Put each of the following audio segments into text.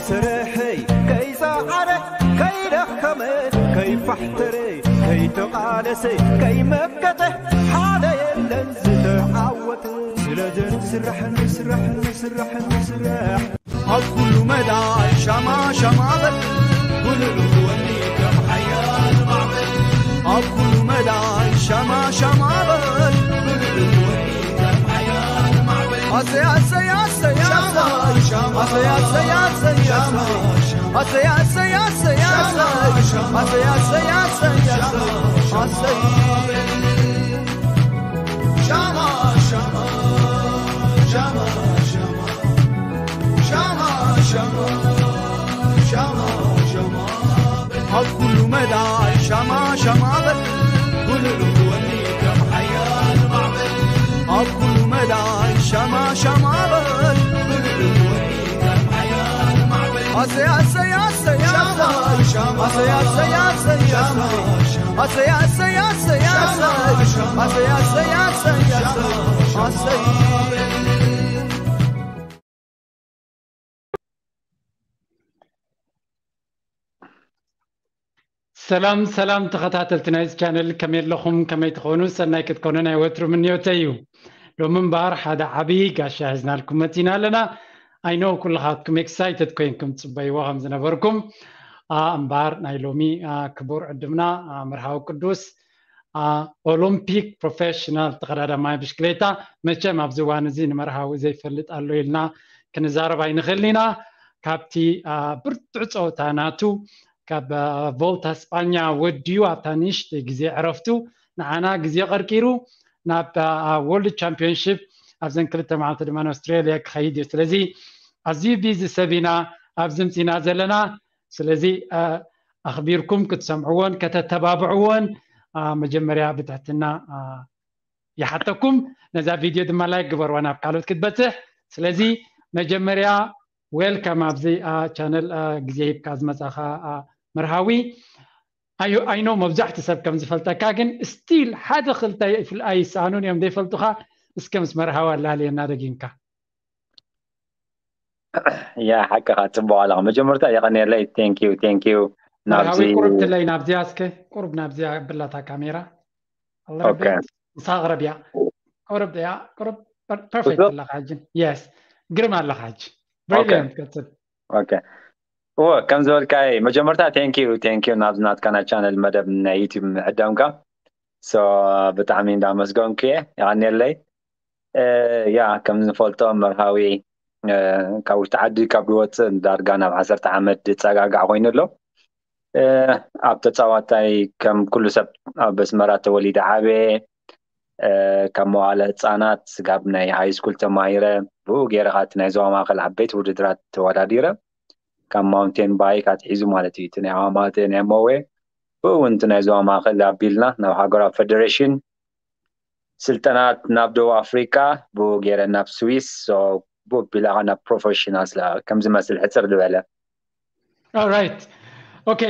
ስርሐይ ከይፀዓረ ከይደኸመ ከይፋሕተረ ከይተቓለሰ ከይመከተ ሓደ የለን ዝተዓወተ። ስለዚ ንስራሕ ንስራሕ ንስራሕ ንስራሕ ኣብ ኩሉ መዳይ ሻማ ሻማ በል። ውልል ወኒ ከም ሓያል ማዕበል። ኣብ ኩሉ መዳይ ሻማ ሻማ በል። ውልል ወኒ ከም ሓያል ማዕበል። ኣሰይ ኣሰይ ኣሰይ ኣሰይ። ኣሰይ ኣሰይ ኣሰይ ኣሰይ። ኣሰይ ኣሰይ ኣሰይ ኣሰይ። ኣሰይ ኣሰይ ኣሰይ ኣሰይ። ኣሰይ። ሻማ ሻማ ሻማ ሻማ ሻማ ሻማ ሻማ ሻማ። ኣብ ኩሉ መዳይ ሻማ ሻማ በል። ውልል ወኒ ከም ሓያል ማዕበል። ኣብ ኩሉ መዳይ ሻማ ሻማ በል። ውልል ወኒ ከም ሓያል ማዕበል። ኣሰይ ኣሰይ ኣሰይ ኣሰይ። ሻማ ሻማ ኣሰይ ኣሰይ ኣሰይ ኣሰይ። ሻማ ሻማ ኣሰይ ኣሰይ ኣሰይ ኣሰይ። ኣሰይ ኣሰይ ኣሰይ ኣሰይ። ኣሰይ። ሰላም ሰላም ተኸታተልቲ ናይዚ ቻነል፣ ከመይ ኣለኹም? ከመይ ትኾኑ? ሰናይ ክትኮኑ ናይ ወትሩ ምንዮተይ እዩ። ሎሚ እምበኣር ሓደ ዓብዪ ጋሻ ሒዝናልኩም መፂና ኣለና። ኣይኖ ኩልኻትኩም ኤክሳይትድ ኮይንኩም ትፅበይዎ ከም ዝነበርኩም። ኣ፣ እምበኣር ናይ ሎሚ፣ ኣ፣ ክቡር ዕድምና፣ ኣ፣ መርሃዊ ቅዱስ፣ ኣ፣ ኦሎምፒክ ፕሮፌሽናል ተቐዳዳማይ ብሽክሌታ። መቸም ኣብዚ እዋን እዚ ንመርሃዊ ዘይፈልጥ ኣሎ ኢልና ክንዛረብ ኣይንኽእልን ኢና። ካብቲ፣ ኣ፣ ብርቱዕ ፀወታ ናቱ ካብ፣ አ፣ ቮልታ ስጳኛ ወዲኡ ኣብታ ንእሽተይ ግዜ ዕረፍቱ ንዓና ግዜ ቀርቂሩ ናብ፣ አ፣ ወርልድ ቻምፒዮንሺፕ ኣብዘን ክልተ መዓልቲ ድማ ንኣውስትራልያ ክኸይድ እዩ። ስለዚ ኣዝዩ ቢዚ ሰብ ኢና ኣብዚ ምጺና ዘለና። ስለዚ፣ አ፣ ኣኽቢርኩም ክትሰምዕዎን ከተተባብዕዎን፣ አ፣ መጀመርያ ብትሕትና፣ አ፣ ይሓተኩም። ነዛ ቪድዮ ድማ ላይክ ግበርዋ ናብ ካልኦት ክትበጽሕ። ስለዚ መጀመርያ ዌልካም ኣብዚ፣ አ፣ ቻነል፣ አ፣ ግዜ ሂብካ ዝመጻኻ፣ አ፣ መርሃዊ። ኣዩ፣ ኣይኖ መብዛሕቲ ሰብ ከም ዝፈልጠካ፣ ግን ስቲል ሓደ ክልተ ይፍል-፣ ኣይሰኣኑን እዮም ዘይፈልጡኻ። እስከ ምስ መርሃዊ ኣላልየና ደጊምካ። ያ፣ ሓቅኻ፣ ጽቡቕ ኣለኻ። መጀመርታ የቐንየለይ። ቴንክ ዩ፣ ቴንክ ዩ። ናብዚ መርሃዊ ቁርብ ትለይ ናብዚያ እስከ፣ ቁርብ ናብዚያ ብላታ ካሜራ። A little ኦኬ። bit። ንስኻ ቅረብ እያ። ቁርብ እያ፣ ቁርብ ፐር-፣ ፐርፌክት ብሱቕ? ኣለኻ ሕጂ። የስ። ግርም ኣለኻ ሕጂ። ኦኬ። ብሪሊየንት ቀጽል። ኦኬ። እወ፣ ከም ዝበልካይ መጀመርታ ቴንክ ዩ፣ ቴንክ ዩ ናብዚ ናትካና ቻነል መደብ ናይ ዩቲዩብ ምዕዳምካ። ሶ ብጣዕሚ እንዳመስገንኩ እየ። የቐንየለይ። እ፣ ያ፣ ከም ንፈልጦ መርሃዊ፣ እ፣ ካብ ውሽጢ ዓዲ ካብ ዝወፅእ ዳርጋ ናብ ዓሰርተ ዓመት ዝፀጋጋዕ ኮይኑ ኣሎ። እ፣ ኣብ ተፃዋታይ ከም ኩሉ ሰብ ኣብ ኣስመራ ተወሊደ ዓብየ፣ እ፣ ካብ መዋእለ ህፃናት ስጋብ ናይ ሃይ ስኩል ተማሂረ፣ ብኡ ገይረ ኻቲ ናይ ዞባ ማእኸል ዓበይቲ ውድድራት ተወዳዲረ፣ ካብ ማውንቴን ባይክ ኣትሒዙ ማለት እዩ፣ እቲ ናይ ኣማተ ናይ መዌ፣ ብኡ እውን እቲ ናይ ዞባ ማእኸል ኣቢልና ናብ ሃገራዊ ፌደሬሽን፣ ስልጠናት ናብ ደቡብ ኣፍሪቃ፣ ብኡ ገይረ ናብ ስዊስ፣ ሶ ብኡ ኣቢላ ኸዓ ናብ ፕሮፌሽናል ስለ ከም ዝመስል ሕፅር ዝበለ። ኦራይት። ኦኬ፣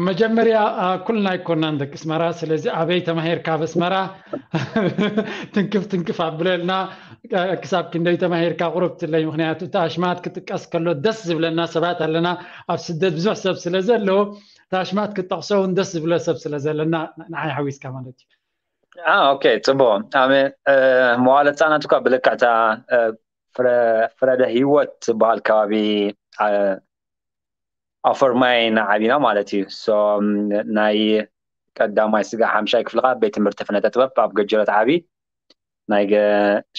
መጀመርያ፣ አ፣ ኩልና ኣይኮናን ደቂ ኣስመራ፣ ስለዚ ኣበይ ተማሂርካ ኣብ ኣስመራ? ትንክፍ ትንክፍ ኣብለልና፣ አ፣ ክሳብ ክንደይ ተማሂርካ ቁሩብ ትለይ፣ ምኽንያቱ እቲ ኣሽማት ክጥቀስ ከሎ ደስ ዝብለና ሰባት ኣለና፣ ኣብ ስደት ብዙሕ ሰብ ስለ ዘሎ፣ እቲ ኣሽማት ክጠቕሶ እውን ደስ ዝብሎ ሰብ ስለ ዘለና፣ ንዓይ ሓዊስካ ማለት እዩ። አ፣ ኦኬ፣ ጽቡቕ። ኣነ፣ እ፣ መዋለ ህጻናት እኳ ብልክዕታ፣ እ፣ ፍረ-፣ ፍረደ ህይወት ዝበሃል ከባቢ፣ እ፣ ኣፈርማይ ኢና ዓቢና ማለት እዩ። ሶ፣ ናይ ቀዳማይ ስጋዕ ሓምሻይ ክፍልኻ ቤት ትምህርቲ ፍነተ ጥበብ ኣብ ገጀረት ዓቢ፣ ናይ ገ-፣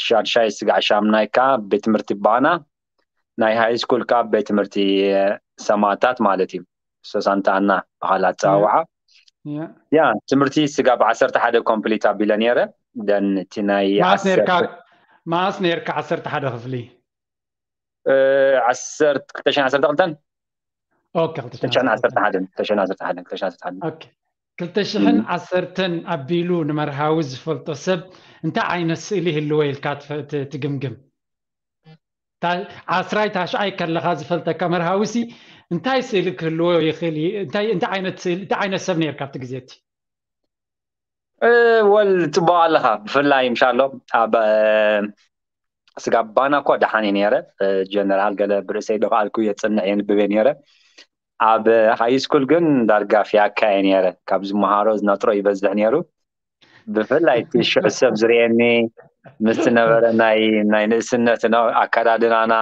ሻድሻይ ስጋዕ ሻምናይ ከኣ ቤት ትምህርቲ ባና፣ ናይ ሃይ ስኩል ከኣ ቤት ትምህርቲ ሰማእታት ማለት እዩ። ሶ ሳንታ ኣና በሃል ኣጸዋውዓ። ያ። ያ፣ ትምህርቲ ስጋብ ዓሰርተ ሓደ ኮምፕሊት ኣቢለ ነይረ። ደን እቲ ናይ መዓስ ነይርካ፣ ዓሰርተ መዓስ ነይርካ ዓሰርተ ሓደ ክፍሊ? እ፣ ዓሰርተ፣ ክልተ ሽሕን ዓሰርተ ክልተን? ኦኬ፣ ክልተ ሽሕን ዓሰርተ ሓደን፣ ክልተ ሽሕን ዓሰርተ ሓደን፣ ክልተ ሽሕን ዓሰርተ ሓደን። ኦኬ። ክልተ ሽሕን ዓሰርተን ኣቢሉ ንመርሃዊ ዝፈልጦ ሰብ እንታይ ዓይነት ስእሊ ይህልዎ ኢልካ ትፈ-፣ ት-፣ ትግምግም? ታ-፣ ዓስራይ ታሽዓይ ከለኻ ዝፈልጠካ መርሃዊሲ እንታይ ስእሊ ክህልዎ ይኽእል እዩ? እንታይ፣ እንታይ ዓይነት ስእሊ፣ እንታይ ዓይነት ሰብ ነይርካ ኣብቲ ግዜ እቲ? እ፣ ወል፣ ጽቡቕ ኣለኻ። ብፍላይ ምሻሎ ኣብ፣ እ፣ ስጋብ ባና እኳ ደሓን እየ ነይረ። ጀነራል ገለ ብርእሰይ ዶ ከኣልኩ የፅንዕ የንብብ እየ ነይረ። ኣብ ሃይ ስኩል ግን ዳርጋ ፊያካ እየ ነይረ። ካብ ዝመሃሮ ዝነጥሮ ይበዝሕ ነይሩ። ብፍላይ እቲ ሽዑ ሰብ ዝርእየኒ ምስ ዝነበረ ናይ ናይ ንእስነት ነው ኣከዳድናና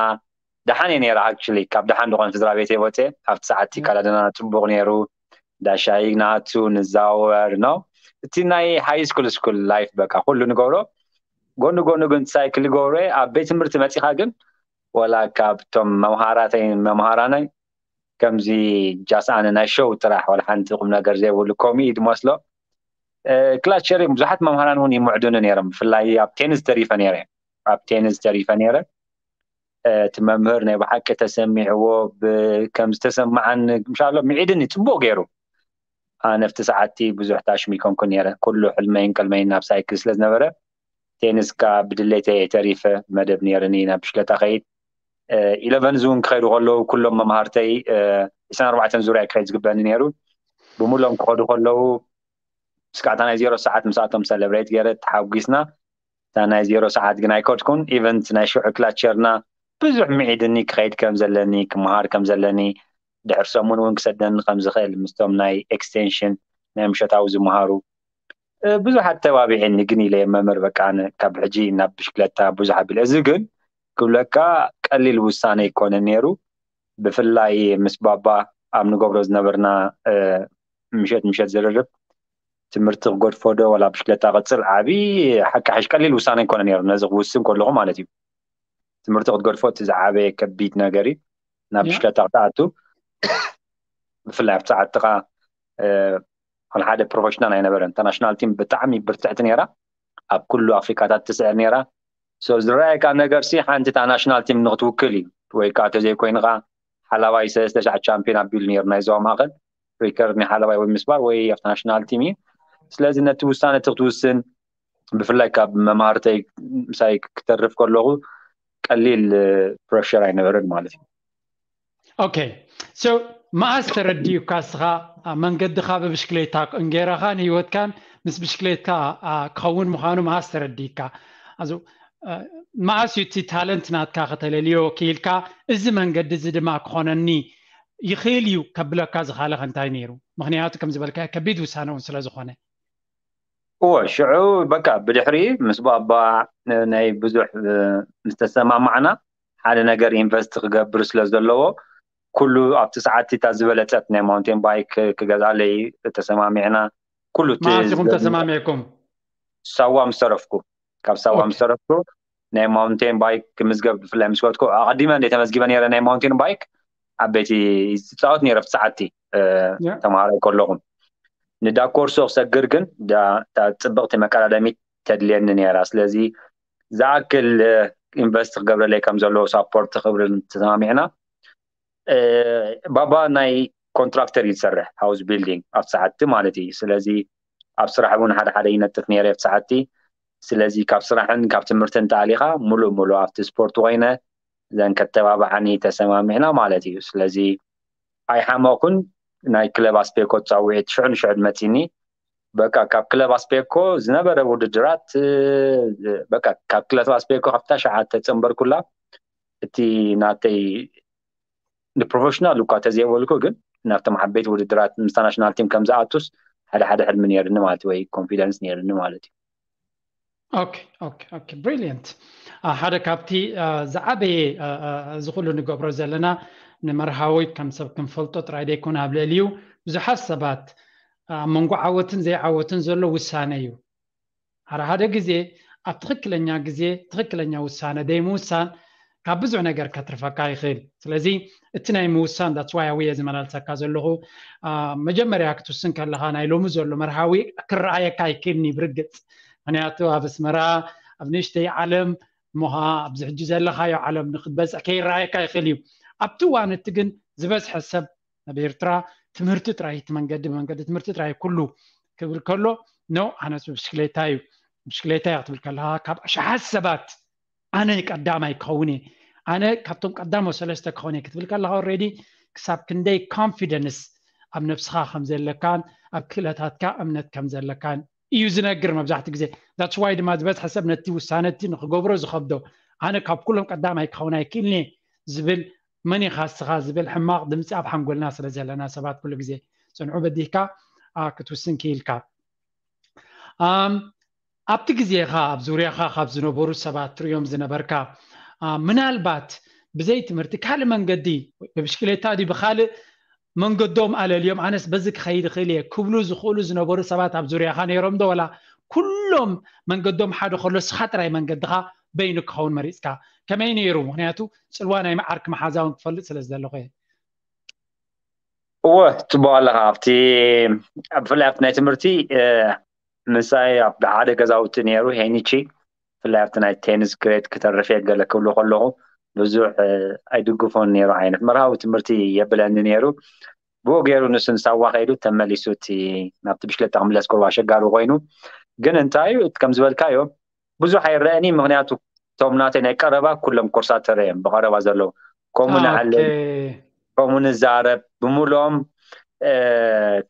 ደሓን እየ ነይረ። ኣክቹሊ ካብ ደሓን ዝኾነ ስድራ ቤት ወፅየ ኣብቲ ሰዓት እቲ ኣከዳድናና ፅቡቕ ነይሩ። ዳሻይ ናቱ ንዛወር ነው። እቲ ናይ ሃይ ስኩል ስኩል ላይፍ በቃ ኩሉ ንገብሮ። ጎኒ ጎኒ ግን ሳይክል ንገብሮ። ኣብ ቤት ትምህርቲ መፂኻ ግን ወላ ካብቶም መምሃራተይ መምሃራናይ ከምዚ ጃስ ኣነ ናይ ሾው ጥራሕ ወላ ሓንቲ ቁም ነገር ዘይብሉ ኮሚዲ ዝመስሎ ክላቸር ብዙሓት መምሃራን እውን ይምዕዱኒ ነይሮም። ብፍላይ ኣብ ቴኒስ ተሪፈ ነይረ። ኣብ ቴኒስ ተሪፈ ነይረ። እቲ መምህር ናይ ብሓቂ ተሰሚዕዎ ከም ዝተሰማዓኒ ምሻሎ ምዒድኒ ፅቡቅ ገይሩ። ኣነ ኣብቲ ሰዓትቲ ብዙሕ ታሽም ይኮንኩ ነይረ። ኩሉ ሕልመይን ቀልመይን ናብ ሳይክል ስለ ዝነበረ ቴኒስ ካ ብድሌተይ ተሪፈ መደብ ነይርኒ ናብ ብሽክለታ ከይድ ኢለቨንዝ እውን ክኸዱ ከለዉ ኩሎም መምሃርተይ ዕስራን ኣርባዕተን ዙርያ ክኸይድ ዝግበኒ ነይሩ። ብሙሎም ክኸዱ ከለዉ እስካዕታ ናይ ዜሮ ሰዓት ምስኣቶም ሰለብሬት ገይረ ተሓጒስና። እታ ናይ ዜሮ ሰዓት ግን ኣይከድኩን። ኢቨንት ናይ ሽዑ ክላቸርና ብዙሕ ምዒድኒ ክኸይድ ከም ዘለኒ ክመሃር ከም ዘለኒ ድሕር ሰሙን እውን ክሰደኒ ከም ዝኽእል ምስቶም ናይ ኤክስቴንሽን ናይ ምሸታዊ ዝመሃሩ ብዙሕ ኣተባቢዕኒ ግን ኢለ መምህር በቃ ኣነ ካብ ሕጂ ናብ ብሽክለታ ብዙሕ ኣቢለ እዚ ግን ክብለካ ቀሊል ውሳነ ይኮነ ነይሩ። ብፍላይ ምስ ባባ ኣብ ንገብሮ ዝነበርና ምሸት ምሸት ዝርርብ ትምህርቲ ክገድፎ ዶ ዋላ ብሽክለታ ቀፅል ዓብዪ ሓቂ ሓሽ ቀሊል ውሳነ ይኮነ ነይሩ ነዚ ክውስን ከለኹ ማለት እዩ። ትምህርቲ ክትገድፎ እቲ ዝዓበየ ከቢድ ነገር እዩ ናብ ብሽክለታ ክትኣቱ ብፍላይ ኣብቲ ሰዓትኻ ሓደ ፕሮፌሽናል ኣይነበረን። እታ ናሽናል ቲም ብጣዕሚ ብርትዕቲ ነይራ። ኣብ ኩሉ ኣፍሪካታት ትስዕር ነይራ። ዝረኣየካ ነገር ሲ ሓንቲ እታ ናሽናል ቲም ንክትውክል እዩ ወይ ከዓ ተዘይኮይንካ ሓላባይ ሰለስተ ሻዕ ቻምፒዮን ኣቢሉ ነይሩ ናይ ዞባ ማእከል ሪከርድ ናይ ሓላባይ ወይ ምስባር ወይ ኣብቲ ናሽናል ቲም እዩ። ስለዚ ነቲ ውሳነ እቲ ክትውስን ብፍላይ ካብ መማህርተይ ምሳይ ክተርፍ ከለኹ ቀሊል ፕረሸር ኣይነበረን ማለት እዩ። ኦኬ so መኣስ ተረዲኡካ እስኻ መንገድኻ ብብሽክሌታ እንጌራኻን ህይወትካን ምስ ብሽክሌታ ክኸውን ምዃኑ መኣስ ተረዲእካ? መኣስ እዩ እቲ ታለንት ናትካ ከተለልዮ ክኢልካ እዚ መንገዲ እዚ ድማ ክኾነኒ ይኽእል እዩ ከብለካ ዝኻለኸ እንታይ ነይሩ? ምክንያቱ ከም ዝበልካ ከቢድ ውሳነ እውን ስለ ዝኾነ። እወ ሽዑ በቃ ብድሕሪ ምስ ባባ ናይ ብዙሕ ምስ ተሰማማዕና ሓደ ነገር ኢንቨስት ክገብር ስለ ዘለዎ ኩሉ ኣብቲ ሰዓት እታ ዝበለፀት ናይ ማውንቴን ባይክ ክገዛለይ ተሰማሚዕና። ኩሉ መዓስ ኢኹም ተሰማሚዕኩም? ሳዋ ምስ ተረፍኩ ካብ ሳዋ ምስ ተረፍኩ ናይ ማውንቴን ባይክ ክምዝገብ ብፍላይ ምስ ከድኩ ኣቐዲመ እንደ ተመዝጊበ ነይረ ናይ ማውንቴን ባይክ ዓበይቲ ዝፃወት ነይረ ኣብቲ ሰዓቲ ተምሃራይ ከለኹም ንዳ ኮርሶ ክሰግር ግን ጽብቕቲ መቀዳደሚት ተድልየኒ ነይራ። ስለዚ ዝኣክል ኢንቨስት ክገብረለይ ከም ዘለዎ ሳፖርት ክብርን ተሰማሚዕና። ባባ ናይ ኮንትራክተር እዩ ዝሰርሕ ሃውስ ቢልዲንግ ኣብ ሰዓቲ ማለት እዩ። ስለዚ ኣብ ስራሕ እውን ሓደ ሓደ ይነጥፍ ነይረ ኣብ ሰዓቲ። ስለዚ ካብ ስራሕን ካብ ትምህርትን ተኣሊኻ ሙሉእ ሙሉእ ኣብቲ ስፖርት ኮይነ እዘን ከተባብዓኒ ተሰማሚዕና ማለት እዩ። ስለዚ ኣይሓመኹን ናይ ክለብ ኣስፔኮ ፃውዒት ሽዑ ንሽዑ መፂኒ በቃ ካብ ክለብ ኣስፔኮ ዝነበረ ውድድራት በቃ ካብ ክለብ ኣስፔኮ ካብታ ሸዓተ ተፀንበርኩላ እቲ ናተይ ንፕሮፌሽናል እኳ ተዘይበልኩ ግን ናብቶም ዓበይቲ ውድድራት ምስታ ናሽናል ቲም ከም ዝኣቱስ ሓደ ሓደ ሕልሚ ነይርኒ ማለት ወይ ኮንፊደንስ ነይርኒ ማለት እዩ። ኦኬ ኦኬ ኦኬ ብሪሊየንት። ሓደ ካብቲ ዝዓበየ እዚ ኩሉ ንገብሮ ዘለና ንመርሃዊ ከም ሰብ ክንፈልጦ ጥራይ ዘይኮነ ኣብ ልዕሊኡ ብዙሓት ሰባት ኣብ መንጎ ዓወትን ዘይዓወትን ዘሎ ውሳነ እዩ። ሓደ ሓደ ግዜ ኣብ ትኽክለኛ ግዜ ትኽክለኛ ውሳነ ዘይምውሳን ካብ ብዙሕ ነገር ከትርፈካ ይኽእል። ስለዚ እቲ ናይ ምውሳን that's why ኣውየ ዝመላልሰካ ዘለኹ። መጀመርያ ክትውስን ከለኻ ናይ ሎሚ ዘሎ መርሃዊ ክረኣየካ ኣይክእልኒ ብርግፅ። ምክንያቱ ኣብ ኣስመራ ኣብ ንእሽተይ ዓለም እሞ ከዓ ኣብዚ ሕጂ ዘለኻዮ ዓለም ንክትበፅሕ ከይረኣየካ ይኽእል እዩ። ኣብቲ እዋን እቲ ግን ዝበዝሐ ሰብ ኣብ ኤርትራ ትምህርቲ ጥራይ እቲ መንገዲ መንገዲ ትምህርቲ ጥራይ ኩሉ ክብል ከሎ no ኣነስ ብሽክሌታ እዩ። ብሽክሌታ እያ ክትብል ከለካ ካብ ኣሽሓት ሰባት ኣነ ቀዳማይ ክኸውን እየ ኣነ ካብቶም ቀዳሞ ሰለስተ ክኸውን እየ ክትብል ከለካ already ክሳብ ክንደይ ኮንፊደንስ ኣብ ነብስኻ ከም ዘለካን ኣብ ክእለታትካ እምነት ከም ዘለካን እዩ ዝነግር መብዛሕትኡ ግዜ። That's why ድማ ዝበዝሐ ሰብ ነቲ ውሳነ እቲ ንክገብሮ ዝኸብዶ ኣነ ካብ ኩሎም ቀዳማይ ክኸውን ኣይክእልኒ ዝብል፣ መን ኢኻ እስኻ ዝብል ሕማቕ ድምፂ ኣብ ሓንጎልና ስለ ዘለና ሰባት ኩሉ ግዜ ጽንዑ በዲህካ ክትውስን ክኢልካ። ኣብቲ ግዜኻ ኣብ ዙርያኻ ካብ ዝነበሩ ሰባት ትሪኦም ዝነበርካ፣ ምናልባት ብዘይ ትምህርቲ ካልእ መንገዲ፣ ብብሽክሌታ ድዩ ብኻልእ መንገዶም ኣለልዮም፣ ኣነስ በዚ ክኸይድ እኽእል እየ ክብሉ ዝኽእሉ ዝነበሩ ሰባት ኣብ ዙርያኻ ነይሮም ዶ? ወላ ኩሎም መንገዶም ሓደ ከሎ ንስኻ ጥራይ መንገድኻ በይኑ ክኸውን መሪፅካ? ከመይ ነይሩ? ምክንያቱ ፅልዋ ናይ መዓርኪ መሓዛ እውን ክፈልጥ ስለ ዝደለኹ እየ። እወ፣ ፅቡቅ ኣለኻ። ኣብቲ ብፍላይ ኣብቲ ናይ ትምህርቲ ምሳይ ኣብ ሓደ ገዛውቲ ነይሩ ሄኒቺ፣ ብፍላይ ኣብቲ ናይ ቴኒስ ግሬድ ክተርፍ እየ ገለ ክብሉ ከለኹ ብዙሕ ኣይድግፎን ነይሩ። ዓይነት መርሃዊ ትምህርቲ የብለኒ ነይሩ። ብኡ ገይሩ ንሱ ንሳዋ ከይዱ ተመሊሱ እቲ ናብቲ ብሽክለታ ክምለስ ቁሩብ ኣሸጋሪ ኮይኑ፣ ግን እንታይ እዩ እቲ ከም ዝበልካዮ ብዙሕ ኣይረአኒ። ምክንያቱ እቶም ናተይ ናይ ቀረባ ኩሎም ኮርሳተር እዮም ብቀረባ ዘለዉ። ከምኡ ንዓለል፣ ከምኡ ንዛረብ፣ ብምሉኦም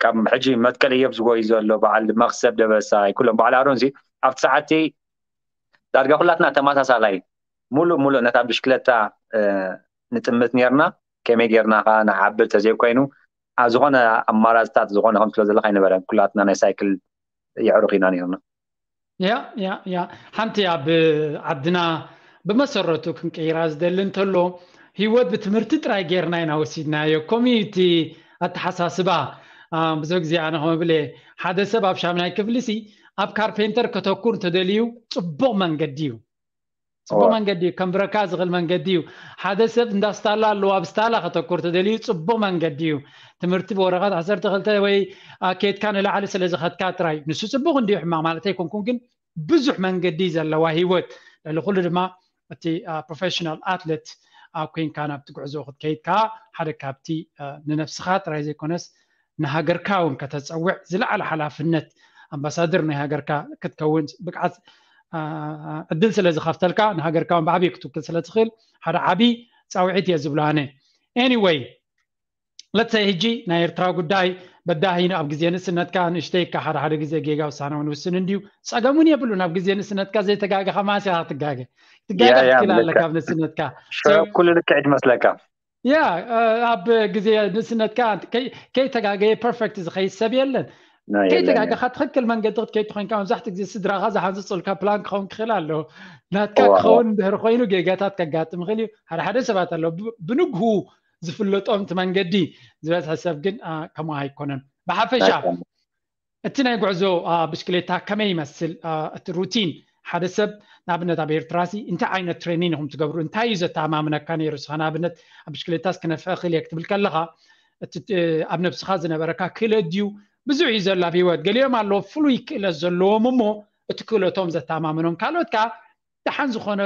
ካብ ሕጂ መትከል እዮብ ዝጎዩ ዘሎ በዓል መክሰብ ደበሳይ፣ ኩሎም በዓል ኣሮን ዚ ኣብቲ ሰዓቲ ዳርጋ ኩላትና ተመሳሳላይ ሙሉእ ሙሉእ ነታ ብሽክለታ ንጥምት ነርና። ከመይ ጌርና ከ ንዓቢ ተዘይኮይኑ ኣብ ዝኾነ ኣማራፅታት ዝኾነ ከም ትሎ ዘለካ ኣይነበረን። ኩላትና ናይ ሳይክል የዕሩኽ ኢና ነርና። ያ ያ ያ ሓንቲ ኣብ ዓድና ብመሰረቱ ክንቀይራ ዝደሊ እንተሎ፣ ህይወት ብትምህርቲ ጥራይ ጌርና ኢና ወሲድናዮ። ኮሚኒቲ ኣተሓሳስባ ብዙሕ ግዜ ኣነ ከም ብለ ሓደ ሰብ ኣብ ሻምናይ ክፍሊ ሲ ኣብ ካርፔንተር ከተኩር እንተደልዩ ጽቡቕ መንገዲ እዩ። ጽቡቕ መንገዲ እዩ። ከም ብረካ ዝኽእል መንገዲ እዩ። ሓደ ሰብ እንዳ ስታላ ኣለዎ ኣብ ስታላ ከተኩር ተደልዩ ጽቡቕ መንገዲ እዩ። ትምህርቲ ብወረቐት ዓሰርተ ክልተ ወይ ኬድካ ንላዕሊ ስለ ዝኸድካ ጥራይ ንሱ ጽቡቕ እንዲዩ ሕማቕ ማለት ኣይኮንኩን፣ ግን ብዙሕ መንገዲ ዘለዋ ህይወት ልዕሊ ኩሉ ድማ እቲ ፕሮፌሽናል ኣትለት ኮይንካ ናብቲ ጉዕዞ ክትከይድ ከዓ ሓደ ካብቲ ንነብስኻ ጥራይ ዘይኮነስ ንሃገርካ እውን ከተፀውዕ ዝለዓለ ሓላፍነት ኣምባሳደር ናይ ሃገርካ ክትከውን ብቅዓት ዕድል ስለ ዝኸፍተልካ ንሃገርካ እውን ብዓብዪ ክትውክል ስለ ትኽእል ሓደ ዓብዪ ፃውዒት እየ ዝብሎ ኣነ። Anyway ለተይ ሕጂ ናይ ኤርትራ ጉዳይ በዳሂ ኣብ ግዜ ንእስነትካ ንእሽተይካ ሓደ ሓደ ግዜ ጌጋ ውሳነ እውን ውስን እንድዩ ጸገም እውን የብሉን። ኣብ ግዜ ንእስነትካ ዘይተጋገኻ ማስያ ክትጋገ ትጋገ ትክእል ኣለካ ኣብ ንእስነትካ ኩሉ ልክዕ ትመስለካ። ያ ኣብ ግዜ ንእስነትካ ከይተጋገየ ፐርፌክት ዝኸይድ ሰብ የለን። ከይተጋገኻ ትኽክል መንገዲ ክትከይድ ኮይንካ መብዛሕትኡ ግዜ ስድራኻ ዝሓንፅፁልካ ፕላን ክኸውን ክኽእል ኣለዎ። ናትካ ክኸውን እንድሕር ኮይኑ ጌጋታት ከጋጥም ይኽእል እዩ። ሓደ ሓደ ሰባት ኣለዉ ብንግሁ ዝፍለጦም እቲ መንገዲ ዝበዝሐ ሰብ ግን ከምኡ ኣይኮነን። ብሓፈሻ እቲ ናይ ጉዕዞ ብሽክሌታ ከመይ ይመስል? እቲ ሩቲን ሓደ ሰብ ንኣብነት ኣብ ኤርትራሲ እንታይ ዓይነት ትሬኒን ኢኹም ትገብሩ? እንታይ እዩ ዘተኣማምነካ ነይሩ? ስኻ ንኣብነት ኣብ ብሽክሌታስ ክነፍዕ ክእል እየ ክትብል ከለኻ እቲ ኣብ ነብስኻ ዝነበረካ ክእለት ድዩ? ብዙሕ እዩ ዘሎ ኣብ ህይወት። ገሊኦም ኣለዎ ፍሉይ ክእለት ዘለዎም እሞ እቲ ክእለቶም ዘተኣማምኖም፣ ካልኦት ከዓ ደሓን ዝኾነ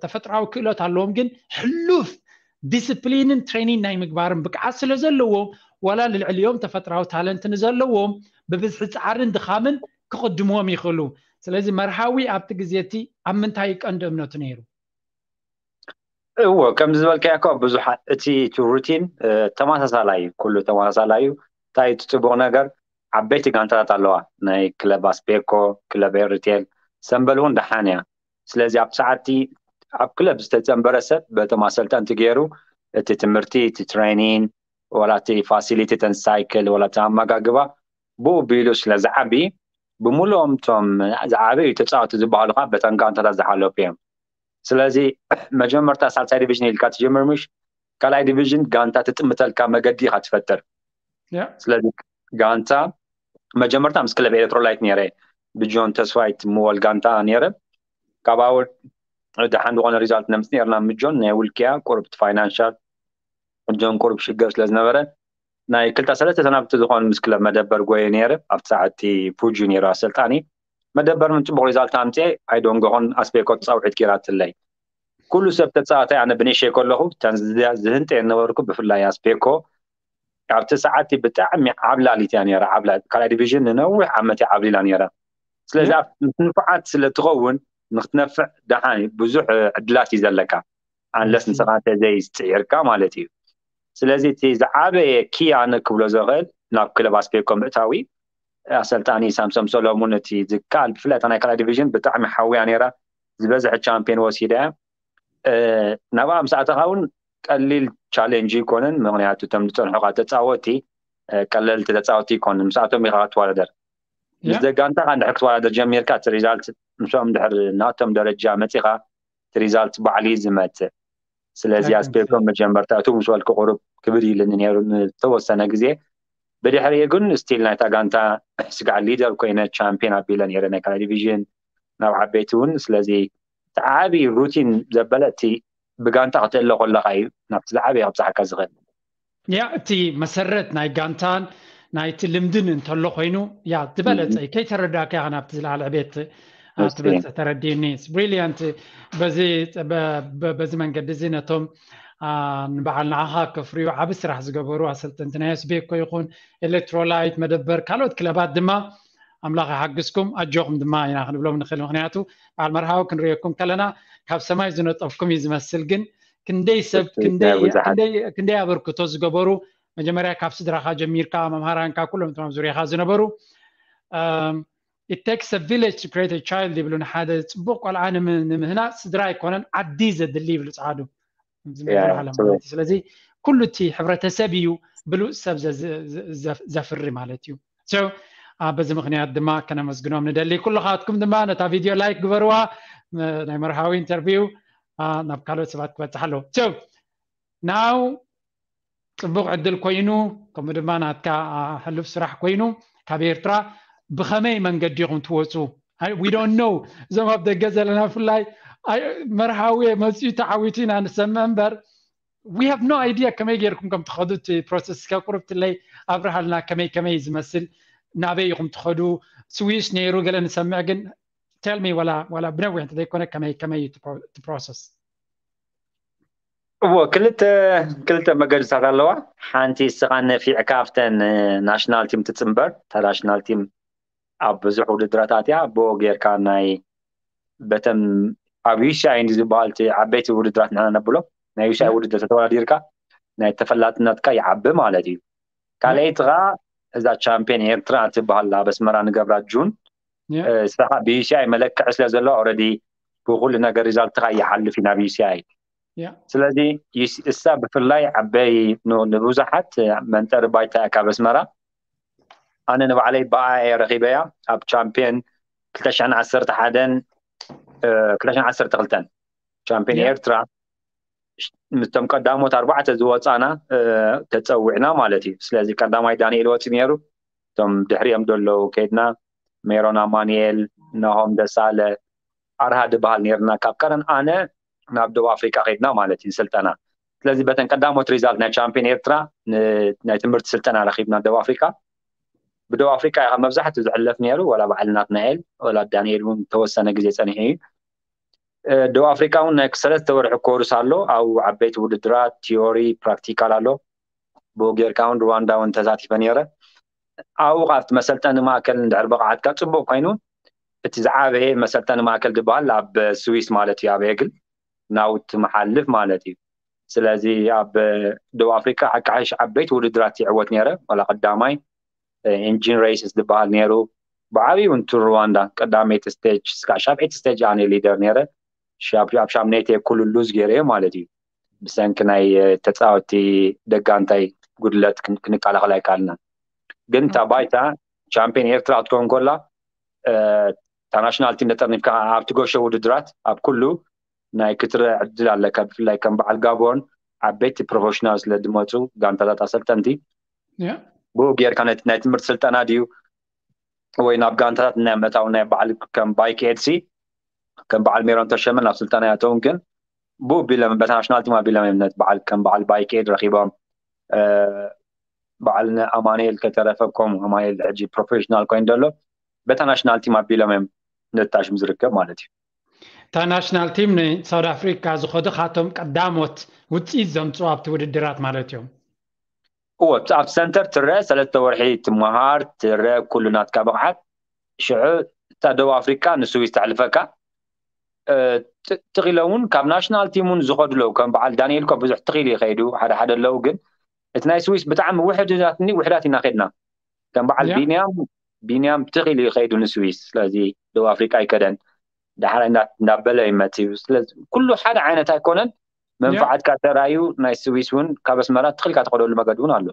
ተፈጥራዊ ክእለት ኣለዎም ግን ሕሉፍ ዲስፕሊንን ትሬኒን ናይ ምግባርን ብቅዓት ስለ ዘለዎም ዋላ ልዕሊኦም ተፈጥራዊ ታለንት ንዘለዎም ብብዝሒ ፃዕርን ድኻምን ክቕድምዎም ይኽእሉ። ስለዚ መርሃዊ ኣብቲ ግዜ እቲ ኣብ ምንታይ እዩ ቀንዲ እምነቱ ነይሩ? እዎ ከምዚ ዝበልካዮ እኮ ብዙሓት እቲ እቲ ሩቲን ተመሳሳላይ እዩ፣ ኩሉ ተመሳሳላይ እዩ። እንታይ እቲ ፅቡቕ ነገር ዓበይቲ ጋንታታት ኣለዋ፣ ናይ ክለብ ኣስፔኮ፣ ክለብ ኤሪቴል፣ ሰምበል እውን ደሓን እያ። ስለዚ ኣብ ሰዓቲ ኣብ ክለብ ዝተፀንበረ ሰብ በቶም ኣሰልጠንቲ ገይሩ እቲ ትምህርቲ እቲ ትሬኒን ወላ እቲ ፋሲሊቲ ተን ሳይክል ወላ እቲ ኣመጋግባ ብኡ ቢሉ ስለ ዝዓቢ ብምሉኦም እቶም ዝዓበዩ ተፃወቲ ዝበሃሉ ከዓ በተን ጋንታታት ዝሓለፉ እዮም። ስለዚ መጀመርታ ሳልሳይ ዲቪዥን ኢልካ ትጀምር ምሽ ካልኣይ ዲቪዥን ጋንታ ትጥምተልካ መገዲ ኢካ ትፈጥር። ስለዚ ጋንታ መጀመርታ ምስ ክለብ ኤሌክትሮላይት ነይረ ብጆን ተስፋይ ትምወል ጋንታ ነይረ። ካብኣ ደሓን ዝኾነ ሪዛልት ነምፅ ነርና ምጆን ናይ ውልቅያ ቁርብ ፋይናንሻል እጆን ቁርብ ሽግር ስለ ዝነበረ ናይ ክልተ ሰለስተ ሰናብቲ ዝኾን ምስ ክለብ መደበር ጎየ ነይረ። ኣብቲ ሰዓት ፉጂ ነይሩ ኣሰልጣኒ መደበር ምን ፅቡቅ ሪዛልት ኣምፅኤ ኣይዶንጎኾን ኣስቤኮ ፃውዒት ጌራትለይ። ኩሉ ሰብ ተፃዋታይ ኣነ ብንእሸይ ከለኹ ተን ዝህንጠ የነበርኩ ብፍላይ ኣስቤኮ ኣብቲ ሰዓት ብጣዕሚ ዓብላሊት እያ ነይራ። ዓብላ ካልኣይ ዲቪዥን ንነዊሕ ዓመት እያ ዓብሊላ ነይራ። ስለዚ ንፉዓት ስለ ትኸውን ንክትነፍዕ ደሓን ብዙሕ ዕድላት እዩ ዘለካ። ኣንለስ ንስኻ እንተዘይፅዒርካ ማለት እዩ። ስለዚ እቲ ዝዓበየ ኪ ኣነ ክብሎ ዝኽእል ናብ ክለብ ኣስፔኮ ምእታዊ ኣሰልጣኒ ሳምሶም ሰሎሙን እቲ ዝከኣል ብፍላይ እታ ናይ ካልኣይ ዲቪዥን ብጣዕሚ ሓውያ ነይራ። ዝበዝሐ ቻምፒዮን ወሲዳ እያ። ናብኣ ምስ ኣተኻ እውን ቀሊል ቻሌንጅ ይኮነን። ምክንያቱ እቶም ዝፀንሑካ ተፃወቲ ቀለልቲ ተፃወቲ ይኮኑ። ምስኣቶም ኢካ ክትወዳደር። ምስ ደጋንታካ እንድሕር ክትወዳደር ጀሚርካ እቲ ሪዛልት ምስኦም እንድሕር ናቶም ደረጃ መፂኻ እቲ ሪዛልት ባዕሉ እዩ ዝመፅእ። ስለዚ ኣስፔርቶም መጀመርታ እቲ ምስ በልኩ ቁሩብ ክብድ ኢልኒ ነይሩ ንተወሰነ ግዜ። ብድሕሪኡ ግን ስቲል ናይታ ጋንታ ስጋዕ ሊደር ኮይነ ቻምፒዮን ኣቢለ ነይረ ናይ ካልኣይ ዲቪዥን ናብ ዓበይቲ እውን። ስለዚ እቲ ዓቢ ሩቲን ዘበለ እቲ ብጋንታ ክትእለ ከለካ እዩ ናብቲ ዝዓበየ ክብፅሓካ ዝኽእል። ያ እቲ መሰረት ናይ ጋንታን ናይቲ ልምድን እንተሎ ኮይኑ ያ ዝበለፀ ከይተረዳእካ ኢኻ ናብቲ ዝለዓለ ዕቤት ትበፅሕ። ተረዲኒ። ብሪሊያንት። በዚ መንገዲ እዚ ነቶም ንበዓል ንዓኻ ከፍርዩ ዓቢ ስራሕ ዝገበሩ ኣሰልጠንቲ ናይ ኣስቤኮ ይኹን ኤሌክትሮላይት መደበር ካልኦት ክለባት ድማ ኣምላኽ ይሓግዝኩም ኣጆኹም ድማ ኢና ክንብሎም ንኽእል። ምክንያቱ በዓል መርሃዊ ክንሪኦኩም ከለና ካብ ሰማይ ዝነጠፍኩም እዩ ዝመስል፣ ግን ክንደይ ሰብ ክንደይ ኣበርክቶ ዝገበሩ መጀመርያ ካብ ስድራኻ ጀሚርካ መምሃራንካ ኩሎም እቶም ኣብ ዙርያኻ ዝነበሩ it takes a village to create a child ይብሉ። ንሓደ ፅቡቅ ቆልዓ ንምህናፅ ስድራ ኣይኮነን ዓዲ ዘድሊ ይብሉ ፃዓዱ። ስለዚ ኩሉ እቲ ሕብረተሰብ እዩ ብሉፅ ሰብ ዘፍሪ ማለት እዩ። በዚ ምክንያት ድማ ከነመስግኖም ንደሊ። ኩልኻትኩም ድማ ነታ ቪድዮ ላይክ ግበርዋ። ናይ መርሃዊ ኢንተርቪው ናብ ካልኦት ሰባት ክበፅሕ ኣለዎ። ናው ፅቡቅ ዕድል ኮይኑ ከምኡ ድማ ናትካ ሕሉፍ ስራሕ ኮይኑ ካብ ኤርትራ ብኸመይ መንገዲ ኢኹም ትወፁ? We don't know። እዞም ኣብ ደገ ዘለና ብፍላይ መርሃዊ መፅኡ ተዓዊቱ ኢና ንሰምዕ እምበር we have no idea ከመይ ጌርኩም ከም ትኸዱ እቲ ፕሮሰስ። እስከ ቁርብትለይ ኣብርሃልና ከመይ ከመይ ዝመስል ናበይ ኢኹም ትኸዱ? ስዊስ ነይሩ ገለ ንሰምዕ ግን tell me ዋላ ዋላ ብነዊሕ እንተዘይኮነ ከመይ ከመይ እዩ እቲ ፕሮሰስ? እዎ ክልተ ክልተ መገድታት ኣለዋ። ሓንቲ እስኻ ነፊዕካ ኣብተን ናሽናል ቲም ትፅምበር። እታ ናሽናል ቲም ኣብ ብዙሕ ውድድራታት እያ። ብኡ ጌርካ ናይ በተን ኣብ ዩሲኣይ ዝበሃል እቲ ዓበይቲ ውድድራት ንሕና ነብሎ ናይ ዩሲኣይ ውድድር ተተወዳዲርካ ናይ ተፈላጥነትካ ይዓቢ ማለት እዩ። ካልኣይቲ ከዓ እዛ ቻምፒዮን ኤርትራ ትበሃል ኣብ ኣስመራ ንገብራ ጁን ንስኻ ብዩሲኣይ መለክዒ ስለ ዘሎ ኦረዲ ብኩሉ ነገር ሪዛልትኻ ይሓልፍ እዩ ናብ ዩሲኣይ። ስለዚ እሳ ብፍላይ ዓበይ ንብዙሓት መንጠሪ ባይታ እያ ካብ ኣስመራ። ኣነ ንባዕለይ ብኣያ ረኺበያ ኣብ ቻምፒዮን ክልተ ሽሕን ዓሰርተ ሓደን ክልተ ሽሕን ዓሰርተ ክልተን ቻምፒዮን ኤርትራ ምስቶም ቀዳሞት ኣርባዕተ ዝወፃና ተፀዊዕና ማለት እዩ። ስለዚ ቀዳማይ ዳንኤል ወፂ ነይሩ። እቶም ድሕሪኦም ዘለዉ ከይድና ሜሮን ኣማንኤል፣ ናሆም ደሳለ፣ ኣርሃ ዝበሃል ነይርና። ካብ ቀረን ኣነ ናብ ደቡብ ኣፍሪካ ከይድና ማለት እዩ ስልጠና። ስለዚ በተን ቀዳሞት ሪዛልት ናይ ቻምፒዮን ኤርትራ ናይ ትምህርቲ ስልጠና ረኪብና ደቡብ ኣፍሪካ። ብደቡብ ኣፍሪካ ኢኻ መብዛሕትኡ ዝሕለፍ ነይሩ፣ ወላ በዓል ናትናኤል ወላ ዳንኤል እውን ተወሰነ ግዜ ፀኒሑ እዩ። ደቡብ ኣፍሪካ እውን ናይ ሰለስተ ወርሒ ኮርስ ኣሎ። ኣብኡ ዓበይቲ ውድድራት ቲዮሪ ፕራክቲካል ኣሎ። ብኡ ጌርካ እውን ሩዋንዳ እውን ተሳቲፈ ነይረ። ኣብኡ ካብቲ መሰልጠኒ ማእከል እንድሕር ብቕዓትካ ፅቡቅ ኮይኑ እቲ ዝዓበየ መሰልጠኒ ማእከል ዝበሃል ኣብ ስዊስ ማለት እዩ ኣብ ሄግል ናውቲ መሓልፍ ማለት እዩ። ስለዚ ኣብ ደቡብ ኣፍሪካ ሓቂ ሓሽ ዓበይቲ ውድድራት ይዕወት ነይረ። ዋላ ቀዳማይ ኢንጂን ሬይስስ ዝበሃል ነይሩ። ብዓብዩ እውን ሩዋንዳ ቀዳመይቲ ስቴጅ ስካዕ ሻብዒቲ ስቴጅ ኣነ ሊደር ነይረ። ኣብ ሻምነይቲ ኩሉ ሉዝ ገይረ ማለት እዩ። ብሰንኪ ናይ ተፃወቲ ደጋንታይ ጉድለት ክንከላኸል ኣይከኣልናን። ግን እታ ባይታ ቻምፒዮን ኤርትራ ክትከውን ከላ እታ ናሽናል ቲም ተጠርኒፍካ ኣብቲ ገሾ ውድድራት ኣብ ኩሉ ናይ ክትረ ዕድል ኣለካ። ብፍላይ ከም በዓል ጋቦን ዓበይቲ ፕሮፌሽናል ስለ ዝመፁ ጋንታታት ኣሰልጠንቲ ብኡ ጌርካ ናይ ትምህርቲ ስልጠና ድዩ ወይ ናብ ጋንታታት ናይ ምእታው ናይ በዓል ከም ባይክ ኤድሲ ከም በዓል ሜሮን ተሸመ ናብ ስልጠና ያተውን ግን ብኡ ቢሎም በታ ናሽናል ቲም ኣቢሎም እዮም ነቲ በዓል ከም በዓል ባይክ ኤድ ረኪቦም። በዓል ኣማኑኤል ከተረፈ ከም ኣማኑኤል ሕጂ ፕሮፌሽናል ኮይኑ ዘሎ በታ ናሽናል ቲም ኣቢሎም እዮም ነታሽም ዝርከብ ማለት እዩ። እታ ናሽናል ቲም ንሳውት ኣፍሪካ ዝኸዱ ካቶም ቀዳሞት ውፅኢት ዘምፅኡ ኣብቲ ውድድራት ማለት እዮም። እዎ ኣብ ሰንተር ትረአ ሰለስተ ወርሒ ትመሃር ትረአ ኩሉ ናትካ ብቕዓት ሽዑ እታ ደቡብ ኣፍሪካ ንስዊስ ተሕልፈካ። ትኺለ እውን ካብ ናሽናል ቲም እውን ዝኸዱ ኣለዉ ከም በዓል ዳንኤል ኮ ብዙሕ ትኺል ይኸይዱ ሓደ ሓደ ኣለዉ ግን እቲ ናይ ስዊስ ብጣዕሚ ውሕድ ናትኒ ውሕዳት ኢና ከድና ከም በዓል ቢንያም ቢንያም ትኺል ይኸይዱ ንስዊስ ስለዚ ደቡብ ኣፍሪካ ኣይከደን ዳሕራይ እንዳ- እንዳበለ ይመፅእ እዩ። ስለዚ ኩሉ ሓደ ዓይነት ኣይኮነን። መንፋዓትካ ተራዩ ናይ ስዊስ እውን ካብ ኣስመራ ትኽልካ ተኸደሉ መገዲ እውን ኣሎ።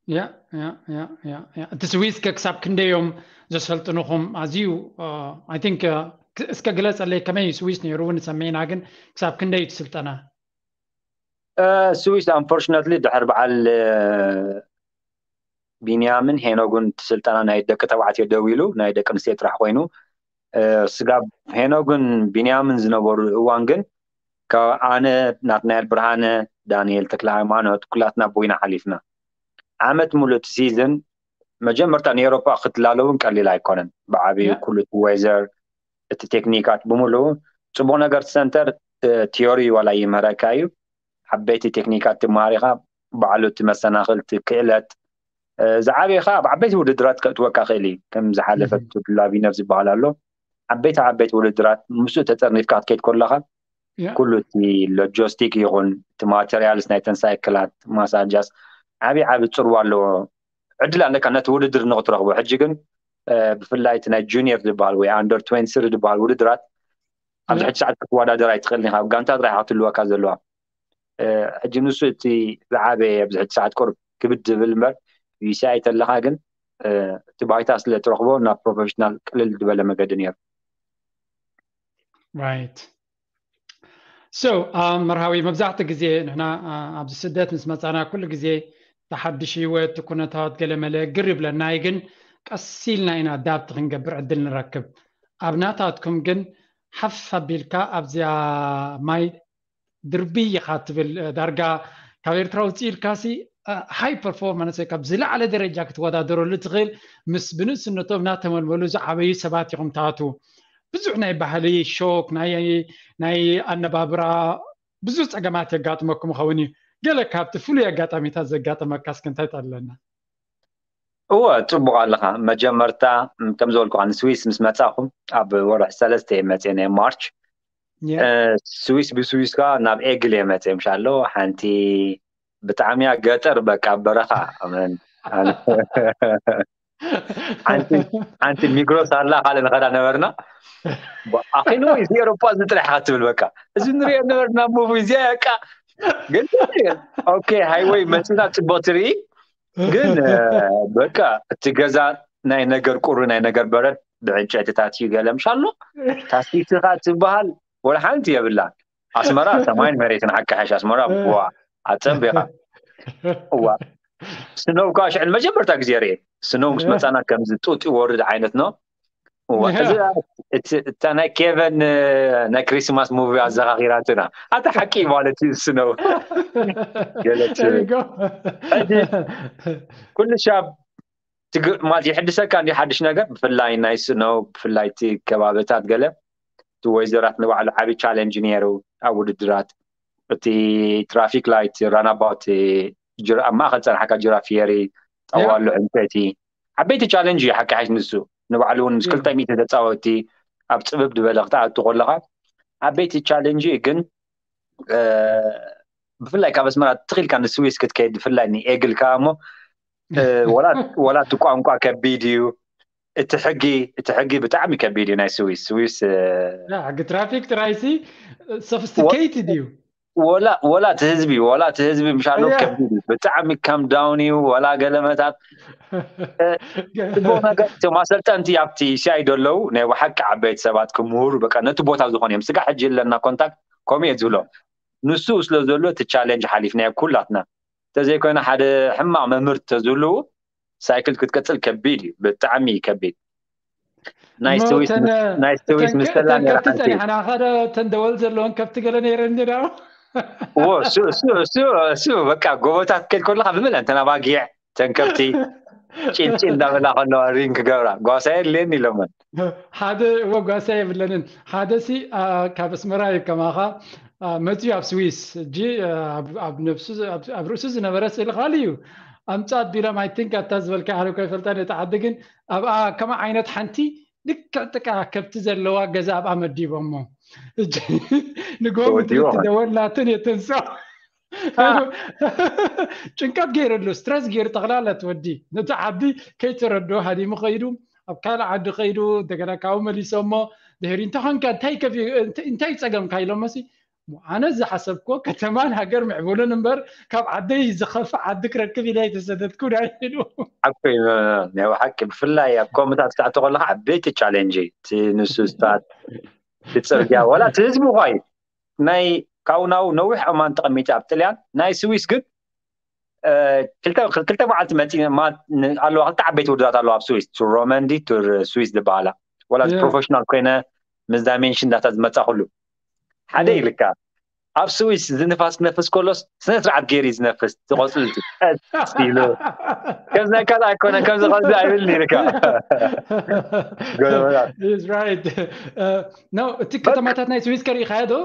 ያ ያ ያ ያ ያ። እቲ ስዊስ ከ ክሳብ ክንደይ እዮም ዘሰልጥኑኹም? ኣዝዩ I think እስከ ግለፀለይ፣ ከመይ እዩ ስዊስ ነይሩ እውን ሰሚዕና፣ ግን ክሳብ ክንደይ እዩ እቲ ስልጠና? ስዊስ unfortunately ድሕር በዓል ቢንያምን ሄኖግን እቲ ስልጠና ናይ ደቂ ተባዕትዮ ደው ኢሉ ናይ ደቂ ኣንስትዮ ጥራሕ ኮይኑ፣ ስጋብ ሄኖግን ቢንያምን ዝነበሩ እዋን ግን ካብ ኣነ፣ ናትናኤል ብርሃነ፣ ዳንኤል ተክለ ሃይማኖት ኩላትና ቦይና ሓሊፍና። ዓመት ሙሉእ እቲ ሲዝን መጀመርታ ንኤሮፓ ክትላለውን ቀሊል ኣይኮነን። ብዓብዩ ኩሉ እቲ ዌዘር፣ እቲ ቴክኒካት ብምሉኡ ጽቡቕ ነገር ሰንተር ቲዮሪ ዋላ ይምህረካ እዩ። ዓበይቲ ቴክኒካት ትመሃር ኢኻ። ባዕሉ እቲ መሰናኽል፣ እቲ ክእለት ዝዓበየ ኸዓ ኣብ ዓበይቲ ውድድራት ከእትወካ ክእል እዩ። ከም ዝሓለፈ ላቪነር ዝበሃል ኣሎ። ዓበይቲ ዓበይቲ ውድድራት ምስኡ ተጠርኒፍካ ክትከይድ ከለኻ ኩሉ እቲ ሎጂስቲክ ይኹን እቲ ማቴሪያልስ ናይተን ሳይክላት ማሳጃስ ዓብዪ ዓብዪ ፅርዋ ኣለዎ። ዕድል ኣለካ ነቲ ውድድር ንክትረኽቦ። ሕጂ ግን ብፍላይ እቲ ናይ ጁኒየር ዝበሃል ወይ ኣንደር ትዌንቲ ስሪ ዝበሃል ውድድራት ኣብዚ ሕጂ ሰዓት ክትወዳደር ኣይትኽእልን ኢኻ። ኣብ ጋንታ ጥራሕ ክትልወካ ዘለዋ። ሕጂ ንሱ እቲ ዝዓበየ ኣብዚ ሕጂ ሰዓት ቁሩብ ክብድ ዝብል እምበር ዩሲኣይ ተለኻ ግን እቲ ባይታ ስለ ትረኽቦ ናብ ፕሮፌሽናል ቅልል ዝበለ መገዲ ነይሩ። ራይት። ሶ መርሃዊ፣ መብዛሕትኡ ግዜ ንሕና ኣብዚ ስደት ምስ መፃና ኩሉ ግዜ ተሓድሽ ህይወት፣ እቲ ኩነታት ገለመለ ግር ይብለና እዩ፣ ግን ቀስ ኢልና ኢና ኣዳፕት ክንገብር ዕድል ንረክብ። ኣብ ናታትኩም ግን ሓፍ ኣቢልካ ኣብዚኣ ማይ ድርብይ ኢኻ ትብል፣ ዳርጋ ካብ ኤርትራ ውፅእ ኢልካሲ ሃይ ፐርፎርማንስ ወይ ካብ ዝለዓለ ደረጃ ክትወዳደረሉ ትኽእል ምስ ብንእስነቶም እናተመልመሉ ዝዓበዩ ሰባት ኢኹም ትኣትዉ። ብዙሕ ናይ ባህሊ ሾክ፣ ናይ ኣነባብራ ብዙሕ ፀገማት የጋጥመኩም ይኸውን እዩ። ገለ ካብቲ ፍሉይ ኣጋጣሚታት ዘጋጠመካ እስከ እንታይ ኣለና? እወ፣ ፅቡቕ ኣለኻ። መጀመርታ ከም ዝበልኩኻ ንስዊስ ምስ መፃኹም ኣብ ወርሒ ሰለስተ እየ መፅየ፣ ናይ ማርች። ስዊስ ብስዊስ ከዓ ናብ ኤግል እየ መፅየ። ምሻሎ ሓንቲ ብጣዕሚ እያ ገጠር፣ በቃ በረኻ። ሓንቲ ሚግሮስ ኣላ፣ ካልእ ንኸዳ ነበርና። ኣኺሉ እዚ ኤሮፓ እዚ ጥራሕ ኢኻ ትብል፣ በቃ እዚ ንሪኦ ነበርና ሙቪ እዚኣ በቃ። ግን ኦኬ፣ ሃይወይ መፂና ፅቡቕ ትርኢ፣ ግን በቃ እቲ ገዛ ናይ ነገር ቁሪ፣ ናይ ነገር በረድ ብዕንጨይትታት እዩ ገለ ምሻሎ። ታስቲትኻ ትበሃል ወላ ሓንቲ የብላን። ኣስመራ ሰማይን መሬትን ሓቂ ሓሽ። ኣስመራ ዋ ኣፀቢኻ። እዋ ስኖው ከዓ ሽዕን መጀመርታ ግዜ ርኤ። ስኖው ምስ መፃና ከምዚ ጡጥ ይወርድ ዓይነት ነው። እዋ እዚ እታ ናይ ኬቨን ናይ ክሪስማስ ሙቪ ኣዘኻኺራትና። ኣታ ሓቂ ማለት እዩ ስኖው። ገለት ሕጂ ኩሉ ሻብ ማለት ይሕድሰካ እንዲ ሓድሽ ነገር፣ ብፍላይ ናይ ስኖው፣ ብፍላይ እቲ ከባብታት ገለ እቲ ወይዘራት ንባዕሉ ዓብዪ ቻለንጅ ነይሩ ኣብ ውድድራት። እቲ ትራፊክ ላይት፣ ራናባውት፣ ኣብ ማእኸል ፀናሕካ ጅራፍ የሪ ጠዋሉ ዕንጨይቲ ዓበይቲ ቻለንጅ እዩ። ሓቂ ሓሽ ንሱ ንባዕሉ እውን ምስ ክልተ ሚእቲ ተፃወቲ ኣብ ፅብብ ዝበለ ክትኣቱ ከለኻ ዓበይቲ ቻለንጅ እዩ። ግን ብፍላይ ካብ ኣስመራ ትኽኢልካ ንስዊስ ክትከይድ፣ ብፍላይ ንኤግል ከዓ እሞ ወላ እቲ ቋንቋ ከቢድ እዩ። እቲ ሕጊ እቲ ሕጊ ብጣዕሚ ከቢድ እዩ ናይ ስዊስ። ስዊስ ሕጊ ትራፊክ ጥራይሲ ሶፊስቲኬትድ እዩ። ወላ እቲ ህዝቢ ወላ እቲ ህዝቢ ምሻሎ ከቢድ እዩ። ብጣዕሚ ከም ዳውን እዩ። ወላ ገለመታት ጽቡቕ ነገር እቶም ኣሰልጠንቲ ኣብቲ ሲኣይ ደለዉ ናይ ብሓቂ ዓበይቲ ሰባት ክምህሩ በቃ ነቲ ቦታ ዝኾነ እዮም። ስጋ ሕጂ ኣለና ኮንታክት ከምኡ እየ ዝብሎ። ንሱ ስለ ዘሎ እቲ ቻሌንጅ ሓሊፍናዮ ኩላትና። እንተዘይኮይኑ ሓደ ሕማቕ መምህር ተዝህልዉ ሳይክል ክትቀጽል ከቢድ እዩ፣ ብጣዕሚ ከቢድ። ናይ ስዊስ ምስ ተላ ነራ ሓንቲ ጸኒሕና ኸደ ተን ደወል ዘለውን ከብቲ ገለ ነይረ እንዲ ዳው እዎ እሱ እሱ እሱ እሱ በቃ ጎቦታት ከድ ከለኻ ብምለን ተናባጊዕ ተንከብቲ ጭንጭ እንዳበላ ከለዋ ሪንግ ክገብራ ጓሳ የድልየኒ ኢሎመን። ሓደ እወ ጓሳ የብለንን። ሓደ ሲ ካብ ኣስመራ እዩ ከማኻ መፅዩ ኣብ ስዊስ እጂ ኣብ ርእሱ ዝነበረ ስእሊ ካል እዩ ኣምፃ ኣቢሎም ኣይ ቲንክ ኣታ ዝበልካ ሓደ እኳ ይፈልጣ ነቲ ዓዲ ግን ኣብኣ ከማ ዓይነት ሓንቲ ልክዕ ጥቃ ከብቲ ዘለዋ ገዛ ኣብኣ መዲቦሞ ንጎም ትደወላትን የተንሳ ጭንቀት ገይሩ ኣሎ ስትረስ ገይሩ ጠቕላላ ትወዲ ነቲ ዓዲ ከይተረዶ ሃዲሙ ከይዱ ኣብ ካልእ ዓዲ ከይዱ እንደገና ካብኡ መሊሶሞ ድሕሪ እንተ ኮንካ እንታይ ከፊ እንታይ ጸገምካ ኢሎሞሲ ኣነ ዝሓሰብኮ ከተማን ሃገር ምዕቡልን እምበር ካብ ዓደይ ዝኸፍእ ዓዲ ክረክብ ኢለ ኣይተሰደድኩ ዳይሉ። ሓቂ ናይ ሓቂ ብፍላይ ኣብ ኮምታት ክትኣቶ ከለካ ዓበይቲ ቻሌንጅ እቲ ንሱ ስታት እቲ ጽርግያ ወላ እቲ ህዝቢ ኳይ ናይ ካብኡ ናብኡ ነዊሕ እማን ተቐሚጠ ኣብ ጥልያን ናይ ስዊስ ግን ክልተ ክልተ መዓልቲ መፂ ኣለዋ ክልተ ዓበይቲ ውድድራት ኣለዋ ኣብ ስዊስ ሮመንዲ ቱር ስዊስ ዝበሃላ ወላ ፕሮፌሽናል ኮይነ ምስ ዳይሜንሽን ዳታ ዝመፃ ኩሉ ሓደ ኢልካ ኣብ ስዊስ ዝንፋስ ክነፍስ ከሎስ ስነ ስርዓት ገይሩ ዝነፍስ ዝቆፅል ኢሉ ከምዚ ናይ ካልእ ኣይኮነ ከምዚ ከምዚ ኣይብል ኢልካ no እቲ ከተማታት ናይ ስዊስ ከሪኢኻዮ ዶ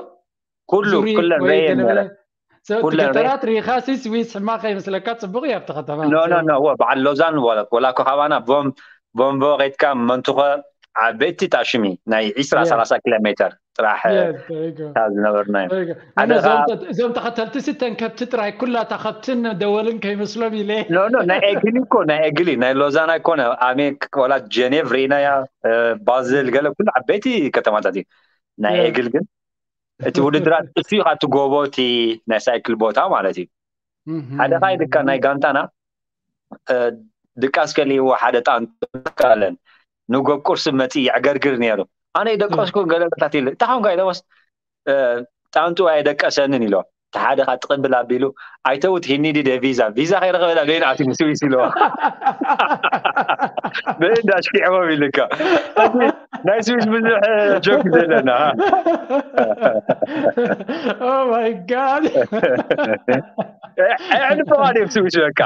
ኩሉ ኩለን ረየን ኩለን ገጠራት ሪኢኻ ሲ ስዊስ ሕማቕ ከይመስለካ ፅቡቕ እዩ ኣብቲ ከተማ ኖ ኖ ኖ ወ በዓል ሎዛን ወ- ወላ እኮ ካባና ቦም ቦምቦ ኸይድካ መንቱኸ ዓበይቲ ጣሽሚ ናይ ዒስራ Yeah. ሰላሳ ኪሎ ሜትር ጥራሕ Yes, there you go. ካብ ዝነበርና እዩ There you go. ሓደ ነዞም ኸዓ- ተ- እዞም ተኸተልቲ ሲ ተንከብቲ ጥራይ ኩላታ ከብትን ደወልን ከይመስሎም ኢለ ኖ ኖ ናይ ኤግሊ እኮ ናይ ኤግሊ ናይ ሎዛን ኣይኮነ ኣሜ ወላ ጀኔቭ ርኢናያ እ፣ ባዝል ገለ ኩሉ ዓበይቲ ከተማታት እዩ ናይ Yeah. ኤግል ግን እቲ ውድድራት እሱ እዩ እቲ ጎቦ እቲ ናይ ሳይክል ቦታ ማለት እዩ ሓደ ካይ ድካ ናይ ጋንታና እ፣ ድቃስ ከሊእዎ ሓደ ጣንቱ ኣለን ንጎብ ቁርሲ መፂ የዕገርግር ነይሩ ኣነ ይደቀስኩ ገለታት ኢለ እታ ኸንካ ኢለወስ ጣንቱ ኣይደቀሰንን ኢሎ እቲ ሓደ ካ ጥቕብል ኣቢሉ ኣይተውት ሂኒዲ ደ ቪዛ ቪዛ ከይረኸበላ ሌን ኣቲ ምስ ስዊስ ኢለዋ ብእንዳ ኣሽኪዕዎም ኢልካ ናይ ስዊስ ብዙሕ ጆክ ዘለና Oh my God. ዕንፍቓድ እዮም ስዊስ በቃ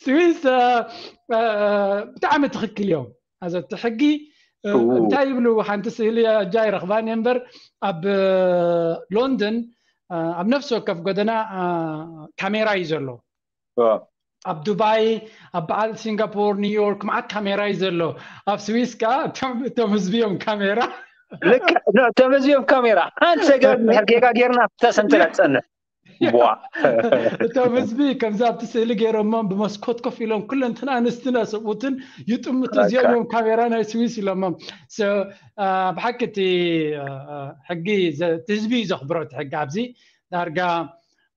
ስዊስ እ፣ እ፣ ብጣዕሚ ትኽክል እዮም። ኣዘ እቲ ሕጊ እ፣ እው። እንታይ ይብሉ ሓንቲ ስእሊ እጃ ይረኽባን እየ እምበር ኣብ እ፣ ሎንደን እ፣ ኣብ ነፍሲ ወከፍ ጎደና እ፣ ካሜራ እዩ ዘሎ። እ፣ ኣብ ዱባይ ኣብ በዓል ሲንጋፖር ኒውዮርክ መዓት ካሜራ እዩ ዘሎ። ኣብ ስዊስ ከዓ እቶም እቶም ህዝቢ እዮም ካሜራ ልክዕ ኖ፣ እቶም ህዝቢ እዮም ካሜራ ሓንቲ ሰገር ድሕር ጌጋ ጌርና ተሰንተላ ትፀንሕ ቧ እቶም ህዝቢ ከምዚ ኣብቲ ስእሊ ገይሮሞም ብመስኮት ኮፍ ኢሎም ኩለንትና ኣንስትን ሰብኡትን ይጥምቱ እዚኦም በቃ። እዮም ካሜራ ናይ ስዊስ ኢሎሞም So፣ አ፣ ብሓቂ እቲ አ፣ አ፣ ሕጊ ዘ- እቲ ህዝቢ እዩ ዘኽብሮ እቲ ሕጊ ኣብዚ ዳርጋ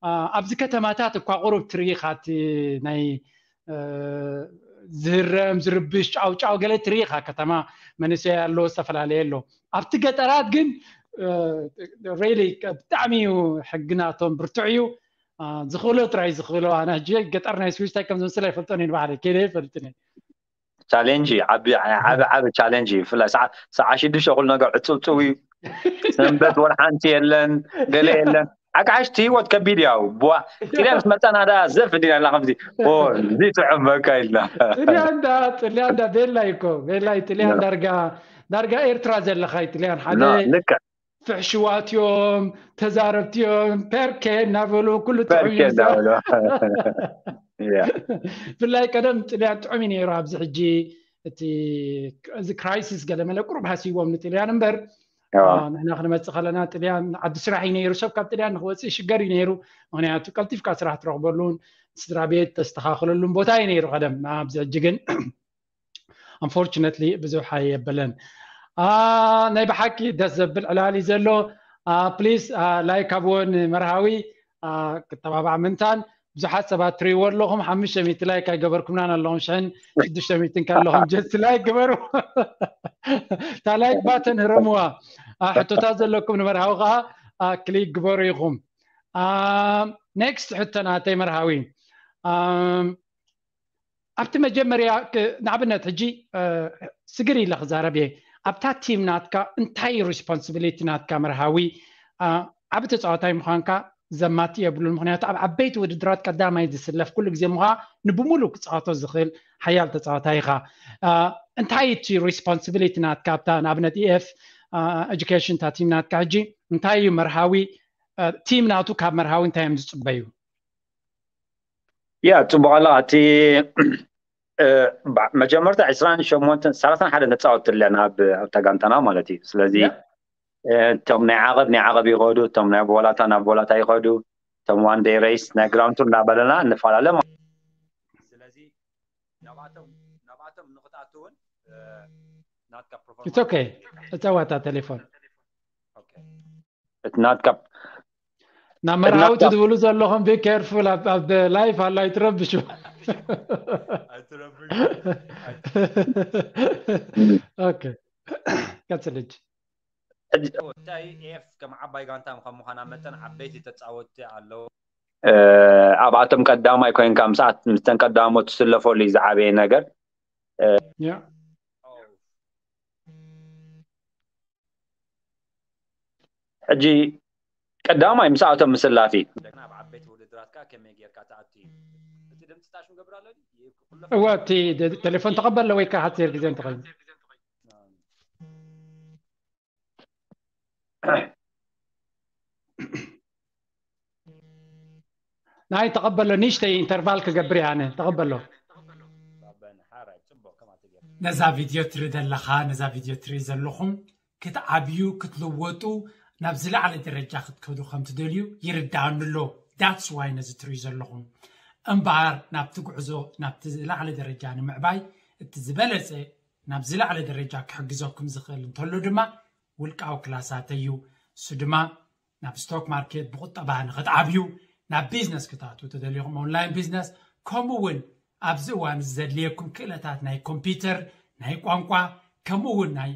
አ፣ ኣብዚ ከተማታት እኳ ቁሩብ ትርኢ ኢኻ እቲ ናይ አ፣ ዝህረም ዝርብሽ ጫውጫው ገለ ትርኢ ኢኻ ከተማ መንእሰይ ኣሎ ዝተፈላለየ ኣሎ ኣብቲ ገጠራት ግን ሬሊ ብጣዕሚ እዩ ሕጊ ናቶም ብርቱዕ እዩ አ፣ ዝኽእሎ ጥራይ ዝኽእሎ ኣነ ሕጂ ገጠር ናይ ስዊስ እንታይ ከም ዝመስል ኣይፈልጦን እዩ ንባዕለይ ከይደ ይፈልጥን እየ ቻሌንጅ እዩ ዓቢ ዓቢ ዓቢ ቻሌንጅ እዩ ብፍላይ ሰዓ- ሰዓ ሽዱሽተ ኩሉ ነገር ዕፅውፅው እዩ ሰንበት ወላ ሓንቲ የለን ገለ የለን ኣጋሓሽ እቲ ህይወት ከቢድ እዩ ቡዋ ጥልያን ምስ መፃና ዳ ዘፍ እንዲና ኢልና ከምዚ ኦ እዚ ትዕመካ ኢልና ጥልያን ዳ ጥልያን ዳ ቤላ እዩ እኮ ቤላ እዩ ጥልያን ዳርጋ ዳርጋ ኤርትራ ዘለኻ እዩ ጥልያን ሓደ ኖ፣ ልክዕ ፍሕሽዋት እዮም ተዛረብቲ እዮም ፐርኬ እናበሉ ኩሉ ጥዑም በርኬ እዮም ዝዛረቡ። እንዳበሉ ያ። ብፍላይ ቀደም ጥልያን ጥዑም እዩ ነይሩ ኣብዚ ሕጂ እቲ እዚ ክራይሲስ ገለ መለ ቁሩብ ሃሲዎም ንጥልያን እምበር ያው። አ፣ ንሕና ክንመፅእ ከለና ጥልያን ዓዲ ስራሕ እዩ ነይሩ ሰብ ካብ ጥልያን ንክወፅእ ይሽገር እዩ ነይሩ ምክንያቱ ቀልጢፍካ ስራሕ ትረኽበሉን ስድራ ቤት ተስተኻኽለሉን ቦታ እዩ ነይሩ ቀደም ኣብዚ ሕጂ ግን unfortunately ብዙሕ ኣየበለን አ፣ ናይ ብሓቂ ደስ ዘብል ዕላል እዩ ዘሎ ፕሊስ ላይክ ኣብዎ ንመርሃዊ አ፣ ክተባባዕ ምንታን ብዙሓት ሰባት ትሪእዎ ኣለኹም ሓሙሽተ ሚእቲ ላይክ ኣይገበርኩምናን ኣለኹም ሽሕን ሽዱሽተ ሚእትን ከለኹም ጀስት ላይክ ግበሩ እታ ላይክ ባተን ህረምዋ አ፣ ሕቶታት ዘለኩም ንመርሃዊ ከዓ አ፣ ክሊክ ግበሩ ኢኹም ኔክስት ሕቶ ናተይ መርሃዊ አ፣ ኣብቲ መጀመርያ ክ- ንኣብነት ሕጂ እ፣ ስግር ኢለ ክዛረብ እየ ኣብታ ቲም ናትካ እንታይ ሪስፖንስቢሊቲ ናትካ መርሃዊ እ፣ ዓቢ ተፃዋታይ ምዃንካ ዘማት የብሉን ምክንያቱ ኣብ ዓበይቲ ውድድራት ቀዳማይ ዝስለፍ ኩሉ ግዜ ምዃ ንብሙሉ ክፃወቶ ዝኽእል ሓያል ተፃዋታይ ኢኻ እ፣ እንታይ እቲ ሪስፖንስቢሊቲ ናትካ ኣብታ ንኣብነት ኢኤፍ ኤጁኬሽን እታ ቲም ናትካ ሕጂ እንታይ እዩ መርሃዊ እ፣ ቲም ናቱ ካብ መርሃዊ እንታይ እዮም ዝፅበዩ ያ ፅቡቅ ኣላ እቲ እ፣ ባ- መጀመርታ ዕስራን ሸሞንተን ሰላሳን ሓደ ነፃወት ኣለና ኣብ ኣብታ ጋንታና ማለት እዩ ስለዚ ያ። እ፣ እቶም ናይ ዓቐብ ናይ ዓቐብ ይኸዱ እቶም ናይ ቦላታ ናብ ቦላታ ይኸዱ እቶም ዋን ደይ ሬስ ናይ ግራውንድ ቱር እናበለና እንፈላለ ማለት እዩ። ስለዚ ናብኣቶም ናብኣቶም ንክትኣቱ እውን እ፣ ናትካ ፕሮፎርማ it's okay። እጸዋታ ቴሌፎን። Okay። እቲ ናትካ ናብ መርዓዊ ትድውሉ ዘለኹም be careful፣ ኣብ ላይፍ ኣሎ ኣይትረብሹ። ኣይትረብሹ። Okay። ቀጽል ሕጂ። ሕጂ እንታይ ኤፍ ከም ዓባይ ጋንታ ከም ምዃና መጠን ዓበይቲ ተጻወትቲ ኣለዉ። ኣብኣቶም ቀዳማይ ኮይንካ ምስኣት ምስተን ቀዳሞት ትስለፈሉ እዩ ዝዓበየ ነገር። ሕጂ ቀዳማይ ምስኣቶም ምስላፍ እዩ። እንደገና ኣብ ዓበይቲ ውድድራት ከኣ ከመይ ጌርካ ትኣቱ እዩ። እቲ ድምፂ ታሽ ንገብር ኣሎ ድዩ? እወ፣ እቲ ቴሌፎን ተቐበሎ ወይ ከዓ ሓፂር ግዜ እንተኾይኑ። ናይ ተቐበሎ፣ ንእሽተይ ኢንተርቫል ክገብር እየ ኣነ። ተቐበሎ። ነዛ ቪድዮ ትርኢ ዘለኻ፣ ነዛ ቪድዮ ትርኢ ዘለኹም ክትዓብዩ፣ ክትልወጡ፣ ናብ ዝለዓለ ደረጃ ክትከዱ ከም ትደልዩ ይርድኣኒ ኣሎ። That's why ነዚ ትርእዩ ዘለኹም። እምበኣር ናብቲ ጉዕዞ፣ ናብቲ ዝለዓለ ደረጃ ንምዕባይ እቲ ዝበለጸ ናብ ዝለዓለ ደረጃ ክሕግዘኩም ዝኽእል እንተሎ ድማ ውልቃዊ ክላሳተይ እዩ። እሱ ድማ ናብ ስቶክ ማርኬት ብቁጠባ ንክትዓብዩ፣ ናብ ቢዝነስ ክትኣትዉ ተደሊኹም፣ ኦንላይን ቢዝነስ፣ ከምኡ እውን ኣብዚ እዋን እዚ ዘድልየኩም ክእለታት ናይ ኮምፒውተር፣ ናይ ቋንቋ፣ ከምኡ እውን ናይ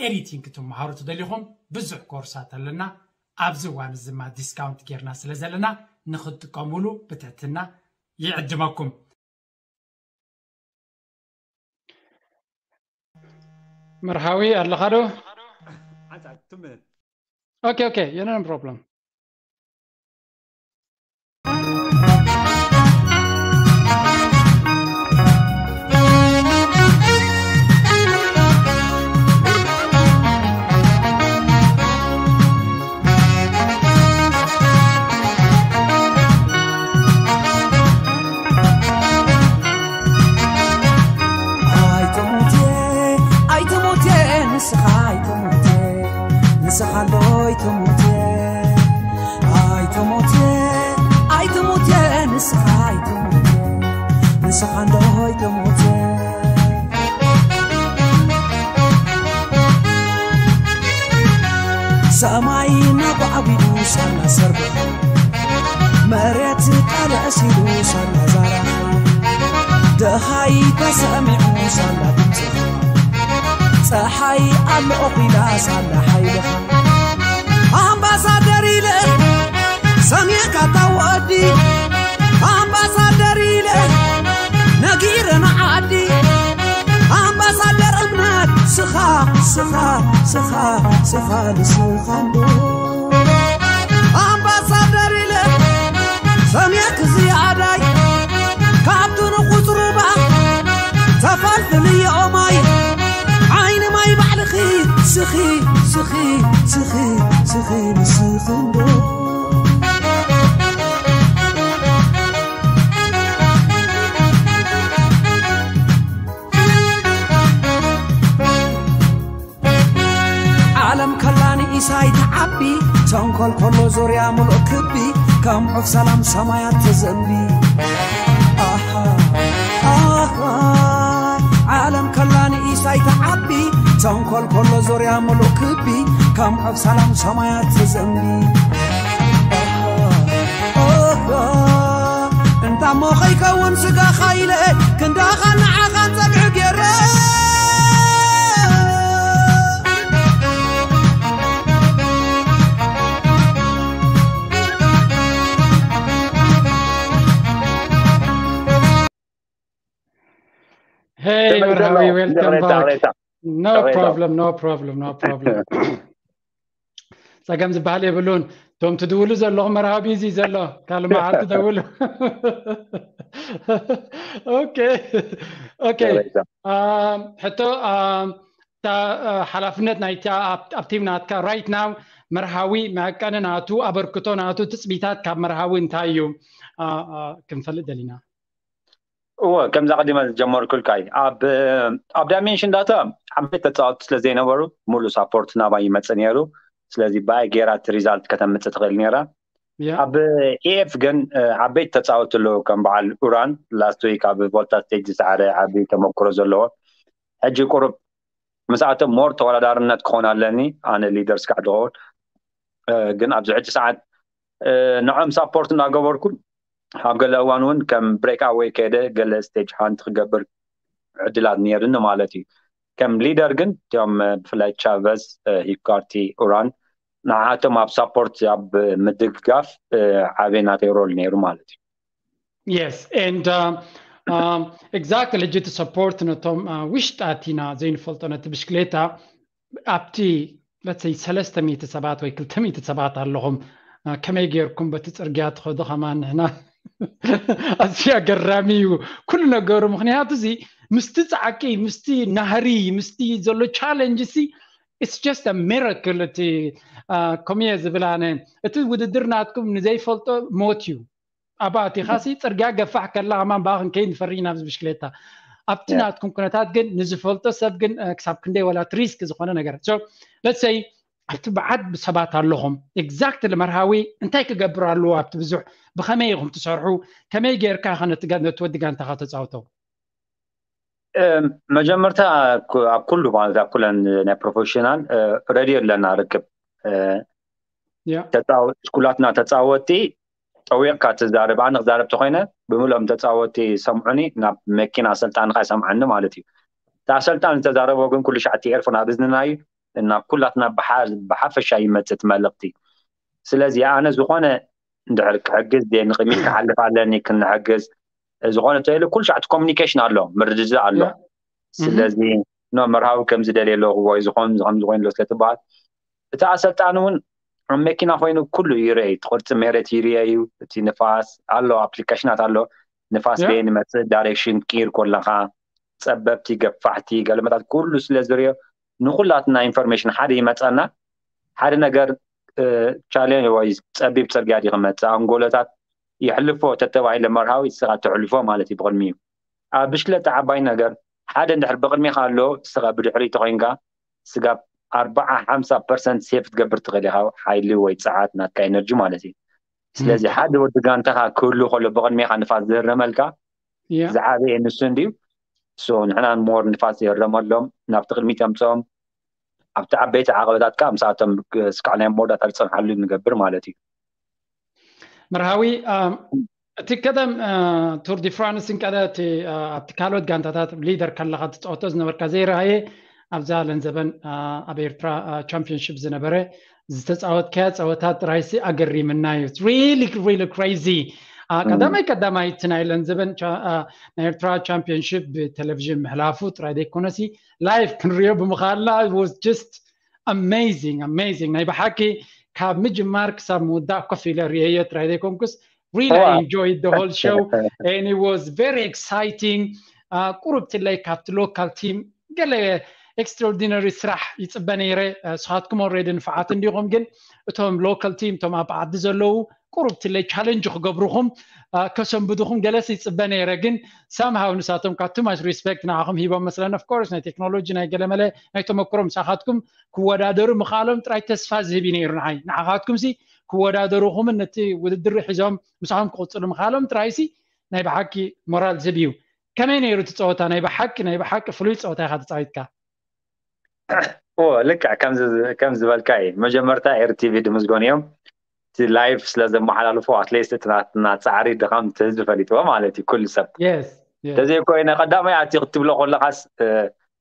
ኤዲቲንግ ክትመሃሩ ተደሊኹም ብዙሕ ኮርሳት ኣለና። ኣብዚ እዋን እዚ ድማ ዲስካውንት ጌርና ስለ ዘለና ንክትጥቀሙሉ ብትሕትና ይዕድመኩም። መርሃዊ ኣለኻ ዶ? ሓንሳብ ትምህር። Okay, okay, yeah, no problem. ኣይትሙት፣ ኣይትሙት፣ ንስኻ ኣይትሙት፣ ንስኻ እንዶ ኣይትሙት። ኣይትሙት፣ ኣይትሙት፣ ንስኻ ኣይትሙት፣ ንስኻ እንዶ ኣይትሙት። ሰማይ ነጓዕጒዱ ሳላ ሰርዶ፣ መሬት ቀለስ ኢሉ ሳላ ዛራ፣ ደሃይ ተሰሚዑ ሳላ ድምፅኻ፣ ፀሓይ ኣሎ ኦኺላ ሳላ ሓይልኻ። ኣምባሳደር ኢለ ሰሚዕካ ታወዲ፣ ኣምባሳደር ኢለ ነጊረ ንዓዲ፣ ኣምባሳደር እምነት ስኻ፣ ስኻ፣ ስኻ፣ ስኻ ንስኻ እንዶ። ኣምባሳደር ኢለ ሰሚዕክ ዝያዳይ፣ ካብቲ ንቑጽ ሩባ ተፈልፍልዮ ማይ፣ ዓይኒ ማይ ባዕልኺ ስኺ፣ ስኺ፣ ስኺ፣ ስኺ ንስኺ እንዶ። ዓለም ከላ ንኢሳይ ትዓቢ፣ ተንኮል ከሎ ዙርያ ሙሉእ ክቢ፣ ከም ዑፍ ሰላም ሰማያት ትዘንቢ። ኣሃ፣ ኣሃ፣ ዓለም ከላ ንኢሳይ ትዓቢ፣ ተንኮል ከሎ ዙርያ ሙሉእ ክቢ፣ ከም ዑፍ ሰላም ሰማያት ትዘንቢ። ኣሃ፣ ኣሃ፣ እንታሞ ኸይከውን ስጋኻ ኢለ፣ ክንዳኻ ንዓኻ ጸግዒ ገይረ። Hey, መርሃዊ፣ welcome back. No problem, no problem, no problem. ጸገም ዝበሃል የብሉን። እቶም ትድውሉ ዘለኹም መርሃዊ ቢዚ ዘሎ፣ ካልእ መዓልቲ ደውሉ። ኦኬ፣ ኦኬ። ሕቶ፣ እታ ሓላፍነት ናይቲ ኣብ ቲም ናትካ right now፣ መርሃዊ መዐቀኒ ናቱ፣ ኣበርክቶ ናቱ፣ ትጽቢታት ካብ መርሃዊ እንታይ እዩ ክንፈልጥ ደሊና። እወ፣ ከምዛ ቀዲመ ዝጀመርኩልካ እዩ። ኣብ ኣብ ዳይሜንሽን ዳታ ዓበይቲ ተፃወትቲ ስለ ዘይነበሩ፣ ሙሉእ ሳፖርት ናባይ ይመፅእ ነይሩ። ስለዚ ብኣይ ገይራ እቲ ሪዛልት ከተምፅእ ትኽእል ነይራ። ኣብ ኤኤፍ ግን ዓበይቲ ተፃወትቲ ኣለዉ፣ ከም በዓል ኡራን ላስት ዊክ ኣብ ቮልታ ስቴጅ ዝሰዓረ ዓብዪ ተመክሮ ዘለዎ፣ ሕጂ ቁሩብ ምስኣቶም ሞር ተወዳዳርነት ክኾን ኣለኒ ኣነ ሊደር ስካዕ ዝኸውን ግን ኣብዚ ሕጂ ሰዓት ንዖም ሳፖርት እናገበርኩ ኣብ ገለ እዋን እውን ከም ብሬክ ኣወይ ከደ ገለ ስቴጅ ሃንት ክገብር ዕድላት ነይርኒ ማለት እዩ። ከም ሊደር ግን እቲኦም ብፍላይ ቻቨስ፣ ሂካርቲ፣ ኡራን ንዓቶም ኣብ ሳፖርት ኣብ ምድግጋፍ ዓበይ ናተይ ሮል ነይሩ ማለት እዩ። Yes and exactly ሕጂ እቲ ሰፖርት ነቶም ውሽጢ ኣቲና ዘይንፈልጦ ነቲ ብሽክሌታ ኣብቲ ለትሰይ ሰለስተ ሚእቲ ሰባት ወይ ክልተ ሚእቲ ሰባት ኣለኹም ከመይ ጌርኩም በቲ ፅርግያ ትኸዱ ከማን ንሕና ኣዝዩ ኣገራሚ እዩ ኩሉ ነገሩ ምክንያቱ እዚ ምስቲ ፃዕቂ ምስቲ ናህሪ ምስቲ ዘሎ ቻለንጅ ሲ it's just a miracle እቲ ከምየ ዝብል ኣነ እቲ ውድድር ናትኩም ንዘይፈልጦ ሞት እዩ ኣብኣ ኣቲኻሲ ፅርግያ ገፋሕ ከላ ከማን ብኣ ክንከይድ ንፈሪ ኢና ኣብዚ ብሽክሌታ ኣብቲ ናትኩም ኩነታት ግን ንዝፈልጦ ሰብ ግን ክሳብ ክንደይ ወላ ሪስክ ዝኾነ ነገር let's say ኣብቲ በዓል ሰባት ኣለኹም exactly መርሃዊ እንታይ ክገብር ኣለዎ ኣብቲ ብዙሕ ብኸመይ ኢኹም ትሰርሑ ከመይ ጌርካ ነቲ ወዲ ጋንታኻ ተፃውቶ መጀመርታ ኣብ ኩሉ ማለት ኣብ ኩለን ናይ ፕሮፌሽናል ሬድዮ ኣለና ርክብ ኩላትና ተፃወቲ ጠዊቕካ ትዛረብ ኣነ ክዛረብ ተኮይነ ብምልኦም ተፃወቲ ሰምዑኒ ናብ መኪና ኣሰልጣንካ ይሰምዓኒ ማለት እዩ። እቲ ኣሰልጣን ዝተዛረቦ ግን ኩሉ ሻዕ እቲ ኤርፎን ኣብ እዝንና እዩ እና ኩላትና ብሓፈሻ ይመፅእ እቲ መልእክቲ። ስለዚ ኣነ ዝኾነ እንድሕር ክሕግዝ ድየ ንቅድሚት ክሓልፍ ኣለኒ ክንሕግዝ ዝኾነ ተይሉ ኩሉ ሻዕ እቲ ኮሚኒኬሽን ኣሎ ምርድዳእ ኣሎ። ስለዚ ኖ መርሃዊ ከምዚ ደልየ ኣለኹ ወይ ዝኾን ከምዚ ኮይኑ ኣሎ ስለትበሃል እቲ ኣሰልጣኒ እውን ኣብ መኪና ኮይኑ ኩሉ ይርአ እቲ ቅርፂ ሜሬት ይርአ እዩ እቲ ንፋስ ኣሎ ኣፕሊኬሽናት ኣሎ ንፋስ በየን ይመፅእ ዳይሬክሽን ክትቅይር ከለካ ፀበብቲ ገፋሕቲ ገለመታት ኩሉ ስለ ዝርዮ ንኩላትና ኢንፎርሜሽን ሓደ ይመፀና ሓደ ነገር ቻሌንጅ ወይ ፀቢብ ፅርግያ ድዩ ክመፅእ ኣንጎሎታት የሕልፎ ተተባሂለ መርሃዊ ንስኻ ተሕልፎ ማለት እዩ ብቕድሚኡ ኣብ ብሽክለታ ዓባይ ነገር ሓደ እንድሕር ብቕድሚኻ ኣሎ ንስኻ ብድሕሪቱ ኮይንካ ስጋብ ኣርባዓ ሓምሳ ፐርሰንት ሴፍ ክትገብር ትኽእል ኢኻ ሓይሊ ወይ ፀዓት ናትካ ኤነርጂ ማለት እዩ ስለዚ ሓደ ወዲ ጋንታኻ ክህሉ ከሎ ብቕድሚኻ ንፋስ ዝህረመልካ ዝዓበየ ንሱ እንድዩ ንሕና ሞር ንፋስ ይህረመሎም ናብቲ ቅድሚት የምፅኦም ኣብቲ ዓበይቲ ዓቐበታት ከዓ ምስኣቶም ስካዕ ናይ መወዳእታ ዝፀንሓሉ ንገብር ማለት እዩ መርሃዊ እቲ ቀደም ቱር ዲ ፍራንስን ቀደ ኣብቲ ካልኦት ጋንታታት ሊደር ከለካ ትፃወቶ ዝነበርካ ዘይረኣየ ኣብዛ ለንዘበን ኣብ ኤርትራ ቻምፒዮንሽፕ ዝነበረ ዝተፃወትካያ ፀወታ ጥራይሲ ኣገሪምና እዩ really really crazy ቀዳማይ ቀዳማይ እቲ ናይ ለንዘበን ናይ ኤርትራ ቻምፒዮንሽፕ ብቴሌቪዥን ምሕላፉ ጥራይ ዘይኮነሲ ላይፍ ክንሪኦ ብምኻልና was just amazing amazing ናይ ብሓቂ ካብ ምጅማር ክሳብ ምውዳእ ኮፍ ኢለ ርእየዮ ጥራይ ዘይኮንኩስ really I enjoyed the whole show and it was very exciting ቁሩብ ትለይ ካብቲ ሎካል ቲም ገለ ኤክስትራኦርዲነሪ ስራሕ ይፅበ ነይረ ስኻትኩም ኦልሬዲ ንፍዓት እንዲኹም ግን እቶም ሎካል ቲም እቶም ኣብ ዓዲ ዘለዉ ቁሩብ ትለይ ቻለንጅ ክገብሩኹም ከሰንብዱኹም ገለስ ይፅበ ነይረ ግን ሳምሃው ንሳቶም ካብ ቱማች ሪስፔክት ንዓኹም ሂቦም መስለን ኦፍኮርስ ናይ ቴክኖሎጂ ናይ ገለመለ ናይ ተመክሮ ምሳኻትኩም ክወዳደሩ ምኽኣሎም ጥራይ ተስፋ ዝህብ እዩ ነይሩ ንዓይ ንዓኻትኩም ሲ ክወዳደሩኹምን ነቲ ውድድር ሒዞም ምሳኹም ክቕፅሉ ምኽኣሎም ጥራይ ሲ ናይ ብሓቂ ሞራል ዝህብ እዩ ከመይ ነይሩ እቲ ፀወታ ናይ ብሓቂ ናይ ብሓቂ ፍሉይ ፀወታ ኢኻ ተፃዊትካ ልክዕ ከም ዝበልካ እዩ መጀመርታ ኤርቲቪ ድምዝጎን እዮም እቲ ላይፍ ስለ ዘመሓላልፎ ኣትሌስት እቲ ናትና ፃዕሪ ድኻም እቲ ህዝቢ ፈሊጥዎ ማለት እዩ ኩሉ ሰብ ተዘይኮይነ ቀዳማይ ኣቲ ክትብሎ ከለካስ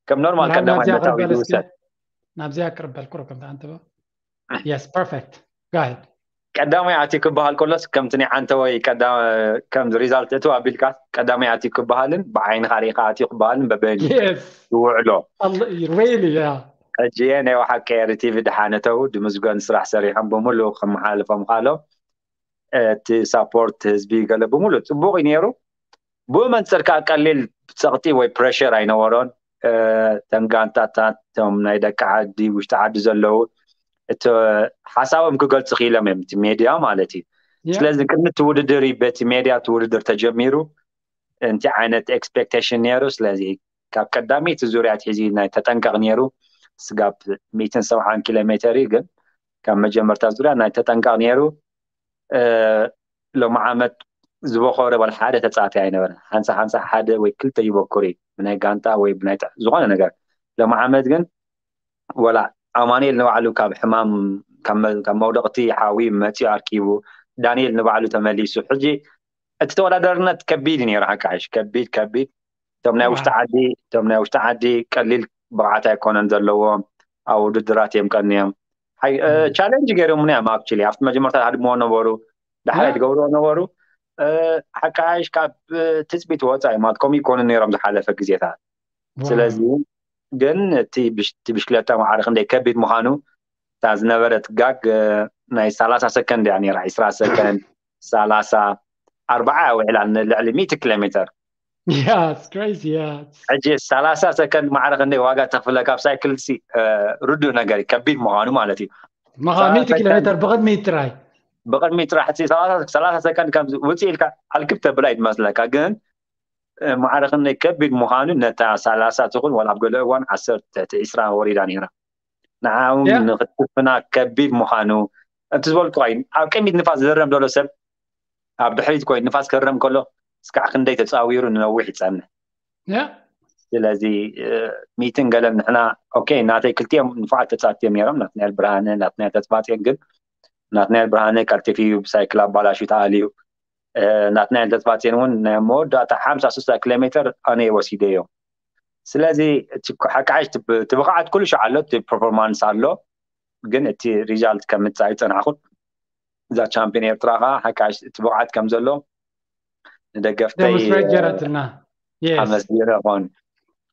ከም ኖርማል ቀዳማይ መታዊ ዝውሰድ ናብዚኣ ቅርበል ቁሩብ ከምቲ ኣንተበ yes perfect go ahead ቀዳማይ ኣቲ ክበሃል ከሎስ ከምቲ ናይ ዓንተወይ ከም ሪዛልት እትው ኣቢልካ ቀዳማይ ኣቲ ክበሃልን ብዓይንካ ሪኢካ ኣቲ ክበሃልን በበይኑ ዝውዕሎ really yeah ሕጂ ናይ ወሓቂ ኤሪ ቲቪ ድሓነተው ድምዝገን ስራሕ ሰሪሖም ብምሉእ ከመሓላልፎም ካሎም እቲ ሳፖርት ህዝቢ ገለ ብምሉእ ፅቡቅ እዩ ነይሩ ብኡ መንፅር ከዓ ቀሊል ፀቕጢ ወይ ፕሬሽር ኣይነበሮን ተን ጋንታታት ቶም ናይ ደቂ ዓዲ ውሽጢ ዓዲ ዘለዉ እቲ ሓሳቦም ክገልፁ ክኢሎም እዮም እቲ ሜድያ ማለት እዩ ስለዚ ቅድሚ እቲ ውድድር በቲ ሜድያ እቲ ውድድር ተጀሚሩ እንቲ ዓይነት ኤክስፔክቴሽን ነይሩ ስለዚ ካብ ቀዳመይቲ ዙርያ ኣትሒዙ ናይ ተጠንቀቕ ነይሩ ስጋብ ሚእትን ሰብዓን ኪሎ ሜተር እዩ ግን ካብ መጀመርታ ዙርያ ናይ ተጠንቀቕ ነይሩ ሎሚ ዓመት ዝበኮረ ዋላ ሓደ ተፃዋታይ ኣይነበረ ሓንሳ ሓንሳ ሓደ ወይ ክልተ ይበኩር እዩ ብናይ ጋንታ ወይ ብናይ ዝኾነ ነገር ሎሚ ዓመት ግን ወላ ኣማኑኤል ንባዕሉ ካብ ሕማም ካብ መ- ካብ መውደቕቲ ሓዊ መፂኡ ኣርኪቡ፣ ዳንኤል ንባዕሉ ተመሊሱ። ሕጂ እቲ ተወዳዳርነት ከቢድ እዩ ነይሩ። ሓቃይሽ ከቢድ ከቢድ። እቶም ናይ ውሽጢ ዓዲ እቶም ናይ ውሽጢ ዓዲ ቀሊል ብቕዓት ኣይኮነን ዘለዎም። ኣብ ውድድራት እዮም ቀንዮም። ቻሌንጅ ገይሮምና እዮም። ኣክቹሊ ኣብቲ መጀመርታ ሃድምዎ ነበሩ፣ ዳሕራይ ትገብርዎ ነበሩ። ሓቃይሽ ካብ ትፅቢት ወፃኢ ማለት ከምኡ ይኮኑ ነይሮም ዝሓለፈ ግዜታት። ስለዚ ግን እቲ ብሽክለታ ማዕረ ክንደይ ከቢድ ምዃኑ እታ ዝነበረት ጋግ ናይ ሰላሳ ሰከንድ እያ ነይራ። ዕስራ ሰከንድ፣ ሰላሳ፣ ኣርባዓ ውዒላ ንልዕሊ ሚእቲ ኪሎ ሜትር። ሕጂ ሰላሳ ሰከንድ ማዕረ ክንደይ ዋጋ ተኽፍለካ ኣብ ሳይክል ሲ ርዱእ ነገር እዩ፣ ከቢድ ምዃኑ ማለት እዩ። ሚእቲ ኪሎ ሜትር ብቕድሚት ጥራይ ብቕድሚት ጥራሕ ሰላሳ ሰከንድ ከም ውፅእ ኢልካ ኣልክብ ተብል ኣይትመስለካ፣ ግን ማዕረ ክንደይ ከቢድ ምዃኑ ነታ ሰላሳ ትኹን ዋላ ኣብ ገለ እዋን ዓሰርተ ትሕቲ ዕስራ ወሪዳ ነይራ። ንዓም ንክትፍና ከቢድ ምዃኑ እቲ ዝበልኩ ኮይኑ ኣብ ቅድሚት ንፋስ ዝህረም ዘሎ ሰብ ኣብ ድሕሪት ኮይኑ ንፋስ ክህረም ከሎ እስካዕ ክንደይ ተፃዊሩ ንነዊሕ ይፀንሕ። ስለዚ ሚትን ገለን ንሕና ኦኬ ናተይ ክልቲኦም ንፉዓት ተፃወትቲ እዮም ነይሮም፣ ናትናኤል ብርሃነ ናትናኤል ተስፋፅዮን። ግን ናትናኤል ብርሃነ ቀልጢፉ እዩ ብሳይክል ኣባላሹ ተኣልዩ። ናትናኤል ተስፋፅዮን እውን ናይ መወዳእታ ሓምሳ ስሳ ኪሎ ሜትር ኣነ ወሲደዮ። ስለዚ ሓቃይሽ እቲ ብቕዓት ኩሉ ሻዕ ኣሎ፣ እቲ ፐርፎርማንስ ኣሎ፣ ግን እቲ ሪዛልት ከም ምፃእ ይፀናሕኩ። እዛ ቻምፒዮን ኤርትራ ከዓ ሓቃይሽ እቲ ብቕዓት ከም ዘሎ ንደገፍተይ ጀረትና ኣመስጊነ ኾን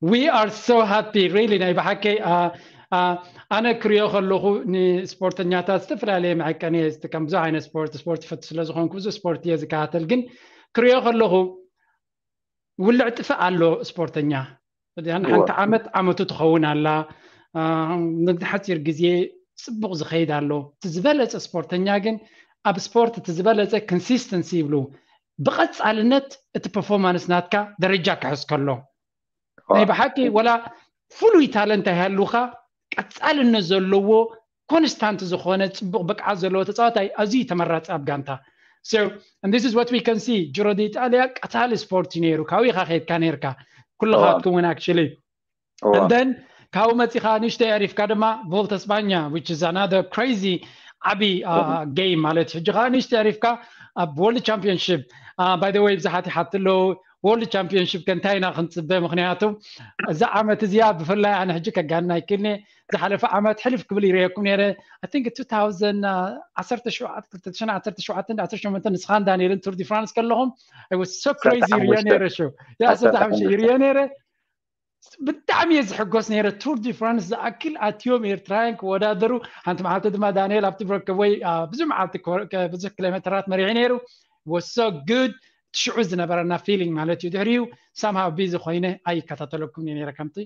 we are so happy really ናይ ብሓቂ። ኣነ ክሪኦ ከለኹ ንስፖርተኛታት ዝተፈላለየ መዐቀኒ ከም ብዙሕ ዓይነት ስፖርት ስፖርት ይፈቱ ስለ ዝኾንኩ ብዙ ስፖርት እየ ዝከታተል፣ ግን ክሪኦ ከለኹ ውልዕ ጥፍእ ኣሎ ስፖርተኛ። ሓንቲ ዓመት ዓመቱ ትኸውን ኣላ፣ ንሓፂር ግዜ ፅቡቕ ዝኸይድ ኣሎ። እቲ ዝበለፀ ስፖርተኛ ግን ኣብ ስፖርት እቲ ዝበለፀ ኮንሲስተንሲ ይብሉ፣ ብቐፃልነት እቲ ፐርፎርማንስ ናትካ ደረጃ ክሕዝ ከሎ ናይ ብሓቂ ወላ ፍሉይ ታለንት ኣይሃሉካ ቀፃልነት ዘለዎ ኮንስታንት ዝኾነ ፅቡቕ ብቅዓት ዘለዎ ተፃዋታይ ኣዝዩ ተመራፂ ኣብ ጋንታ። So and this is what we can see. ጅሮ ዲኢጣልያ ቀታሊ ስፖርት እዩ ነይሩ። ካብኡ ኢኻ ከይድካ ነይርካ ኩልኻ ትክውን actually። And then ካብኡ መፂኻ ንእሽተይ ኣሪፍካ ድማ ቮልታ ስፓኛ which is another crazy ዓቢ game ማለት እዩ። ሕጂ ከዓ ንእሽተይ ኣሪፍካ ኣብ ወርልድ ቻምፒዮንሺፕ by the way ብዙሓት ይሓቱ ኣለዉ ወርልድ ቻምፒዮንሺፕ ከ እንታይ ኢና ክንፅበ? ምክንያቱ እዛ ዓመት እዚኣ ብፍላይ ኣነ ሕጂ ከጋንና ኣይክእልን እየ። ዝሓለፈ ዓመት ሕልፍ ክብል ይርእየኩም ነይረ። I think two thousand ዓሰርተ ሸውዓተ ክልተ ሽሕን ዓሰርተ ሸውዓተን ዓሰርተ ሸሞንተን ንስኻን ዳንኤልን ቱር ዲ ፍራንስ ከለኹም I was so crazy ይርእዮ ነይረ። ሸው ያ ዓሰርተ ሓሙሽተ ይርእዮ ነይረ። ብጣዕሚ እየ ዝሕጎስ ነይረ። ቱር ዲ ፍራንስ ዝኣክል ኣትዮም ኤርትራውያን ክወዳደሩ። ሓንቲ መዓልቲ ድማ ዳንኤል ኣብቲ ብረከብ ወይ ብዙሕ መዓልቲ ብዙሕ ኪሎሜትራት መሪሑ ነይሩ። Was so good። ሽዑ ዝነበረና ፊሊንግ ማለት እዩ። ድሕሪኡ ሳምሃው ቢዚ ኮይነ ኣይከታተለኩም ነይረ ከምቲ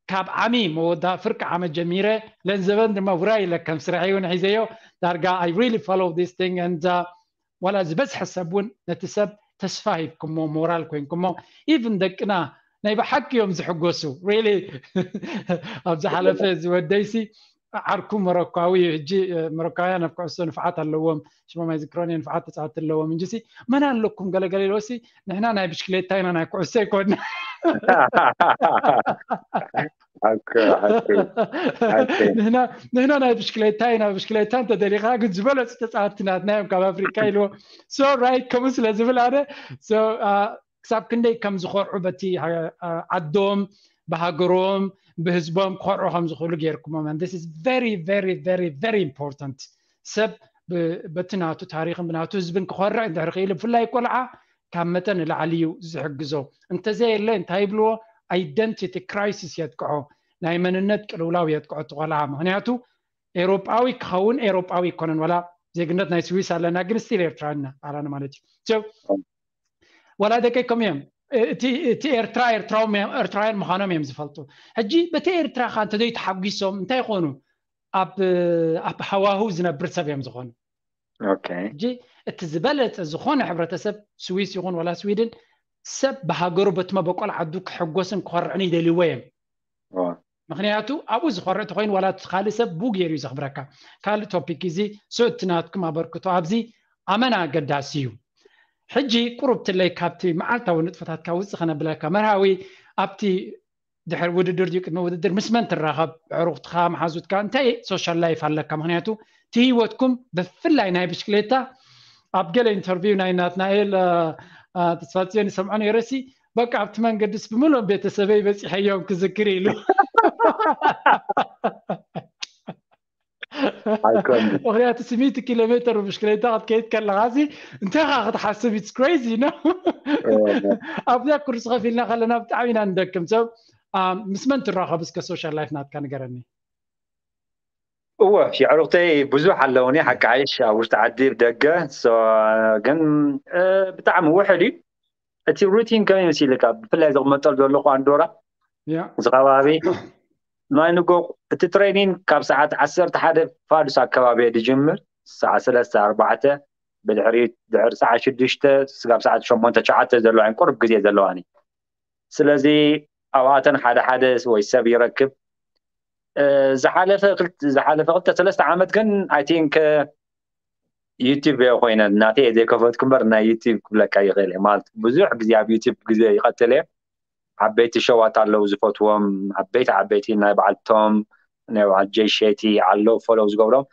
ካብ ዓሚ መወዳ ፍርቂ ዓመት ጀሚረ ለንዘበን ድማ ውራይ ኢለ ከም ስርሐይ እውን ሒዘዮ። ዳርጋ I really follow this thing and ዋላ ዝበዝሐ ሰብ እውን ነቲ ሰብ ተስፋ ሂብኩሞ ሞራል ኮይንኩሞ። ኢቭን ደቅና ናይ ብሓቂ እዮም ዝሕጎሱ። Really ኣብ ዝሓለፈ ዝወደይሲ ዓርኩ መረኳዊ ሕጂ መረኳውያን ኣብ ኩዕሶ ንፍዓት ኣለዎም። ሽሞም ኣይዝክሮን እየ ንፍዓት ተፃወቲ ኣለዎም እንጂ ሲ መን ኣለኩም ገለገለ ኢለሲ ንሕና ናይ ብሽክሌታ ኢና ናይ ኩዕሶ ኣይኮንና። ንሕና ናይ ብሽክሌታ ኢና። ብሽክሌታ እንተደሊኻ ግን ዝበለፁ ተፃወቲ ናትና እዮም ካብ ኣፍሪካ ኢልዎ። So right ከምኡ ስለ ዝብል ኣነ ክሳብ ክንደይ ከም ዝኮርዑ በቲ ዓዶም ብሃገሮም ብህዝቦም ክኮርዑ ከም ዝኽእሉ ገይርኩሞም። This is very very very very important። ሰብ በቲ ናቱ ታሪክን ብናቱ ህዝብን ክኮርዕ እንድሕር ክኢሉ ብፍላይ ቆልዓ ካብ መጠን ንላዕሊ እዩ ዝሕግዞ። እንተዘየለ እንታይ ይብልዎ identity crisis የጥቅዖ፣ ናይ መንነት ቅልውላው የጥቅዖ እቲ ቆልዓ። ምክንያቱ ኤሮጳዊ ክኸውን ኤሮጳዊ ይኮነን። ዋላ ዜግነት ናይ ስዊስ ኣለና ግን ስቲል ኤርትራና ኣላና ማለት እዩ። ዋላ ደቀይ ከም እዮም እቲ ኤርትራ ኤርትራውያን ምዃኖም እዮም ዝፈልጡ። ሕጂ በቲ ኤርትራ ካ እንተዘይ ተሓጒሶም እንታይ ይኾኑ? ኣብ ሃዋህው ዝነብር ሰብ እዮም ዝኾኑ። ሕጂ እቲ ዝበለፀ ዝኾነ ሕብረተሰብ ስዊስ ይኹን ዋላ ስዊድን ሰብ ብሃገሩ በቲ መበቆል ዓዱ ክሕጎስን ክኾርዕን ይደልይዎ እዮም። ምክንያቱ ኣብኡ ዝኮርዕ ተኮይኑ ዋላ ካልእ ሰብ ቡ ገይሩ እዩ ዘኽብረካ። ካልእ ቶፒክ እዚ። So እቲ ናትኩም ኣበርክቶ ኣብዚ ኣመና ኣገዳሲ እዩ። ሕጂ ቁሩብ ትለይ ካብቲ መዓልታዊ ንጥፈታትካ ውፅእ ከነብለካ መርሃዊ ኣብቲ ድሕሪ ውድድር ድዩ ቅድሚ ውድድር ምስ መን ትራኸብ? ኣዕሩኽትኻ፣ መሓዙትካ፣ እንታይ ሶሻል ላይፍ ኣለካ? ምክንያቱ እቲ ህይወትኩም ብፍላይ ናይ ብሽክሌታ ኣብ ገለ ኢንተርቪው ናይ ናትናኤል ተስፋፅዮን ይሰምዖ ነይረሲ በቃ ኣብቲ መንገድስ ብምሉኦም ቤተሰበይ በፂሐዮም ክዝክር ኢሉ። ኣይኮን ምክንያቱ ስሚቲ ኪሎ ሜትር ብሽክሌታ ክትከይድ ከለካ ሲ እንታይ ካ ክትሓስብ it's crazy ነው። ኣብዚኣ ኩርሲ ከፊልና ከለና ብጣዕሚ ኢና ንደክም ሰብ ምስ መን ትራኸብ እስከ ሶሻል ላይፍ ናትካ ንገረኒ። እወ የዕሩክተይ ብዙሕ ኣለውኒ ሓቂ ሓይሽ ኣብ ውሽጢ ዓዲ ደገ ግን ብጣዕሚ ውሕድ እዩ። እቲ ሩቲን ከመይ መሲልካ ብፍላይ ዝቕመጠሉ ዘለኹ ኣንዶራ እዚ ከባቢ ናይ ንጎ እቲ ትሬኒን ካብ ሰዓት ዓሰርተ ሓደ ፋዱስ ኣከባቢ እየ ዝጅምር ሰዓት ሰለስተ ኣርባዕተ ብድሕሪ ድሕሪ ሰዓት ሽዱሽተ ስጋብ ሰዓት ሸሞንተ ሸዓተ ዘለዋ ቁርብ ግዜ ዘለዋኒ። ስለዚ ኣብኣተን ሓደ ሓደ ወይ ሰብ ይረክብ ዝሓለፈ ዝሓለፈ ክልተ ሰለስተ ዓመት ግን I think ዩቲብ እየ ኮይነ ናተይ እየ ዘይከፈትኩ እምበር ናይ ዩቲብ ክብለካ ይኽእል እየ ማለት ብዙሕ ግዜ ኣብ ዩቲብ ግዜ ይቐትል እየ። ዓበይቲ ሸዋት ኣለዉ ዝፈትዎም ዓበይቲ ዓበይቲ ናይ በዓል ቶም ናይ በዓል ጀይ ሸቲ ኣለዉ ፈለው ዝገብሮም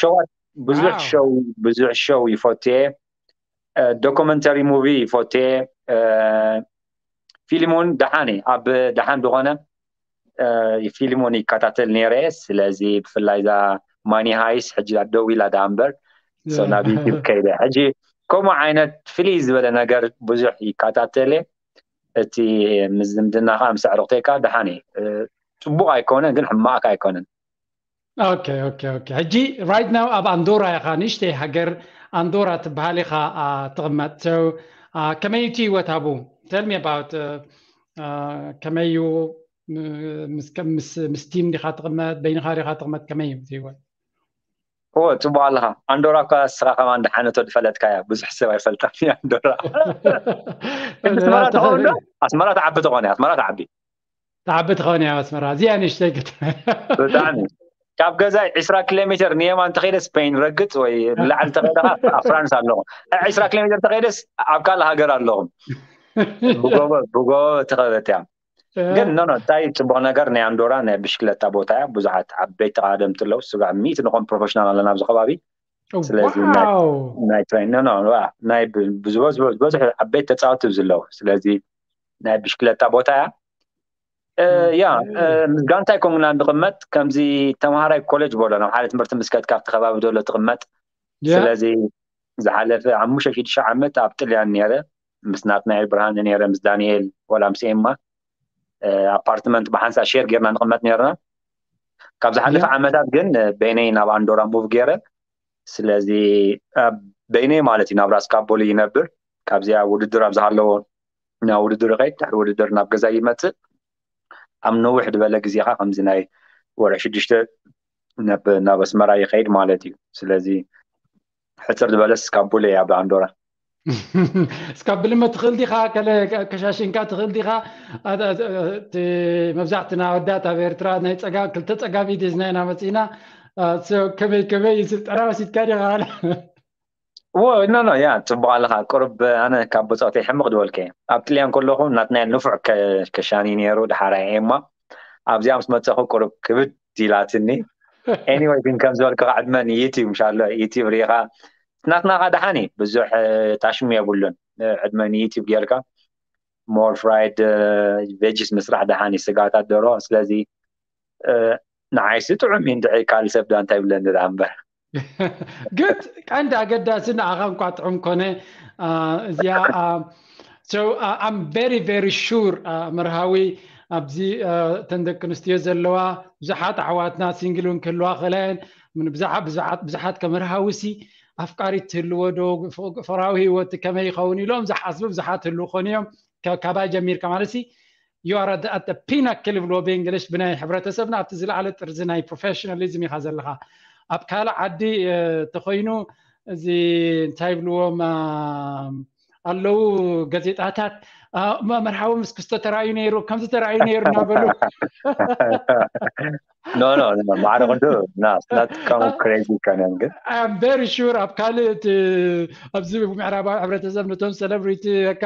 ሸዋት ብዙሕ ሸው ብዙሕ ሸው ይፈቱ እየ። ዶኩመንተሪ ሙቪ ይፈቱ እየ። ፊልም እውን ደሓን እየ ኣብ ደሓን ዝኾነ ፊልም እውን ይከታተል ነይረ እየ። ስለዚ ብፍላይ እዛ ማኒ ሃይስ ሕጂ ደው ኢላ ደኣ እምበር ናብ ዩቲብ ከይደ ሕጂ ከምኡ ዓይነት ፍልይ ዝበለ ነገር ብዙሕ ይከታተል እየ። እቲ ምስ ዝምድና ከዓ ምስ ኣዕሩኽተይ ከዓ ደሓን እየ። ፅቡቕ ኣይኮነን ግን ሕማቕ ኣይኮነን። ኦኬ ኦኬ ኦኬ ሕጂ right now ኣብ ኣንዶራ ኢኻ ንእሽተይ ሃገር ኣንዶራ ትበሃል ኢኻ ትቕመጥ። So ከመይ እቲ ህይወት ኣብኡ tell me about ከመይ እዩ ምስ ምስ ምስ ቲም ዲኻ ትቕመጥ በይንኻ ዲኻ ትቕመጥ ከመይ እዩ እቲ ህይወት? እወ ፅቡቅ ኣለኻ ኣንዶራ እኳ እስኻ ከማን ደሓነቶ ዝፈለጥካያ ብዙሕ ሰብ ኣይፈልጠን ኣንዶራ ኣስመራ ትኸውን ዶ ኣስመራ ትዓቢ ትኾን ኣስመራ ትዓቢ ትዓቢ ትኸውን እያ ኣስመራ እዚኣ ንእሽተይ ከተማ ብጣዕሚ ካብ ገዛይ ዕስራ ኪሎ ሜትር ንየማን ተኸይደ ስፔን ረግፅ ወይ ንላዕሊ ተኸይደ ከዓ ፍራንስ ኣለኹ ዕስራ ኪሎ ሜትር ተኸይደስ ኣብ ካልእ ሃገር ኣለኹም ብጎቦ ብጎቦ ተኸበት እያ ግን ኖ ኖ እንታይ ፅቡቅ ነገር ናይ ኣንዶራ ናይ ብሽክለታ ቦታ እያ ብዙሓት ዓበይቲ ተቃደምቲ ኣለዉ ስጋዕ ሚእቲ ንኾን ፕሮፌሽናል ኣለና ኣብዚ ከባቢ ስለዚ ናይ ትሬን ኖ ኖ ናይ ብዙ ዝበዝሑ ዓበይቲ ተፃወቲ ኣብዚ ኣለዉ ስለዚ ናይ ብሽክለታ ቦታ እያ ያ ምስ ጋንታይ ኮንግና ንቕመጥ ከምዚ ተምሃራይ ኮሌጅ በሎ ናብ ሓደ ትምህርቲ ምስ ከድካ ኣብቲ ከባቢ ዘሎ ትቕመጥ ስለዚ ዝሓለፈ ሓሙሽተ ሽዱሽተ ዓመት ኣብ ጥልያን ነይረ ምስ ናትናኤል ብርሃነ ነይረ ምስ ዳንኤል ወላ ምስ ኤማ ኣፓርትመንት ብሓንሳ ሼር ጌርና ንቕመጥ ነርና ካብ ዝሓለፈ ዓመታት ግን በይነይ ናብ ኣንዶራ ሙቭ ገይረ ስለዚ በይነይ ማለት እዩ ናብ ራስ ካቦሊ ይነብር ካብዚኣ ውድድር ኣብ ዝሃለዎ ናብ ውድድር ይኸይድ ድሕሪ ውድድር ናብ ገዛ ይመፅእ ኣብ ነዊሕ ዝበለ ግዜኻ ከምዚ ናይ ወርሒ ሽዱሽተ ናብ ኣስመራ ይኸይድ ማለት እዩ ስለዚ ሕፅር ዝበለስ ካብ ቡለ እያ ብኣንዶራ እስካብ ብልመ ትኽእል ዲኻ ከለ ከሻሽንካ ትኽእል ዲኻ መብዛሕትና ወዳት ኣብ ኤርትራ ናይ ጸጋ ክልተ ጸጋሚ ዲዝና ኢና መጺና ከመይ ከመይ ስልጠና ወሲድካ ዲኻ ኖ ኖ ያ ጽቡቅ ኣለኻ ቁሩብ ኣነ ካብ ብፆተይ ሕምቕ ዝበልከ ኣብ ጥልያን ከለኹ ናትናይ ንፉዕ ከሻኒ ነይሩ ድሓራይ ኤማ ኣብዚኣ ምስ መፀኹ ቁሩብ ክብድ ኢላትኒ anyway ግን ከም ዝበልክኻ ዕድመ ንዩቲብ ምሻሎ ዩቲብ ሪኢኻ ናትና ኻ ደሓን እዩ ብዙሕ ታሽሙ የብሉን ዕድመ ንዩቲብ ጌርካ more fried veggies ምስራሕ ደሓን እዩ ስጋታት ደሮ ስለዚ ንዓይሲ ጥዑም እዩ እንድዒ ካልእ ሰብ ዳ እንታይ ይብለኒ ደኣ እምበር ግን ቀንዲ ኣገዳሲ ንኣኻ እንኳ ጥዑም ኮነ እዚኣ I'm very very sure መርሃዊ ኣብዚ እተን ደቂ ኣንስትዮ ዘለዋ ብዙሓት ኣሕዋትና ሲንግል እውን ክህልዋ ክእላ እየን ብዙሓት ከመርሃዊ ሲ ኣፍቃሪት ትህልዎ ዶ ፍቅራዊ ህይወት ከመይ ይኸውን ኢሎም ዝሓስቡ ብዙሓት ህልው ኮኑ እዮም ካባይ ጀሚርካ ማለት ሲ you are at the pinnacle ይብልዎ ብእንግሊሽ ብናይ ሕብረተሰብና ኣብቲ ዝለዓለ ጥርዚ ናይ ፕሮፌሽናሊዝም ኢኻ ዘለኻ ኣብ ካልእ ዓዲ ተኮይኑ እዚ እንታይ ይብልዎም ኣለዉ ጋዜጣታት፣ "አ፣ መ-፣ መርሃዊ ምስ ክስቶ ተራእዩ ነይሩ፣ ከምዚ ተራእዩ ነይሩ" እናበሉ። No, no, no, ማዕረ ክንዱ፣ no, it's not come crazy ካን ግን I'm very sure ኣብ ካልእ እቲ፣ ኣብዚ ምዕራባዊ ሕብረተሰብ ነቶም ሴሌብሪቲ በቃ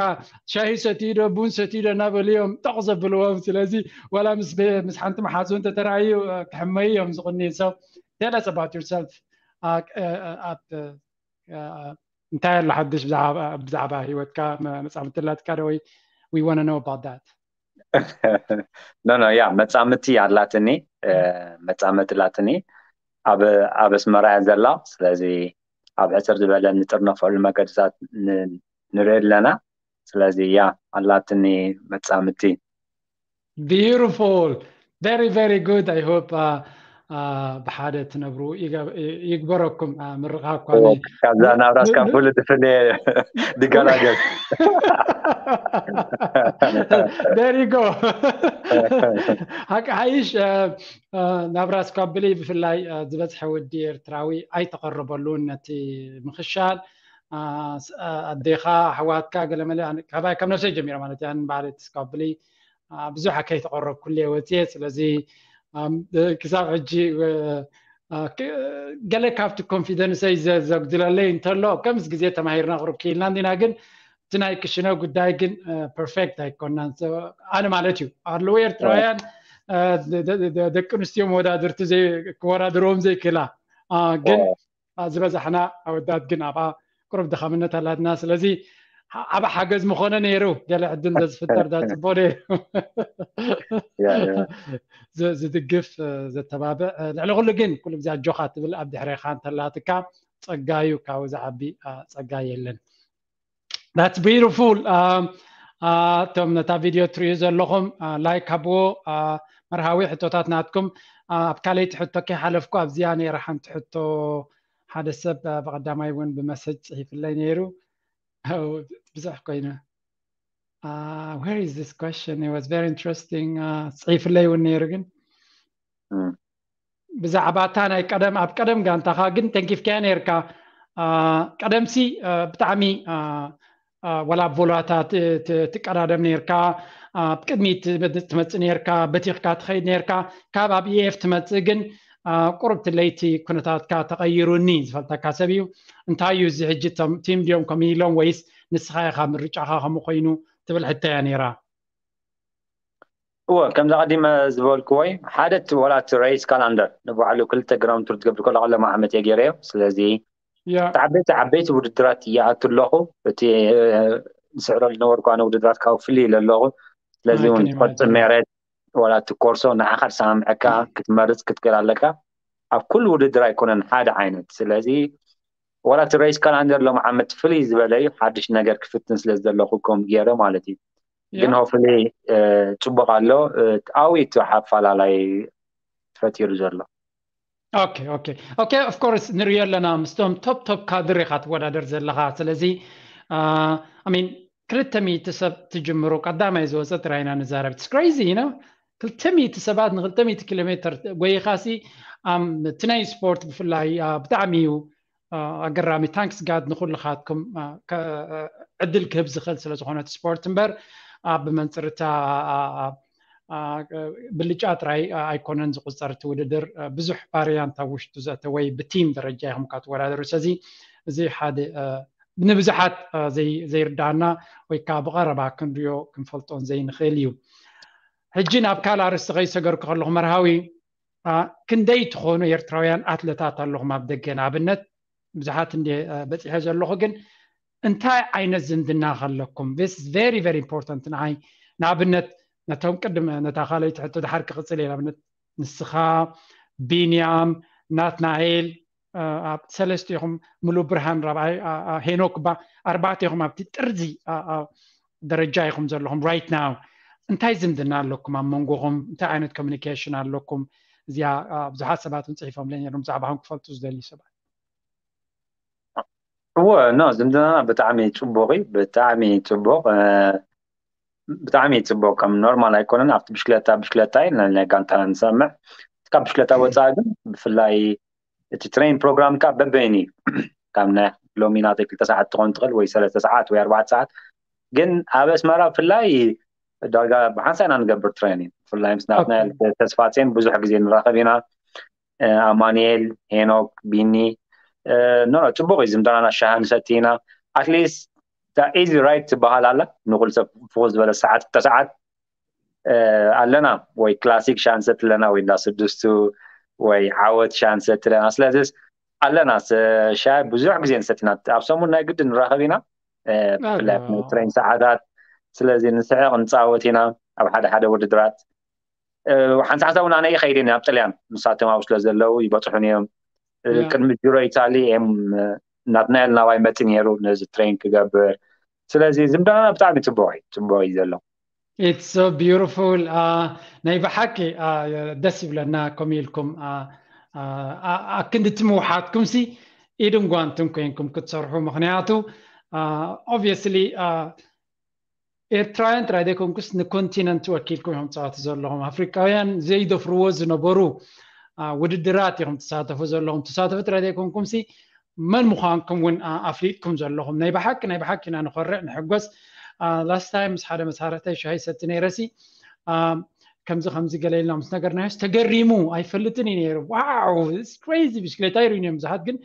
ሻሂ ሰትዩ ዶ ቡን ሰትዩ ዶ እናበሉ እዮም ጠቕ ዘብልዎም። ስለዚ ዋላ ምስ፣ ምስ ሓንቲ መሓዙ እንተተራእዩ ክሕመዩ እዮም ዝቕንዩ። So tell us about yourself. አ፣ አ፣ አ፣ እንታይ ኣሎ ሓድሽ ብዛዕባ፣ ብዛዕባ ህይወትካ፣ መ-፣ መጻምድቲ ኣላትካ ዶ ወይ we wanna know about that? No, no, ያ፣ መጻምድቲ ኣላትኒ፣ እ፣ መጻምድቲ ኣላትኒ። ኣብ፣ ኣብ ኣስመራ እያ ዘላ። ስለዚ ኣብ ሕጽር ዝበለ ንጥርነፈሉ መገድታት ን-፣ ንርኢ ኣለና። ስለዚ ያ፣ ኣላትኒ መጻምድቲ። Beautiful. Very, very good. I hope, uh, uh, ብሓደ ትነብሩ ይገ-፣ ይግበረኩም። Uh, ምርቓ እኳ ኦ፣ ነይ-፣ ካብዛ ን-፣ ናብራ ን-፣ እስካብ ን-፣ ፍሉጥ ፍለ ድገላገል። There you go. ሓቂ ሓይሽ፣ እ፣ እ፣ ናብራ እስካብ ብለይ ብፍላይ፣ እ፣ ዝበዝሐ ወዲ ኤርትራዊ ኣይተቐረበሉን ነቲ ምኽሻል። እ፣ ስ-፣ እ፣ ኣዴኻ፣ ኣሕዋትካ፣ ገለመለ፣ ኣነ፣ ካባይ፣ ካብ ነብሰይ ጀሚረ ማለት እያ፣ ንባዕለይ እስካብ ብለይ፣ እ፣ ብዙሕ ከይተቐረብኩሉ እየ ወፅየ። ስለዚ፣ ኣም፣ እ፣ ክሳብ ሕጂ፣ እ፣ እ፣ ክ-፣ ገለ ካብቲ ኮንፊደንሰይ ዘ-፣ ዘጉድለለይ እንተሎ፣ ከምስ ግዜ ተማሂርና ቅሩብ ክኢልና እንዲና፣ ግን እቲ ናይ ክሽነ ጉዳይ ግን፣ እ፣ ፐርፌክት ኣይኮናን። So፣ ኣነ ማለት እዩ፣ ኣለዉ ኤርትራውያን፣ እ፣ ደ-፣ ደ-፣ ደ-፣ ደቂ ኣንስትዮ መወዳድርቲ ዘይ-፣ ክወዳድርዎም ዘይክእላ፣ እ፣ ግን፣ እ፣ ዝበዛሕና ኣወዳት ግን ኣብኣ ቅሩብ ድኻምነት ኣላትና። ስለዚ፣ ኣ-፣ ኣብ ሓገዝ ምኾነ ነይሩ፣ ገለ ዕድል እንተዝፍጠር ዳጽቦ ነይሩ። ያ፣ ያ። ዝ-፣ ዝድግፍ፣ እ፣ ዘተባብዕ፣ እ፣ ልዕሊ ኩሉ ግን ኩሉ ግዜ ኣጆኻ ትብል ኣብ ድሕሬኻ እንተላትካ ጸጋዩ ካብኡ ዝዓቢ፣ እ፣ ጸጋ የለን። That's beautiful. Um, uh, እቶም ነታ ቪድዮ ትርእዩ ዘለኹም፣ uh, ላይክ ሃብዎ። Uh, መርሃዊ ሕቶታት ናትኩም። Uh, ኣብ ካልኣይቲ ሕቶ ከይሓለፍኩ ኣብዚኣ ነይራ ሓንቲ ሕቶ፣ ሓደ ሰብ፣ uh፣ ብቐዳማይ እውን ብመሰጅ ጽሒፍለይ ነይሩ። Oh፣ ብዙሕ ኮይኑ። Uh, where is this question? It was very interesting. Uh, ጽሒፍለይ እውን ነይሩ ግን እም። ብዛዕባ እታ ናይ ቀደም፣ ኣብ ቀደም ጋንታኻ ግን ተንኪፍካያ ነይርካ። አ፣ ቀደምሲ፣ አ፣ ብጣዕሚ፣ አ፣ አ፣ ወላ ኣብ ቮላታ ት-፣ ት-፣ ትቀዳደም ነይርካ፣ ኣብ ቅድሚት ትመ-፣ ትመጽእ ነይርካ፣ በቲኽካ ትኸይድ ነይርካ። ካብ ኣብ ኢኤፍ ትመጽእ ግን፣ አ፣ ቁሩብ ትለይቲ ኩነታትካ ተቐይሩኒ ዝፈልጠካ ሰብ እዩ። እንታይ እዩ እዚ ሕጂ፣ እቶም ቲም ድዮም ከምኡ ኢሎም ወይስ ንስኻ ኢኻ ምርጫኻ ከምኡ ኮይኑ ትብል ሕቶ እያ ነይራ። እወ፣ ከምዚ ቀዲመ ዝበልክዎ እዩ። ሓደ እቲ ወላ እቲ ሬስ ካላንደር ንባዕሉ ክልተ ግራውንድ ቱር ትገብር ከሎ ቀለማ ዓመት እየ ገይረዮ። ስለዚ ያ፣ እቲ ዓበይቲ ዓበይቲ ውድድራት ይኣቱ ኣለኹ። እቲ፣ እ፣ ዝስዕሮ ዝነበርኩ ኣነ ውድድራት ካብኡ ፍልይ ኢለ ኣለኹ። ስለዚ እውን ማይክን ትፈልጥ ማይክን። ሜረት ወላ እቲ ኮርሶ ንዓኻ ዝሰማምዐካ ክትመርጽ ክትክእል ኣለካ። ኣብ ኩሉ ውድድር ኣይኮነን ሓደ ዓይነት። ስለዚ ወላ እቲ ሬስ ካላንደር ሎም ዓመት ፍልይ ዝበለ እዩ። ሓድሽ ነገር ክፍትን ስለ ዘለኹ ከም ገይረ ማለት እዩ። ግን ያ። ሆፍሊ ጽቡቕ ኣሎ። እ፣ ኣብኡ እቲ ኣፈላላይ ተፈጢሩ ዘሎ። ኦኬ፣ ኦኬ፣ ኦኬ። Of course ንሪኦ ኣለና፣ ምስቶም ቶፕ ቶፕ ካድር ኢኻ ትወዳደር ዘለኻ። ስለዚ፣ አ፣ I mean፣ ክልተ ሚእቲ ሰብ ትጅምሩ፣ ቀዳማይ ዝወፀ ጥራይ ኢና ንዛረብ። It's crazy, you know? ክልተ ሚእቲ ሰባት ንክልተ ሚእቲ ኪሎ ሜትር ጎይኻሲ፣ ኣም፣ እቲ ናይ ስፖርት ብፍላይ፣ አ፣ ብጣዕሚ እዩ፣ አ፣ ኣገራሚ። ታንክስ ጋድ ንኩልኻትኩም፣ አ፣ ከ-፣ ዕድል ክህብ ዝኽእል ስለ ዝኾነ እቲ ስፖርት እምበር፣ አ፣ ብመንፅር እታ፣ አ፣ አ፣ አ፣ ብልጫ ጥራይ፣ አ፣ ኣይኮነን ዝቁፀር እቲ ውድድር። አ፣ ብዙሕ ቫሪያንት ኣብ ውሽጡ ዘእተወ ወይ ብቲም ደረጃ ኢኹም እካ ትወዳደሩ። ስለዚ እዚ ሓደ፣ አ፣ ንብዙሓት፣ አ፣ ዘይ-፣ ዘይርዳእና ወይ ከዓ ብቐረባ ክንሪኦ ክንፈልጦን ዘይንኽእል እዩ። ሕጂ ናብ ካልእ ኣርእስቲ ከይሰገርኩ ከለኹ መርሃዊ፣ አ፣ ክንደይ ትኾኑ ኤርትራውያን ኣትለታት ኣለኹም ኣብ ደገ? ንኣብነት ብዙሓት እንደ፣ አ፣ በጺሐ ዘለኹ፣ ግን እንታይ ዓይነት ዝምድና ከለኩም? This is very, very important ንዓይ። ንኣብነት ነቶም ቅድም፣ ነታ ካልኣይቲ ሕቶ ድሓር ክቕጽል እየ። ንኣብነት ንስኻ፣ ቢንያም፣ ናትናኤል፣ አ፣ ኣብ ሰለስቲኹም፣ ሙሉ ብርሃን ራብዓይ፣ አ፣ አ፣ ሄኖክ ባ-፣ ኣርባዕቲኹም ኣብቲ ጥርዚ፣ አ፣ አ፣ ደረጃ ኢኹም ዘለኹም right now። እንታይ ዝምድና ኣለኩም ኣብ መንጎኹም? እንታይ ዓይነት ኮሚኒኬሽን ኣለኩም? እዚኣ፣ አ፣ ብዙሓት ሰባት እውን ጽሒፎምለይ ነይሮም፣ ብዛዕባኹም ክፈልጡ ዝደልዩ ሰባት። እወ፣ ኖ፣ ዝምድናና ብጣዕሚ ጽቡቕ እዩ፣ ብጣዕሚ ጽቡቕ፣ እ፣ ብጣዕሚ ጽቡቕ፣ ከም ኖርማል ኣይኮነን። ኣብቲ ብሽክለታ፣ ብሽክለታ እዩ፣ ናይ፣ ናይ ጋንታና ንሰምዕ። ካብ ብሽክለታ ወጻኢ ግን ብፍላይ እቲ ትሬን ፕሮግራም ከኣ በበይኑ እዩ። ካብ ናይ ሎሚ ናተይ ክልተ ሰዓት ትኾን ትኽእል ወይ ሰለስተ ሰዓት ወይ ኣርባዕተ ሰዓት። ግን ኣብ ኣስመራ ብፍላይ ዳርጋ ብሓንሳእ ኢና ንገብር ትሬኒንግ። ብፍላይ ምስ ናትናኤል ተስፋጼን ብዙሕ ግዜ ንራኸብ ኢና። ኣማንኤል፣ ሄኖክ፣ ቢኒ፣ ኖ ኖ፣ ጽቡቕ እዩ። ዝምድናና ሻሂ ንሰቲ ኢና። ኣትሊስት ኢዚ ራይድ ትበሃል ኣላ፣ ንኹሉ ሰብ ፍኹስ ዝበለ ሰዓት ክልተ ሰዓት ኣለና። ወይ ክላሲክ ሻሂ ንሰቲ ኣለና፣ ወይ እንዳ ስድስቱ ወይ ዓወት ሻሂ ንሰቲ ኣለና። ስለዚስ ኣለና፣ ሻሂ ብዙሕ ግዜ ንሰቲ ኢና። ኣብ ሰሙን ናይ ግድን ንራኸብ ኢና፣ ብፍላይ ትሬን ሰዓታት። ስለዚ ንስሕቕ ንጻወት ኢና ኣብ ሓደ ሓደ ውድድራት። ሓንሳብ ሓንሳብ እውን ኣነ ይኸይድ እየ ናብ ጥልያን፣ ንሳቶም ኣብኡ ስለ ዘለዉ ይበፅሑን እዮም። ቅድሚ ጅሮ ኢታሊ እዮም ናትናኤል ናባይ መፂ ነይሩ ነዚ ትሬን ክገብር። ስለዚ ዝምድናና ብጣዕሚ ፅቡቕ እዩ፣ ፅቡቕ እዩ ዘሎ። It's so beautiful. ናይ ብሓቂ ደስ ይብለና። ከምኡ ኢልኩም ኣክንዲ እቲ ምውሓጥኩም ሲ ኢድን ጓንትን ኮይንኩም ክትሰርሑ። ምክንያቱ obviously ኤርትራውያን ጥራይ ዘይኮንኩስ ንኮንቲነንት ወኪልኩም እዮም ትፃወቱ ዘለኹም። ኣፍሪቃውያን ዘይደፍርዎ ዝነበሩ ውድድራት ኢኹም ትሳተፉ ዘለኹም። ትሳተፉ ጥራይ ዘይኮንኩም ሲ መን ምዃንኩም እውን ኣፍሊጥኩም ዘለኹም። ናይ ብሓቂ ናይ ብሓቂ ኢና ንኾርዕ ንሕጎስ። ላስት ታይም ምስ ሓደ መሳርሕተይ ሻሂ ሰቲ ነይረሲ ከምዚ ከምዚ ገለ ኢልና ምስ ነገርናዮስ ተገሪሙ። ኣይፈልጥን እዩ ነይሩ። ዋው ክሬዚ ብሽክሌታ ይርእዩ እዮም ብዙሓት፣ ግን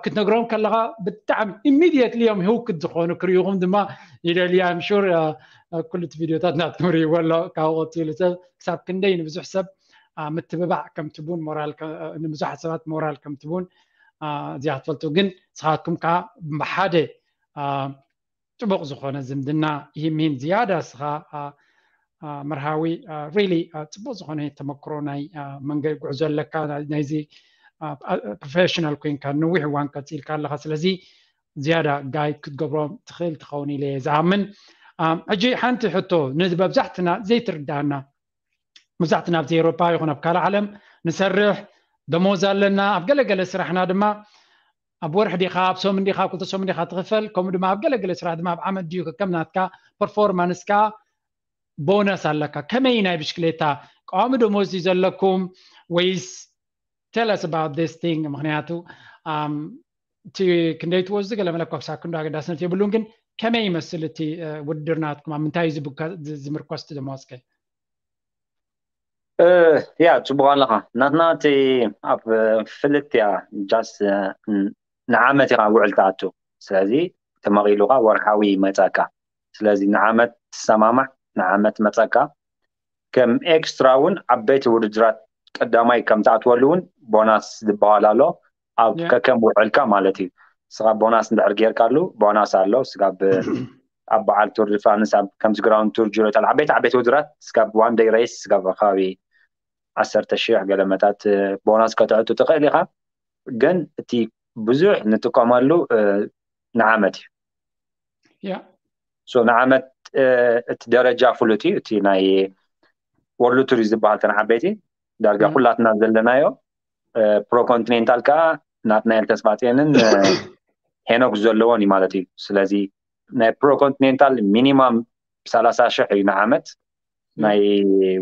ክትነግሮም ከለኻ ብጣዕሚ ኢሚድየትሊ እዮም ህውክት ዝኾኑ። ክርእዩኹም ድማ ይደልዩ። ኣም ሹር ኩሉ እቲ ቪድዮታት ናትኩም ርእይዎ ኣሎ። ካብኡ ቀፂሉ ሰብ ክሳብ ክንደይ ንብዙሕ ሰብ ምትብባዕ ከምትቡን ሞራል ንብዙሓት ሰባት ሞራል ከምትቡን እዚኣ ክትፈልጡ። ግን ንስኻትኩም ከዓ ብሓደ ፅቡቕ ዝኾነ ዝምድና ይህሚን ዝያዳ እስኻ መርሃዊ ሪሊ ፅቡቕ ዝኾነ ተመክሮ ናይ መንገዲ ጉዕዞ ኣለካ። ናይዚ ፕሮፌሽናል ኮይንካ ነዊሕ እዋን ቀፂልካ ኣለካ። ስለዚ ዝያዳ ጋይድ ክትገብሮም ትኽእል ትኸውን ኢለ እየ ዝኣምን። ሕጂ ሓንቲ ሕቶ ነዚ መብዛሕትና ዘይትርዳና፣ መብዛሕትና ኣብዚ ኤውሮፓ ይኹን ኣብ ካልእ ዓለም ንሰርሕ፣ ደሞዝ ኣለና። ኣብ ገለገለ ስራሕና ድማ ኣብ ወርሒ ዲኻ ኣብ ሰሙን ዲኻ ክልተ ሰሙን ዲኻ ትኽፈል፣ ከምኡ ድማ ኣብ ገለገለ ስራሕ ድማ ኣብ ዓመት ድዩ ከከም ናትካ ፐርፎርማንስካ ቦነስ ኣለካ። ከመይ ናይ ብሽክሌታ ቀዋሚ ደሞዝ እዩ ዘለኩም ወይስ tell us about this thing? ምክንያቱ እቲ ክንደይ ትወስዱ ገለ መለኳ ክሳብ ክንዶ ኣገዳስነት የብሉን፣ ግን ከመይ ይመስል እቲ ውድድር ናትኩም? ኣብ ምንታይ እዩ ዝምርኮስ እቲ ደሞዝከ? ያ ጽቡቕ ኣለኻ። ናትና እቲ ኣብ ፍልጥ እያ ጃስ ንዓመት ኢኻ ውዕል ትኣቱ። ስለዚ ተመቒሉኻ ወርሓዊ ይመጻካ። ስለዚ ንዓመት ትሰማማዕ፣ ንዓመት መጻካ። ከም ኤክስትራ እውን ዓበይቲ ውድድራት ቀዳማይ ከም ትኣትወሉ እውን ቦናስ ዝበሃል ኣሎ። ኣብ ከከም ውዕልካ ማለት እዩ። ስኻ ቦናስ እንድሕር ጌርካሉ ቦናስ ኣሎ። ስጋብ ኣብ በዓል ቱር ዲ ፍራንስ ኣብ ከምዚ ግራውንድ ቱር ጅሮ ኢታሊ ዓበይቲ ዓበይቲ ውድድራት ስጋብ ዋን ደይ ሬስ ስጋብ ከባቢ ዓሰርተ ሺሕ ገለ መታት ቦናስ ከተእቱ ትኽእል ኢኻ። ግን እቲ ብዙሕ ንጥቀመሉ ንዓመት እዩ። ያ ሶ ንዓመት እቲ ደረጃ ፍሉጥ እዩ። እቲ ናይ ወርልድ ቱር ዝበሃል ተን ዓበይቲ ዳርጋ ኩላትና ዘለናዮ ፕሮ ኮንቲኔንታል ከዓ ናትናኤል ተስፋጽዮንን ሄኖክ ዘለዎን እዩ ማለት እዩ። ስለዚ ናይ ፕሮ ኮንቲኔንታል ሚኒማም ሰላሳ ሽሕ እዩ ንዓመት፣ ናይ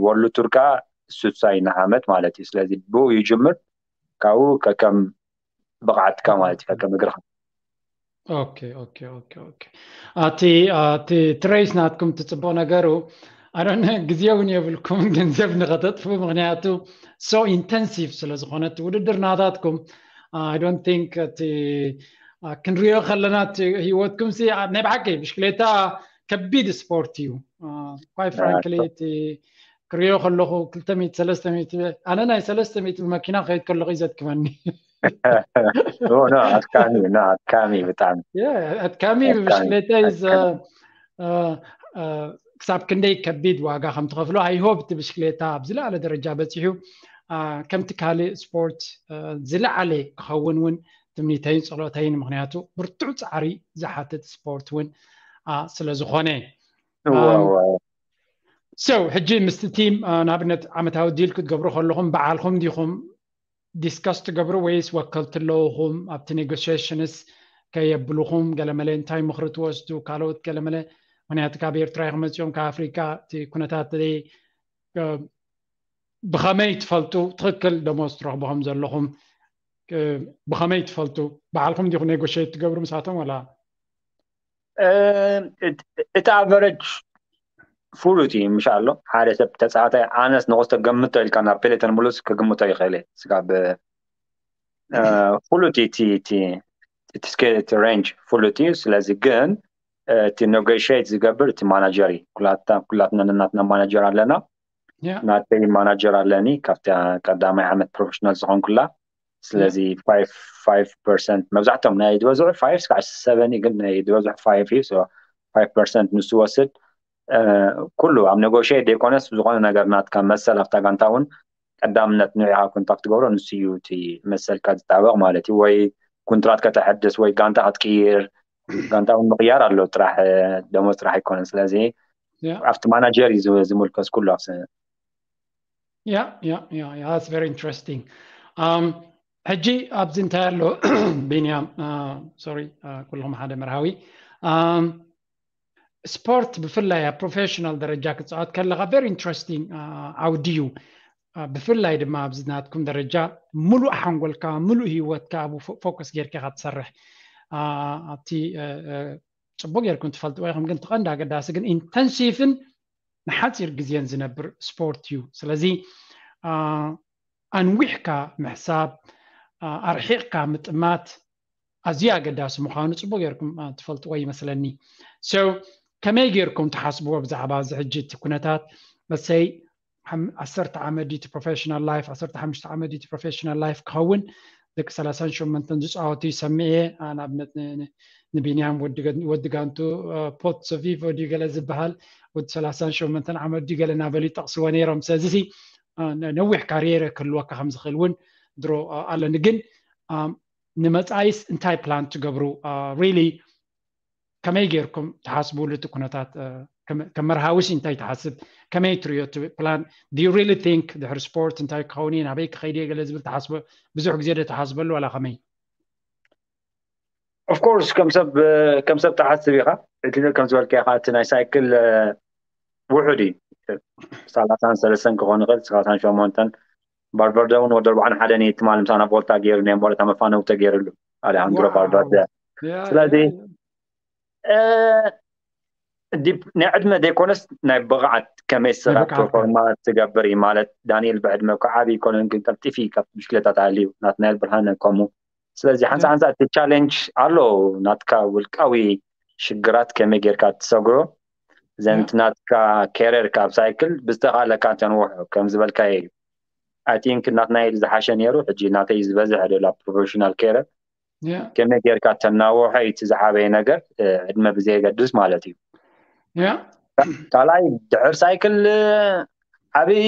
ወርልድ ቱር ከዓ ስሳ እዩ ንዓመት ማለት እዩ። ስለዚ ብኡ ይጅምር፣ ካብኡ ከከም ብቕዓትካ ማለት እዩ፣ ከከም እግርኻ። ኦኬ ኦኬ ኦኬ ኦኬ። ኣቲ ኣቲ ትሬስ ናትኩም ትጽቡቕ ነገሩ ኣዶነ ግዜ እውን የብልኩም ገንዘብ ንኸተጥፉ፣ ምክንያቱ so intensive ስለ ዝኾነ እቲ ውድድር ናታትኩም። I don't think እቲ ክንሪኦ ከለና እቲ ህይወትኩም ሲ ናይ ብሓቂ ብሽክሌታ ከቢድ ስፖርት እዩ። Quite frankly እቲ ክሪኦ ከለኹ ክልተ ሚእቲ ሰለስተ ሚእቲ፣ ኣነ ናይ ሰለስተ ሚእቲ ብመኪና ከይድ ከለኹ እዩ ዘድክመኒ። ኣድካሚ ኣድካሚ ብጣዕሚ ኣድካሚ። ብሽክሌታ ክሳብ ክንደይ ከቢድ ዋጋ ከም ትኸፍሎ። I hope እቲ ብሽክሌታ ኣብ ዝለዓለ ደረጃ በፂሑ ከምቲ ካልእ ስፖርት ዝለዓለ ክኸውን እውን ትምኒተይን ፀሎተይን። ምክንያቱ ብርቱዕ ፃዕሪ ዝሓትት ስፖርት እውን ስለ ዝኾነ። So ሕጂ ምስቲ ቲም ንኣብነት ዓመታዊ ዲል ክትገብሩ ከለኹም በዓልኩም ዲኹም ዲስከስ ትገብሩ ወይስ ወከልቲ ኣለውኹም ኣብቲ ኔጎሽሽንስ ከየብልኹም ገለመለ እንታይ ምኽሪ ትወስዱ ካልኦት ገለመለ? ምክንያቱ ካብ ኤርትራ ኢኹም መፂኦም ካብ ኣፍሪካ እቲ ኩነታት ብኸመይ ትፈልጡ ትኽክል ደሞዝ ትረኽቡ ከም ዘለኹም? ብኸመይ ትፈልጡ? ባዕልኹም ዲኹም ኔጎሽት ትገብሩ ምሳቶም ወላ? እቲ ኣቨረጅ ፍሉጥ እዩ። ምሻ ኣሎ ሓደ ሰብ ተፃዋታይ ኣነስ ንቑስ ተገምቶ ኢልካ ናብ ፔሌተን ሙሉስ ክግምቶ ይኽእል እየ። ስጋብ ፍሉጥ እዩ እቲ ሬንጅ ፍሉጥ እዩ። ስለዚ ግን እቲ ኔጎሽት ዝገብር እቲ ማናጀር እዩ። ኩላትና ነናትና ማናጀር ኣለና። ናተይ ማናጀር ኣለኒ ካብቲ ቀዳማይ ዓመት ፕሮፌሽናል ዝኾንኩላ። ስለዚ ፋይቭ ፐርሰንት መብዛሕቶም ናይ ዝበዝሑ ፋይቭ እስካዕ ሰቨን ግን ናይ ዝበዝሑ ፋይቭ እዩ። ፋይቭ ፐርሰንት ንሱ ወስድ። ኩሉ ኣብ ኔጎሽት ዘይኮነስ ዝኾነ ነገር ናትካ መሰል ኣብታ ጋንታ እውን ቀዳምነት ንዕኻ ኮንታክት ገብሮ ንሱ እዩ እቲ መሰልካ ዝጣበቕ ማለት እዩ። ወይ ኮንትራት ከተሐድስ ወይ ጋንታ ክትቅይር፣ ጋንታ እውን ምቕያር ኣሎ ጥራሕ፣ ደሞዝ ጥራሕ ኣይኮነን። ስለዚ ኣብቲ ማናጀር እዩ ዝምልከስ ኩሉ ኣብ Yeah, yeah, yeah, yeah, that's very interesting. ሕጂ ኣብዚ እንታይ ኣሎ? ቢንያም፣ ሶሪ፣ ኩልኹም ሓደ መርሃዊ። ስፖርት ብፍላይ ኣብ ፕሮፌሽናል ደረጃ ክትፃወት ከለካ very interesting ዓውዲ እዩ። ብፍላይ ድማ ኣብዚ ናትኩም ደረጃ ሙሉእ ሓንጎልካ ሙሉእ ሂወትካ ኣብኡ ፎከስ ጌርካ ኢካ ትሰርሕ። ኣብቲ ፅቡቅ ጌርኩም ትፈልጥዎ ኢኹም፣ ግን እቲ ቀንዲ ኣገዳሲ ግን ኢንተንሲቭን ንሓፂር ግዜን ዝነብር ስፖርት እዩ። ስለዚ ኣንዊሕካ ምሕሳብ፣ ኣርሒቕካ ምጥማት ኣዝዩ ኣገዳሲ ምዃኑ ፅቡቅ ጌርኩም ትፈልጥዎ ይመስለኒ። So ከመይ ጌርኩም ትሓስብዎ ብዛዕባ እዚ ሕጂ እቲ ኩነታት? መሰይ ዓሰርተ ዓመት ድዩ እቲ ፕሮፌሽናል ላይፍ፣ ዓሰርተ ሓሙሽተ ዓመት ድዩ እቲ ፕሮፌሽናል ላይፍ ክኸውን? ደቂ ሰላሳን ሸሞንተን ዝፃወቱ ይሰምዕ እየ። ንኣብነት ንቢንያም ወዲ ጋንቱ ፖት ሶቪቮ ድዩ ገለ ዝበሃል ወዲ ሰላሳን ሸሞንተን ዓመት ድዩ ገለ እናበሉ ይጠቕስዎ ነይሮም። ስለዚ ነዊሕ ካሪየር ክህልወካ ከም ዝኽእል እውን ድሮ ኣለኒ። ግን ንመፃኢስ እንታይ ፕላን ትገብሩ? ሪሊ ከመይ ጌርኩም ትሓስብሉ እቲ ኩነታት? ከም መርሃዊሲ እንታይ ትሓስብ? ከመይ ትሪዮ እቲ ፕላን? Do you really think ድሕሪ ስፖርት እንታይ ክኸውን እየ፣ ናበይ ክኸይድ እየ ገለ ዝብል ትሓስበ? ብዙሕ ግዜ ዶ ትሓስበሉ ዋላ ከመይ? Of course ከም ሰብ ከም ሰብ ትሓስብ ኢኻ። እቲ ከም ዝበልካ ኢኻ እቲ ናይ ሳይክል ውሑድ እዩ። ሰላሳን ሰለስተን ክኾን ይኽእል፣ ሰላሳን ሸሞንተን። ቫልቨርደ እውን ወዲ ኣርባዓን ሓደን እዩ ትማሊ ምሳና ቮልታ ገይሩ ናይ ሞረታ መፋነው ተገይሩሉ ኣሌሃንድሮ ቫልቨርደ። ስለዚ ናይ ዕድመ ዘይኮነስ ናይ ብቕዓት ከመይ ስራሕ ፐርፎርማ ትገብር እዩ ማለት። ዳንኤል ብዕድመ እኮ ዓብዪ ይኮነን ግን ቀልጢፊ ካብ ብሽክሌታ ተሃልዩ ናትናኤል ብርሃነ ከምኡ። ስለዚ ሓንሳ ሓንሳ እቲ ቻሌንጅ ኣሎ ናትካ ውልቃዊ ሽግራት ከመይ ጌርካ ትሰግሮ ዘንት ናትካ ኬረር ካብ ሳይክል ብዝተኻለካ ተንውሖ ከም ዝበልካዮ እዩ። I think ናትናኤል ዝሓሸ ነይሩ። ሕጂ ናተይ ዝበዝሕ ደሎ ፕሮፌሽናል ኬረር ከመይ ጌርካ ተናውሖ እቲ ዝዓበየ ነገር ዕድመ ብዘየገድስ ማለት እዩ። ካልኣይ ድሕር ሳይክል ዓብዪ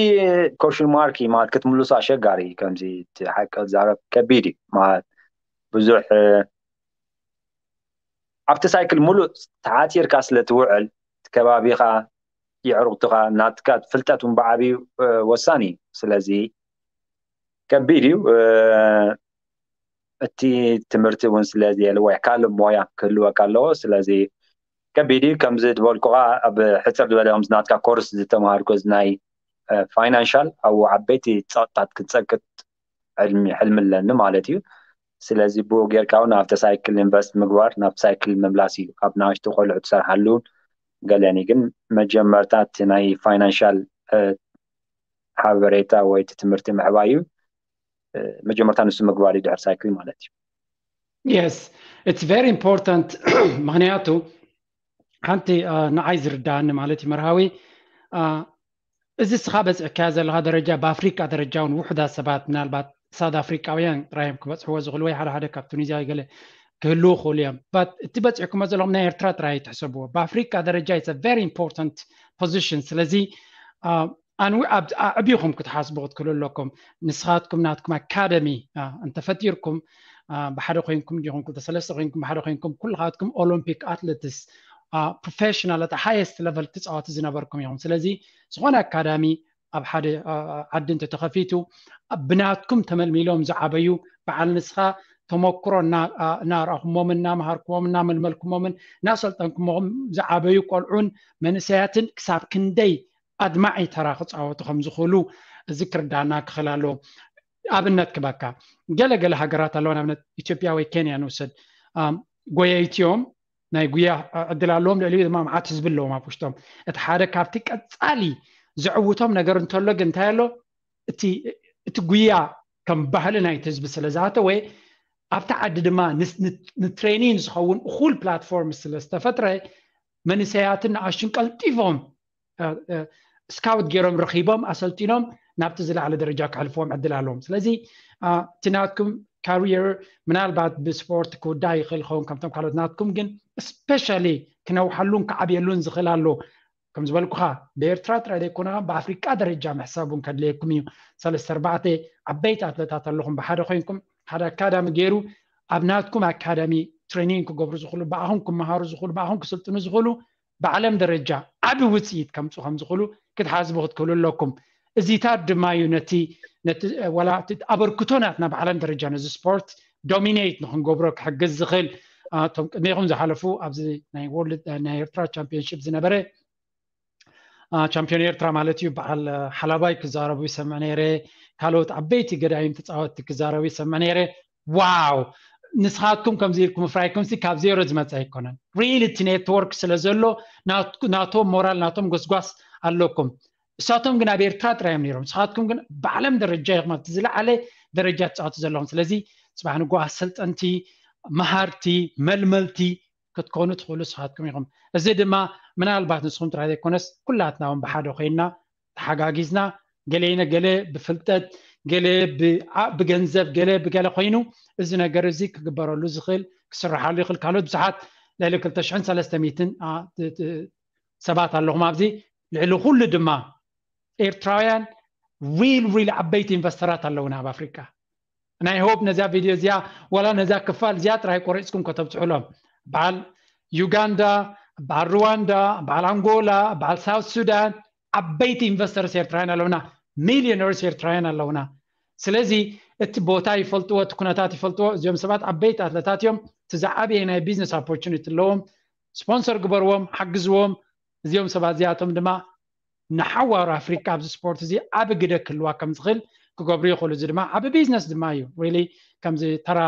ኮሽን ማርክ ማለት ክትምልሶ ኣሸጋሪ ከምዚ ሓቂ ዛረብ ከቢድ እዩ ማለት ብዙሕ ኣብቲ ሳይክል ሙሉእ ተዓፂርካ ስለ ትውዕል ከባቢኻ የዕሩኽትኻ ናትካ ፍልጠት እውን ብዓብዩ ወሳኒ እዩ። ስለዚ ከቢድ እዩ። እቲ ትምህርቲ እውን ስለ ዘየለ ወይ ካልእ ሞያ ክህልወካ ኣለዎ። ስለዚ ከቢድ እዩ። ከምዚ ዝበልኩኻ ኣብ ሕፅር ዝበለ ከምዚ ናትካ ኮርስ ዝተምሃርኩ እዚ ናይ ፋይናንሻል ኣብኡ ዓበይቲ ፀቕጥታት ክትፀቅጥ ሕልሚ ኣለኒ ማለት እዩ። ስለዚ ብኡ ጌርካ እውን ኣብቲ ሳይክል ኢንቨስት ምግባር ናብ ሳይክል ምምላስ እዩ። ኣብ ንኣሽቱ ቆልዑ ትሰርሓሉ ገለኒ ግን መጀመርታ እቲ ናይ ፋይናንሻል ሓበሬታ ወይ እቲ ትምህርቲ ምዕባይ እዩ። መጀመርታ ንሱ ምግባር እዩ ድሕር ሳይክል ማለት እዩ። Yes, it's very important ምክንያቱ ሓንቲ ንዓይ ዝርዳእኒ ማለት እዩ መርሃዊ እዚ እስኻ በፂዕካያ ዘለኻ ደረጃ ብኣፍሪቃ ደረጃ እውን ውሑዳት ሰባት ምናልባት ሳውት ኣፍሪቃውያን ጥራይ እዮም ክበፅሕዎ ዝኽእሉ ወይ ሓደ ሓደ ካብ ቱኒዝያ ገለ ክህልዉ ክኽእሉ እዮም። ባት እቲ በፂዕኩሞ ዘለኹም ናይ ኤርትራ ጥራይ ትሕሰብዎ። ብኣፍሪቃ ደረጃ it's a very important position። ስለዚ ኣንዊ ኣዕቢኹም ክትሓስቡ ክትክእሉ ኣለኩም። ንስኻትኩም ናትኩም ኣካደሚ እንተፈጢርኩም ብሓደ ኮይንኩም ዲኹም ክልተ ሰለስተ ኮይንኩም ብሓደ ኮይንኩም ኩልኻትኩም ኦሎምፒክ ኣትለትስ ፕሮፌሽናል ኣት ሃየስት ለቨል ትፃወቱ ዝነበርኩም ኢኹም። ስለዚ ዝኾነ ኣካዳሚ ኣብ ሓደ ዓዲ እንተተኸፊቱ ብናትኩም ተመልሚሎም ዝዓበዩ በዓል ንስኻ ተመክሮ እናርኣኹሞምን እናመሃርኩሞምን እናመልመልኩሞምን እናሰልጠንኩሞም ዝዓበዩ ቆልዑን መንእሰያትን ክሳብ ክንደይ ኣድማዒ ተራ ክፃወቱ ከም ዝኽእሉ እዚ ክርዳና ክኽእል ኣለዎ። ኣብነት ክበካ፣ ገለ ገለ ሃገራት ኣለዋ፣ ንኣብነት ኢትዮጵያ ወይ ኬንያ ንውሰድ። ጎየይቲዮም ናይ ጉያ ዕድል ኣለዎም፣ ልዕሊኡ ድማ መዓት ህዝቢ ኣለዎም ኣብ ውሽጦም። እቲ ሓደ ካብቲ ቀፃሊ ዘዕውቶም ነገር እንተሎ ግን እንታይ ኣሎ? እቲ ጉያ ከም ባህሊ ናይቲ ህዝቢ ስለ ዝኣተወ፣ ኣብቲ ዓዲ ድማ ንትሬኒን ዝኸውን እኹል ፕላትፎርም ስለ ዝተፈጥረ፣ መንእሰያትን ንኣሽቱን ቀልጢፎም ስካውት ገይሮም ረኺቦም ኣሰልጢኖም ናብቲ ዝለዓለ ደረጃ ክሕልፍዎም ዕድል ኣለዎም። ስለዚ እቲ ናትኩም ካሪየር ምናልባት ብስፖርት ክውዳእ ይኽእል ይኸውን ከምቶም ካልኦት፣ ናትኩም ግን ስፔሻሊ ክነውሓሉን ክዓብየሉን ዝኽእል ኣሎ። ከም ዝበልኩኻ፣ ብኤርትራ ጥራይ ዘይኮነ ብኣፍሪቃ ደረጃ ምሕሳብ እውን ከድልየኩም እዩ። ሰለስተ ኣርባዕተ ዓበይቲ ኣትለታት ኣለኹም፣ ብሓደ ኮይንኩም ሓደ ኣካዳሚ ገይሩ ኣብ ናትኩም ኣካዳሚ ትሬኒንግ ክገብሩ ዝኽእሉ፣ ብኣኹም ክመሃሩ ዝኽእሉ፣ ብኣኹም ክስልጥኑ ዝኽእሉ፣ ብዓለም ደረጃ ዓቢ ውፅኢት ከምፁ ከም ዝኽእሉ ክትሓስቡ ክትክእሉ ኣለኩም። እዚታት ድማ እዩ ነቲ ነቲ ወላ እቲ ኣበርክቶ ናትና ብዓለም ደረጃ ነዚ ስፖርት ዶሚኔት ንክንገብሮ ክሕግዝ ዝኽእል። እቶም ቅድሜኹም ዝሓለፉ ኣብዚ ናይ ወርልድ ናይ ኤርትራ ቻምፒዮንሽፕ ዝነበረ ቻምፒዮን ኤርትራ ማለት እዩ፣ በዓል ሓላባይ ክዛረቡ ይሰምዕ ነይረ፣ ካልኦት ዓበይቲ ገዳይም ተፃወትቲ ክዛረቡ ይሰምዕ ነይረ። ዋው፣ ንስኻትኩም ከምዚ ኢልኩም ምፍራይኩም ሲ ካብ ዜሮ ዝመፀ ኣይኮነን። ሪሊ እቲ ኔትወርክ ስለ ዘሎ ናቶም ሞራል ናቶም ጎስጓስ ኣለኩም። እሳቶም ግን ኣብ ኤርትራ ጥራይ እዮም ነይሮም። ንስኻትኩም ግን ብዓለም ደረጃ ኢኹም ኣብቲ ዝለዓለ ደረጃ ትፃወቱ ዘለኹም። ስለዚ ፅባሕ ንጎ ኣሰልጠንቲ፣ መሃርቲ፣ መልመልቲ ክትኮኑ ትኽእሉ ንስኻትኩም ኢኹም። እዚ ድማ ምናልባት ንስኹም ጥራይ ዘይኮነስ ኩላትና እውን ብሓደ ኮይንና ተሓጋጊዝና፣ ገሌ ገለ ብፍልጠት፣ ገለ ብገንዘብ፣ ገለ ብገለ ኮይኑ እዚ ነገር እዚ ክግበረሉ ዝኽእል ክስርሓሉ ይኽእል። ካልኦት ብዙሓት ልዕሊ ክልተ ሽሕን ሰለስተ ሚእትን ሰባት ኣለኹም ኣብዚ። ልዕሊ ኩሉ ድማ ኤርትራውያን ሪል ሪል ዓበይቲ ኢንቨስተራት ኣለውና ኣብ ኣፍሪቃ። ናይ ሆፕ ነዛ ቪድዮ እዚኣ ዋላ ነዛ ክፋል እዚኣ ጥራይ ቆሪፅኩም ከተብፅሑሎም። በዓል ዩጋንዳ፣ በዓል ሩዋንዳ፣ በዓል ኣንጎላ፣ በዓል ሳውት ሱዳን ዓበይቲ ኢንቨስተርስ ኤርትራውያን ኣለውና፣ ሚሊዮነርስ ኤርትራውያን ኣለውና። ስለዚ እቲ ቦታ ይፈልጥዎ፣ እቲ ኩነታት ይፈልጥዎ። እዚኦም ሰባት ዓበይቲ ኣትለታት እዮም። እቲ ዝዓበየ ናይ ቢዝነስ ኦፖርቹኒቲ ኣለዎም። ስፖንሰር ግበርዎም፣ ሓግዝዎም። እዚኦም ሰባት እዚኣቶም ድማ ንሓዋሩ ኣፍሪካ ኣብዚ ስፖርት እዚ ዓቢ ግደ ክህልዋ ከም ዝኽእል ክገብሩ ይኽእሉ። እዚ ድማ ዓቢ ቢዝነስ ድማ እዩ። ሪሊ ከምዚ ተራ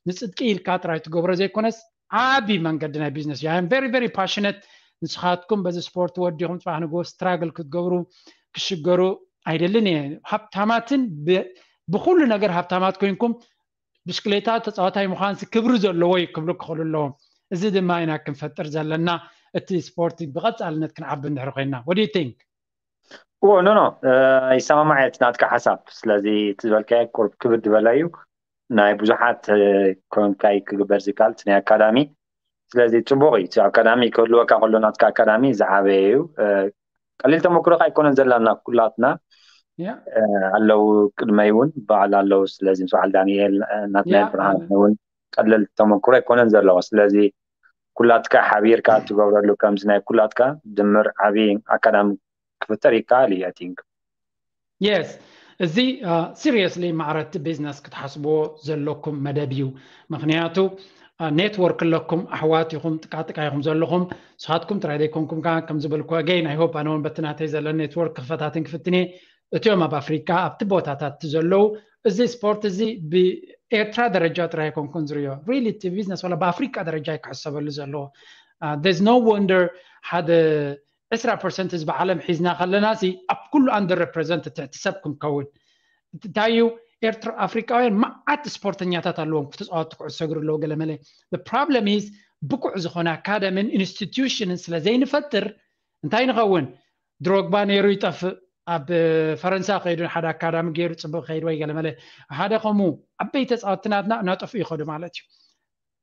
ንፅድቂ ኢልካ ጥራይ ትገብሮ ዘይኮነስ ዓቢ መንገዲ ናይ ቢዝነስ እዩ። I am very very passionate። ንስኻትኩም በዚ ስፖርት ወዲኹም ፅባሕ ንግሆ ስትራግል ክትገብሩ ክሽገሩ ኣይደልን እየ። ሃብታማትን ብኩሉ ነገር ሃብታማት ኮይንኩም ብሽክሌታ ተፃዋታይ ምዃንሲ ክብሪ ዘለዎ እዩ ክብሉ ክኽእሉ ኣለዎም። እዚ ድማ ኢና ክንፈጥር ዘለና፣ እቲ ስፖርት ብቐፃልነት ክንዓቢ እንድሕር ኮይንና። What do you think? ኖ ኖ፣ ይሰማማዕ እየ ናትካ ሓሳብ። ስለዚ እቲ ዝበልካዮ ቁርብ ክብድ ዝበለ እዩ። ናይ ብዙሓት ኮንካይ ክግበር ዝካል ናይ ኣካዳሚ። ስለዚ ፅቡቅ እዩ፣ ኣካዳሚ ክህልወካ ከሎ ናትካ ኣካዳሚ ዝዓበየ እዩ። ቀሊል ተመክሮ ኣይኮነን ዘለና ኩላትና። ኣለዉ ቅድመይ እውን በዓል ኣለዉ። ስለዚ ምስ በዓል ዳንኤል ናትናኤል ብርሃን እውን ቀለል ተመክሮ ኣይኮነን ዘለዎ። ስለዚ ኩላትካ ሓቢርካ ትገብረሉ ከምዚ ናይ ኩላትካ ድምር ዓብዪ ኣካዳሚ ክፍጠር ይከኣል እዩ። I think የስ፣ እዚ ሲሪየስሊ ማዕረቲ ቢዝነስ ክትሓስብዎ ዘለኩም መደብ እዩ። ምክንያቱ ኔትወርክ ኣለኩም፣ ኣሕዋት ኢኹም፣ ጥቃጥቃ ኢኹም ዘለኹም። ንስኻትኩም ጥራይ ዘይኮንኩም ከዓ ከም ዝበልኩ ኣገይ ናይ ሆፕ ኣነ እውን በቲ ናተይ ዘሎ ኔትወርክ ክፈታትን ክፍትን እየ። እቲኦም ኣብ ኣፍሪካ ኣብቲ ቦታታት ዘለዉ፣ እዚ ስፖርት እዚ ብኤርትራ ደረጃ ጥራይ ኣይኮንኩን ዝርዮ። ሪሊ እቲ ቢዝነስ ዋላ ብኣፍሪካ ደረጃ ክሕሰበሉ ዘለዎ። There's no wonder ሓደ ዕስራ ፐርሰንት ህዝቢ ዓለም ሒዝና ከለና ሲ ኣብ ኩሉ ኣንደር ሬፕረዘንት ትሕቲ ሰብ ክንከውን። እንታይ እዩ ኤርትራ ኣፍሪቃውያን መዓት ስፖርተኛታት ኣለዎም፣ ተፃወትቲ ኩዕሶ እግሪ ኣለዎ ገለ መለ። ፕሮብለም ኢዝ ብቁዕ ዝኾነ ኣካደሚን ኢንስቲትዩሽንን ስለ ዘይንፈጥር እንታይ ንኸውን? ድሮግባ ነይሩ ይጠፍእ፣ ኣብ ፈረንሳ ከይዱ ሓደ ኣካዳሚ ገይሩ ፅቡቅ ከይድ ወይ ገለ መለ። ሓደ ከምኡ ዓበይቲ ተፃወትቲ ናትና እናጠፍኡ ይኸዱ ማለት እዩ።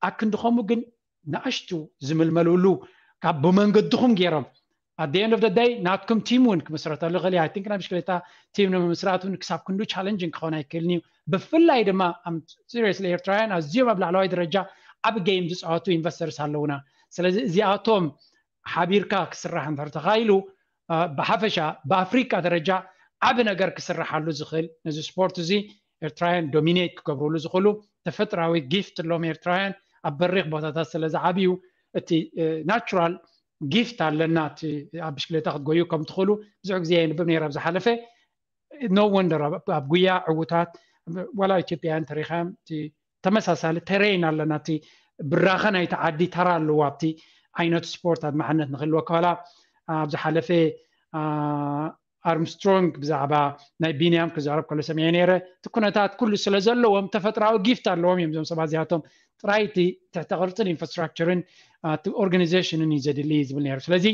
ኣክንዲ ከምኡ ግን ንኣሽቱ ዝምልመልሉ ካብ ብመንገድኹም ገይሮም at the end of the day ናትኩም ቲም እውን ክምስረተሉ ይኽእል እዩ። I think ናይ ብሽክሌታ ቲም ንምምስራት እውን ክሳብ ክንዱ ቻለንጅን ክኸውን ኣይክእልን እዩ። ብፍላይ ድማ ሲሪየስሊ ኤርትራውያን ኣዝዮም ኣብ ላዕለዋይ ደረጃ ዓብ ጌም ዝፃወቱ ኢንቨስተርስ ኣለውና። ስለዚ እዚኣቶም ሓቢርካ ክስራሕ እንተር ተኻኢሉ ብሓፈሻ ብኣፍሪቃ ደረጃ ዓብ ነገር ክስራሓሉ ዝኽእል ነዚ ስፖርት እዚ ኤርትራውያን ዶሚኔት ክገብርሉ ዝኽእሉ ተፈጥራዊ ጊፍት ኣለዎም ኤርትራውያን ኣብ በሪኽ ቦታታት ስለ ዝዓብዩ እቲ ናቹራል ጊፍት ኣለና። እቲ ኣብ ብሽክሌታ ክትጎዩ ከም ትኽእሉ ብዙሕ ግዜ የንብብ ነይረ ኣብ ዝሓለፈ። ኖ ወንደር ኣብ ጉያ ዕዉታት ወላ ኢትዮጵያውያን ተሪኻዮም ተመሳሳሊ ተሬን ኣለና። እቲ ብራኸ ናይቲ ዓዲ ተራ ኣለዎ ኣብቲ ዓይነት ስፖርት ኣድማዕነት ንክህልወካ። ዋላ ኣብ ዝሓለፈ ኣርምስትሮንግ ብዛዕባ ናይ ቢንያም ክዛረብ ከሎ ሰሚዐ ነይረ። እቲ ኩነታት ኩሉ ስለ ዘለዎም ተፈጥራዊ ጊፍት ኣለዎም እዮም እዞም ሰባት እዚኣቶም። ጥራይ እቲ ትሕተ ቅርፅን ኢንፍራስትራክቸርን እቲ ኦርጋናይዜሽንን እዩ ዘድሊ ዝብል ነይሩ። ስለዚ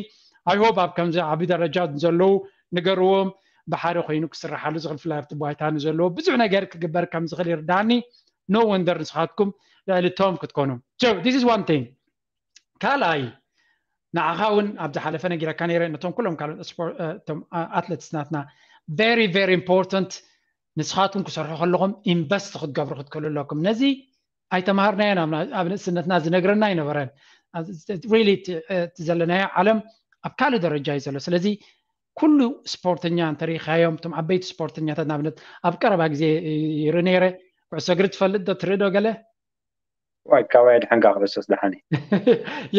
ኣይ ሆፕ ኣብ ከምዚ ዓብዪ ደረጃ ዘለዉ ንገርዎም፣ ብሓደ ኮይኑ ክስራሓሉ ዝኽእል ፍላይ ኣብቲ ባይታ ንዘለዎ ብዙሕ ነገር ክግበር ከም ዝኽእል ይርዳኒ። ኖ ወንደር ንስኻትኩም ልዕሊ ቶም ክትኮኑ። So this is one thing። ካልኣይ ንዓኻ እውን ኣብ ዝሓለፈ ነጊረካ ነይረ፣ ነቶም ኩሎም ካልኦት ኣትለትስ ናትና very very important። ንስኻትኩም ክሰርሑ ከለኹም ኢንቨስት ክትገብሩ ክትክእሉ ኣለኩም። ነዚ ኣይተማሃርናዮን ኣብ ንእስነትና ዝነግረና ኣይነበረን። እቲ ዘለናዮ ዓለም ኣብ ካልእ ደረጃ እዩ ዘሎ። ስለዚ ኩሉ ስፖርተኛ እንተሪኢኻዮም፣ እቶም ዓበይቲ ስፖርተኛታት ንኣብነት ኣብ ቀረባ ግዜ ይርኢ ነይረ። ኩዕሶ እግሪ ትፈልጥ ዶ? ትርኢ ዶ ገለ? ዋይ ካባይ ድሕንካ ክርስቶስ ደሓኒ።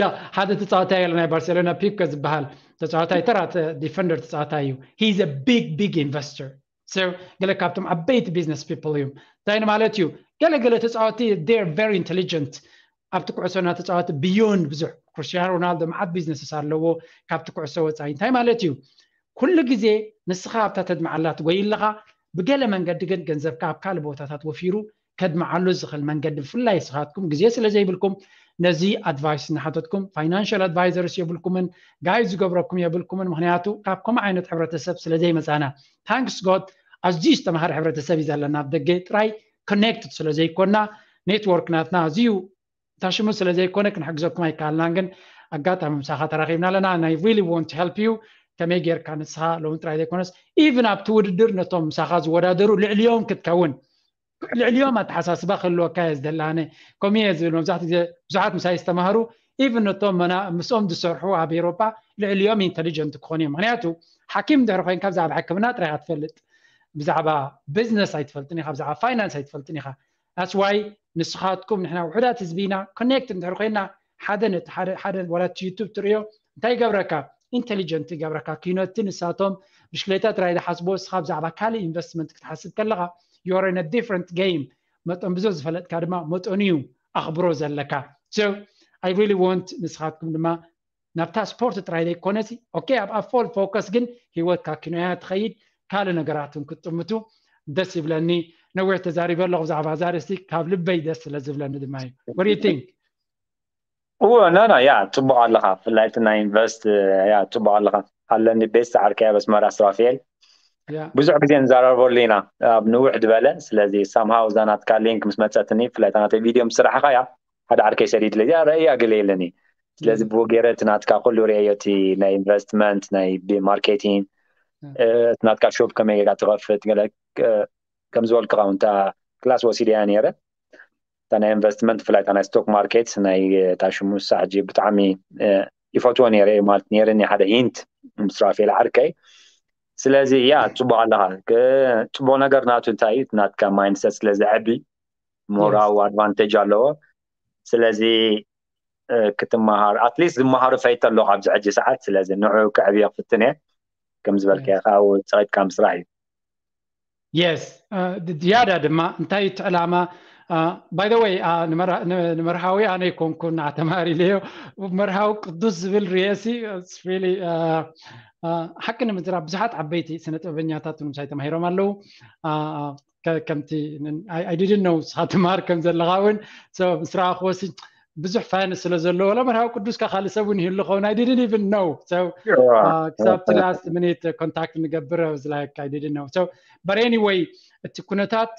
ያ ሓደ ተፃዋታይ ኣሎ ናይ ባርሴሎና ፒኮ ዝበሃል ተፃዋታይ፣ ተራ ዲፈንደር ተፃዋታይ እዩ። He's a big big investor። ገለ ካብቶም ዓበይቲ ቢዝነስ ፒፕል እዮም። እንታይ ማለት እዩ? ገለገለ ተፃወቲ they're very intelligent። ኣብቲ ኩዕሶ እናተፃወቲ ብዮንድ ብዙሕ፣ ክርስቲያኖ ሮናልዶ መዓት ቢዝነስስ ኣለዎ ካብቲ ኩዕሶ ወፃኢ። እንታይ ማለት እዩ? ኩሉ ግዜ ንስኻ ኣብታ ተድምዓላ ትጎይ ኣለኻ፣ ብገለ መንገዲ ግን ገንዘብካ ኣብ ካልእ ቦታታት ወፊሩ ከድምዓሉ ዝኽእል መንገዲ፣ ብፍላይ ንስኻትኩም ግዜ ስለ ዘይብልኩም ነዚ ኣድቫይስ እናሓተትኩም፣ ፋይናንሽል ኣድቫይዘርስ የብልኩምን፣ ጋይድ ዝገብረኩም የብልኩምን። ምክንያቱ ካብ ከምኡ ዓይነት ሕብረተሰብ ስለ ዘይመፃና። ታንክስ ጎድ ኣዝዩ ዝተምሃረ ሕብረተሰብ እዩ ዘለና። ኣብ ደገ ጥራይ ኮኔክትድ ስለ ዘይኮና፣ ኔትወርክ ናትና ኣዝዩ ታሽሙ ስለ ዘይኮነ ክንሕግዘኩም ኣይከኣልናን። ግን ኣጋጣሚ ምሳኻ ተራኺብና ኣለና። ናይ ሪሊ ዋንት ቱ ሄልፕ ዩ። ከመይ ጌርካ ንስኻ ሎሚ ጥራይ ዘይኮነስ ኢቭን ኣብቲ ውድድር ነቶም ምሳኻ ዝወዳደሩ ልዕሊኦም ክትከውን፣ ልዕሊኦም ኣተሓሳስባ ክህልወካ እየ ዝደሊ። ኣነ ከምኡ እየ ዝብል። መብዛሕትኡ ግዜ ብዙሓት ምሳይ ዝተማህሩ ኢቭን ነቶም ምስኦም ዝሰርሑ ኣብ ኤሮጳ ልዕሊኦም ኢንተሊጀንት ክኾኑ እዮም። ምክንያቱ ሓኪም እንድሕር ኮይንካ ብዛዕባ ሕክምና ጥራይ ኢኻ ትፈልጥ፣ ብዛዕባ ቢዝነስ ኣይትፈልጥን ኢኻ፣ ብዛዕባ ፋይናንስ ኣይትፈልጥን ኢኻ። That's why ንስኻትኩም ንሕና ውሑዳት ህዝቢ ኢና፣ ኮኔክት እንድሕር ኮይና ሓደ ነቲ ሓደ ሓደ ዋላ እቲ ዩቱብ ትርእዮ እንታይ ይገብረካ? ኢንተሊጀንት ይገብረካ። ኪኖቲ ንሳቶም ብሽክሌታ ጥራይ ዝሓስቦ፣ እስኻ ብዛዕባ ካልእ ኢንቨስትመንት ክትሓስብ ከለኻ you are in a different game። መጠን ብዙሕ ዝፈለጥካ ድማ መጠኑ እዩ ኣኽብሮ ዘለካ። So I really want ንስኻትኩም ድማ ናብታ ስፖርት ጥራይ ዘይኮነሲ ኦኬ ኣብኣ ፎል ፎከስ ግን ሂወትካ ኪኖያ ትኸይድ ካልእ ነገራትን ክትጥምቱ ደስ ይብለኒ። ነዊሕ ተዛሪበ ኣለኹ ብዛዕባ እዛ ርእስቲ፣ ካብ ልበይ ደስ ስለ ዝብለኒ ድማ እዩ። What do you think? እዎ ናና ያ ጽቡቕ ኣለኻ። ብፍላይ እቲ ናይ ኢንቨስት ያ ጽቡቕ ኣለኻ። ኣለኒ ቤት ዓርከይ ኣብ ኣስመራ ሱራፌል ብዙሕ ግዜ ንዛረበሉ ኢና ኣብ ንውሕ ዝበለ። ስለዚ ሳምሃው እዛ ናትካ ሊንክ ምስ መጸትኒ ብፍላይ እታ ናተይ ቪድዮ ምስ ስራሕኻ ያ ሓደ ዓርከይ ሰዲድለይ እዚኣ ረእያ ገለ የለኒ። ስለዚ ብኡ ገይረ እቲ ናትካ ኩሉ ርእየዮ፣ እቲ ናይ ኢንቨስትመንት ናይ ማርኬቲንግ፣ እቲ ናትካ ሾፕ ከመይ ጌርካ ትኸፍት ገለ ከም ዝበልኩኻ እውን እታ ክላስ ወሲደያ ነይረ። እታ ናይ ኢንቨስትመንት ብፍላይ እታ ናይ ስቶክ ማርኬት ናይ እታ ሽሙስ ሳዕጂ ብጣዕሚ ይፈትዎ ነይረ ማለት ነይረኒ ሓደ ሂንት ምስ ራፌል ዓርከይ። ስለዚ ያ ጽቡቕ ኣለኻ። ጽቡቕ ነገር ናቱ እንታይ እዩ? ናትካ ማይንድሰት ስለ ዝዕቢ ሞራው ኣድቫንቴጅ ኣለዎ። ስለዚ ክትመሃር ኣትሊስት ዝመሃሩ ፈይተ ኣለኹ ኣብዚ ሕጂ ሰዓት። ስለዚ ንዑ ክዕብዮ ክፍትን እየ። ከም ዝበልካዮ ከዓ ጸቒጥካ ምስራሕ እዩ። የስ ዝያዳ ድማ እንታይ እቲ ዕላማ? ባይ ዘ ወይ ንመርሃዊ ኣነ ይኮንኩን ንዓ ተማሃር ኢለዮ። መርሃዊ ቅዱስ ዝብል ርእሲ ሓቂ ንምዝራብ ብዙሓት ዓበይቲ ስነ ጥበበኛታት ንምሳይ ተማሂሮም ኣለዉ። ከምቲ I didn't know ንስኻ ትምሃር ከም ዘለኻ እውን ምስ ረኣኽዎ ብዙሕ ፋን ስለ ዘለዎ ወላ መርሃዊ ቅዱስ ካብ ካልእ ሰብ እውን ይህሉ ኸውን I didn't even know። So ክሳብ እቲ last minute ኮንታክት ንገብር was like I didn't know። So but anyway እቲ ኩነታት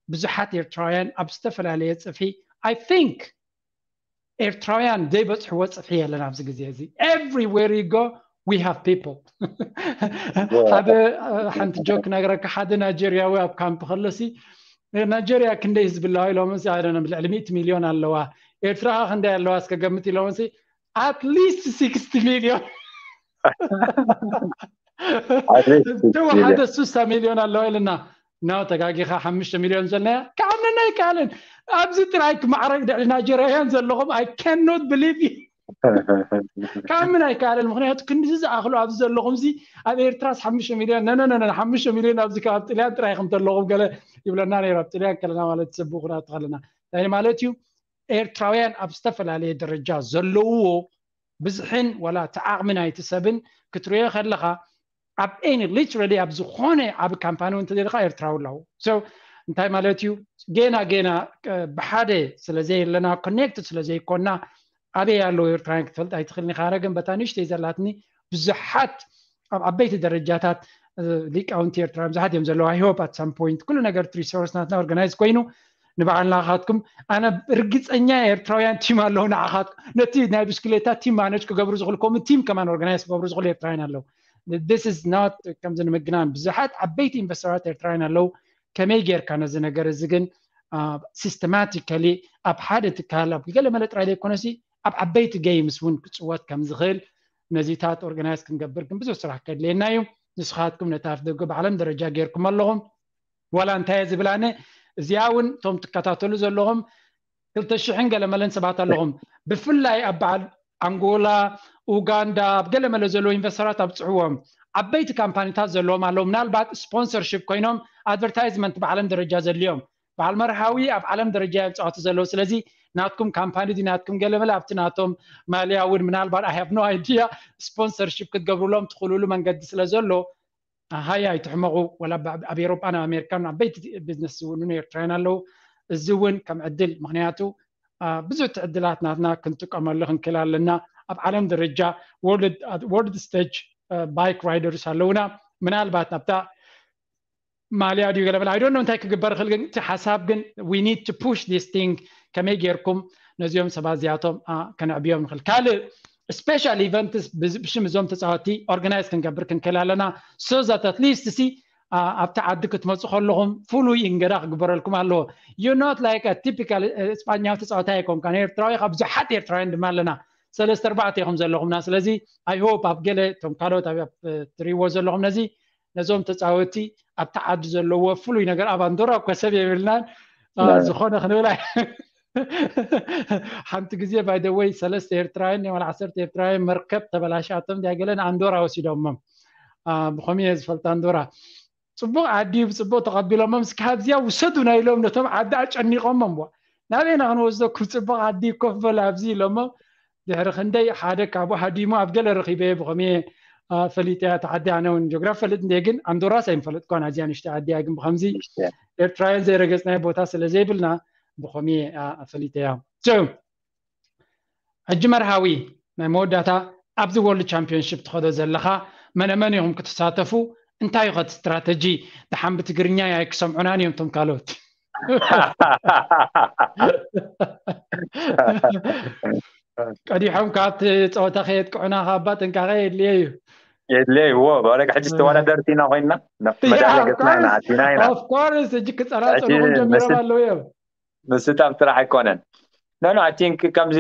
ብዙሓት ኤርትራውያን ኣብ ዝተፈላለየ ጽፍሒ I think ኤርትራውያን ዘይበጽሕዎ ጽፍሒ የለን ኣብዚ ግዜ እዚ። Everywhere you go we have people። ሓደ ሓንቲ ጆክ ነገረካ። ሓደ ናይጀርያዊ ኣብ ካምፕ ከሎሲ ናይጀርያ ክንደይ ህዝቢ ኣለዋ ኢሎምሲ ኣነ ልዕሊ ሚእቲ ሚልዮን ኣለዋ። ኤርትራ ክንደይ ኣለዋ እስከ ገምት ኢሎምሲ at least sixty ሚልዮን ተወሓደ ስሳ ሚልዮን ኣለዋ ኢልና። No ተጋጊኻ ሓሙሽተ ሚልዮን ዘለያ ክኣምነና ኣይከኣልን። ኣብዚ ጥራይ ክማዕረግ ድዕሊ ናይጀርያውያን ዘለኹም I cannot believe you። ካብ ምን ኣይከኣለን። ምክንያቱ ክንዲዚ ዝኣኽሉ ኣብዚ ዘለኹም ዚ ኣብ ኤርትራስ ሓሙሽተ ሚልዮን ነነነ ሓሙሽተ ሚልዮን ኣብዚ ካብ ጥልያን ጥራይ ከም ዘለኹም ገለ ይብለና ነይሩ። ኣብ ጥልያን ከለና ማለት ሰብ ብኩራት ከለና እንታይ ማለት እዩ? ኤርትራውያን ኣብ ዝተፈላለየ ደረጃ ዘለውዎ ብዝሕን ዋላ እቲ ዓቕሚ ናይቲ ሰብን ክትሪኦ ከለኻ ኣብ any literally ኣብ ዝኾነ ዓብ ካምፓኒ እውን እንተደለኻ ኤርትራዊ ኣለዉ። So እንታይ ማለት እዩ? ጌና ጌና ብሓደ ስለ ዘየለና፣ ኮኔክትድ ስለ ዘይኮና፣ ኣበይ ኣለዉ ኤርትራውያን ክትፈልጥ ኣይትኽእልን ኢኻ። ኣነ ግን በታ ንእሽተይ ዘላትኒ ብዙሓት ኣብ ዓበይቲ ደረጃታት ሊቃውንቲ ኤርትራውያን ብዙሓት እዮም ዘለዉ። I hope at some point ኩሉ ነገር ሪሶርስ ናትና ኦርጋናይዝ ኮይኑ ንባዕልና ካትኩም ኣነ ርግፀኛ ኤርትራውያን ቲም ኣለዉ ንዓኻትኩም ነቲ ናይ ብስክሌታ ቲም ማነጅ ክገብሩ ዝኽእሉ ከምኡ ቲም ከማን ኦርጋናይዝ ክገብሩ ዝኽእሉ ኤርትራውያን ኣለዉ። This is not ከምዚ ንምግናን ብዙሓት ዓበይቲ ኢንቨስተራት ኤርትራውያን ኣለዉ። ከመይ ጌርካ ነዚ ነገር እዚ ግን ሲስተማቲካሊ ኣብ ሓደ ትካል ኣብ ገለ መለ ጥራይ ዘይኮነሲ ኣብ ዓበይቲ ገይምስ እውን ክፅወት ከም ዝኽእል ነዚታት ኦርጋናይዝ ክንገብር ግን ብዙሕ ስራሕ ከድልየና እዩ። ንስኻትኩም ነቲ ኣፍ ደገ ብዓለም ደረጃ ጌርኩም ኣለኹም። ዋላ እንታይ እየ ዝብል ኣነ እዚኣ እውን እቶም ትከታተሉ ዘለኹም ክልተ ሽሕን ገለ መለን ሰባት ኣለኹም። ብፍላይ ኣብ በዓል ኣንጎላ፣ ኡጋንዳ ኣብ ገለ መለ ዘለዉ ኢንቨስተራት ኣብፅሕዎም። ዓበይቲ ካምፓኒታት ዘለዎም ኣለዉ። ምናልባት ስፖንሰርሽፕ ኮይኖም ኣድቨርታይዝመንት ብዓለም ደረጃ ዘድልዮም በዓል መርሃዊ ኣብ ዓለም ደረጃ እዮም ፃወቲ ዘለዉ። ስለዚ ናትኩም ካምፓኒ ድዩ ናትኩም ገለ መለ ኣብቲ ናቶም ማልያ እውን ምናልባት I have no idea ስፖንሰርሽፕ ክትገብሩሎም ትኽእሉሉ መንገዲ ስለ ዘሎ ሃይ ኣይትሕመቑ። ወላ ኣብ ኤሮጳን ኣብ ኣሜሪካን ዓበይቲ ቢዝነስ ዝውንኑ ኤርትራውያን ኣለዉ። እዚ እውን ከም ዕድል ምክንያቱ ብዙሕ ዕድላት ናትና ክንጥቀመሉ ክንክእል ኣለና። ኣብ ዓለም ደረጃ ወርልድ ስቴጅ ባይክ ራይደርስ ኣለውና። ምናልባት ናብታ ማልያ ድዩ ገለ መለ I don't know እንታይ ክግበር ይኽእል። ግን እቲ ሓሳብ ግን we need to push this thing ከመይ ጌርኩም ነዚኦም ሰባት እዚኣቶም ከነዕብዮም ንኽእል። ካልእ ስፔሻል ኢቨንትስ ብሽም እዞም ተፃወቲ ኦርጋናይዝ ክንገብር ክንክእል ኣለና። So that at least ሲ ኣብቲ ዓዲ ክትመፁ ከለኹም ፍሉይ እንገዳ ክግበረልኩም ኣለዎ። You're not like a typical ስጳኛዊ ተፃወታይ ኣይኮንካን። ኤርትራዊ ካብ ብዙሓት ኤርትራውያን ድማ ኣለና። ሰለስተ ኣርባዕተ ኢኹም ዘለኹምና። ስለዚ I hope ኣብ ገለ እቶም ካልኦት ኣብ ትሪዎ ዘለኹም ነዚ ነዞም ተፃወቲ ኣብቲ ዓዲ ዘለዎ ፍሉይ ነገር ኣብ ኣንዶራ እኮ ሰብ የብልናን። ዝኾነ ክንብል ሓንቲ ግዜ by the way ሰለስተ ኤርትራውያን ዋላ ዓሰርተ ኤርትራውያን መርከብ ተበላሽኣቶም ድያ ገለ ንኣንዶራ ወሲዶሞም። ብኸምኡ እየ ዝፈልጥ ኣንዶራ። ፅቡቕ ዓዲ እዩ ብፅቡቕ ተቐቢሎሞም እስኪ ካብዚኣ ውሰዱና ኢሎም ነቶም ዓዲ ኣጨኒቖሞም። ናበይና ክንወስደኩም? ፅቡቕ ዓዲ ኮፍ በል ኣብዚ ኢሎሞ ድሕሪ ክንደይ ሓደ ካብኡ ሃዲሙ ኣብ ገለ ረኺበ ብኸምየ ፈሊጠያ ተዓዲ ኣነ እውን ጆግራፍ ፈልጥ እንደ ግን ኣንዶራስ ኣይምፈለጥኳን ኣዝያ ንሽተ ዓዲ እያ ግን ብኸምዚ ኤርትራውያን ዘይረገፅናዮ ቦታ ስለ ዘይብልና ብኸምየ ፈሊጠያ። ሕጂ መርሃዊ ናይ መወዳእታ ኣብዚ ወርልድ ቻምፒዮንሽፕ ትኸዶ ዘለኻ መነመን ኢኹም ክትሳተፉ? እንታይ እዩ ኸቲ ስትራተጂ? ደሓን ብትግርኛ ኣይ ክሰምዑናን እዮም ቶም ካልኦት። ቀዲሖም ካብቲ ፀወታ ከየጥቅዑና ካባ ጥንቃቐ የድልየ እዩ። የድልየ እዎ በረቅ ሕጂ ተወዳደርቲ ኢና ኮይንና መዳልያ ገፅና ኢና ኣቲና ኢና። ኦፍኮርስ ሕጂ ክፀራፀሩኹም ጀሚሮም ኣለዉ እዮም። ምስታፍ ጥራሕ ኣይኮነን። No no I think ከምዚ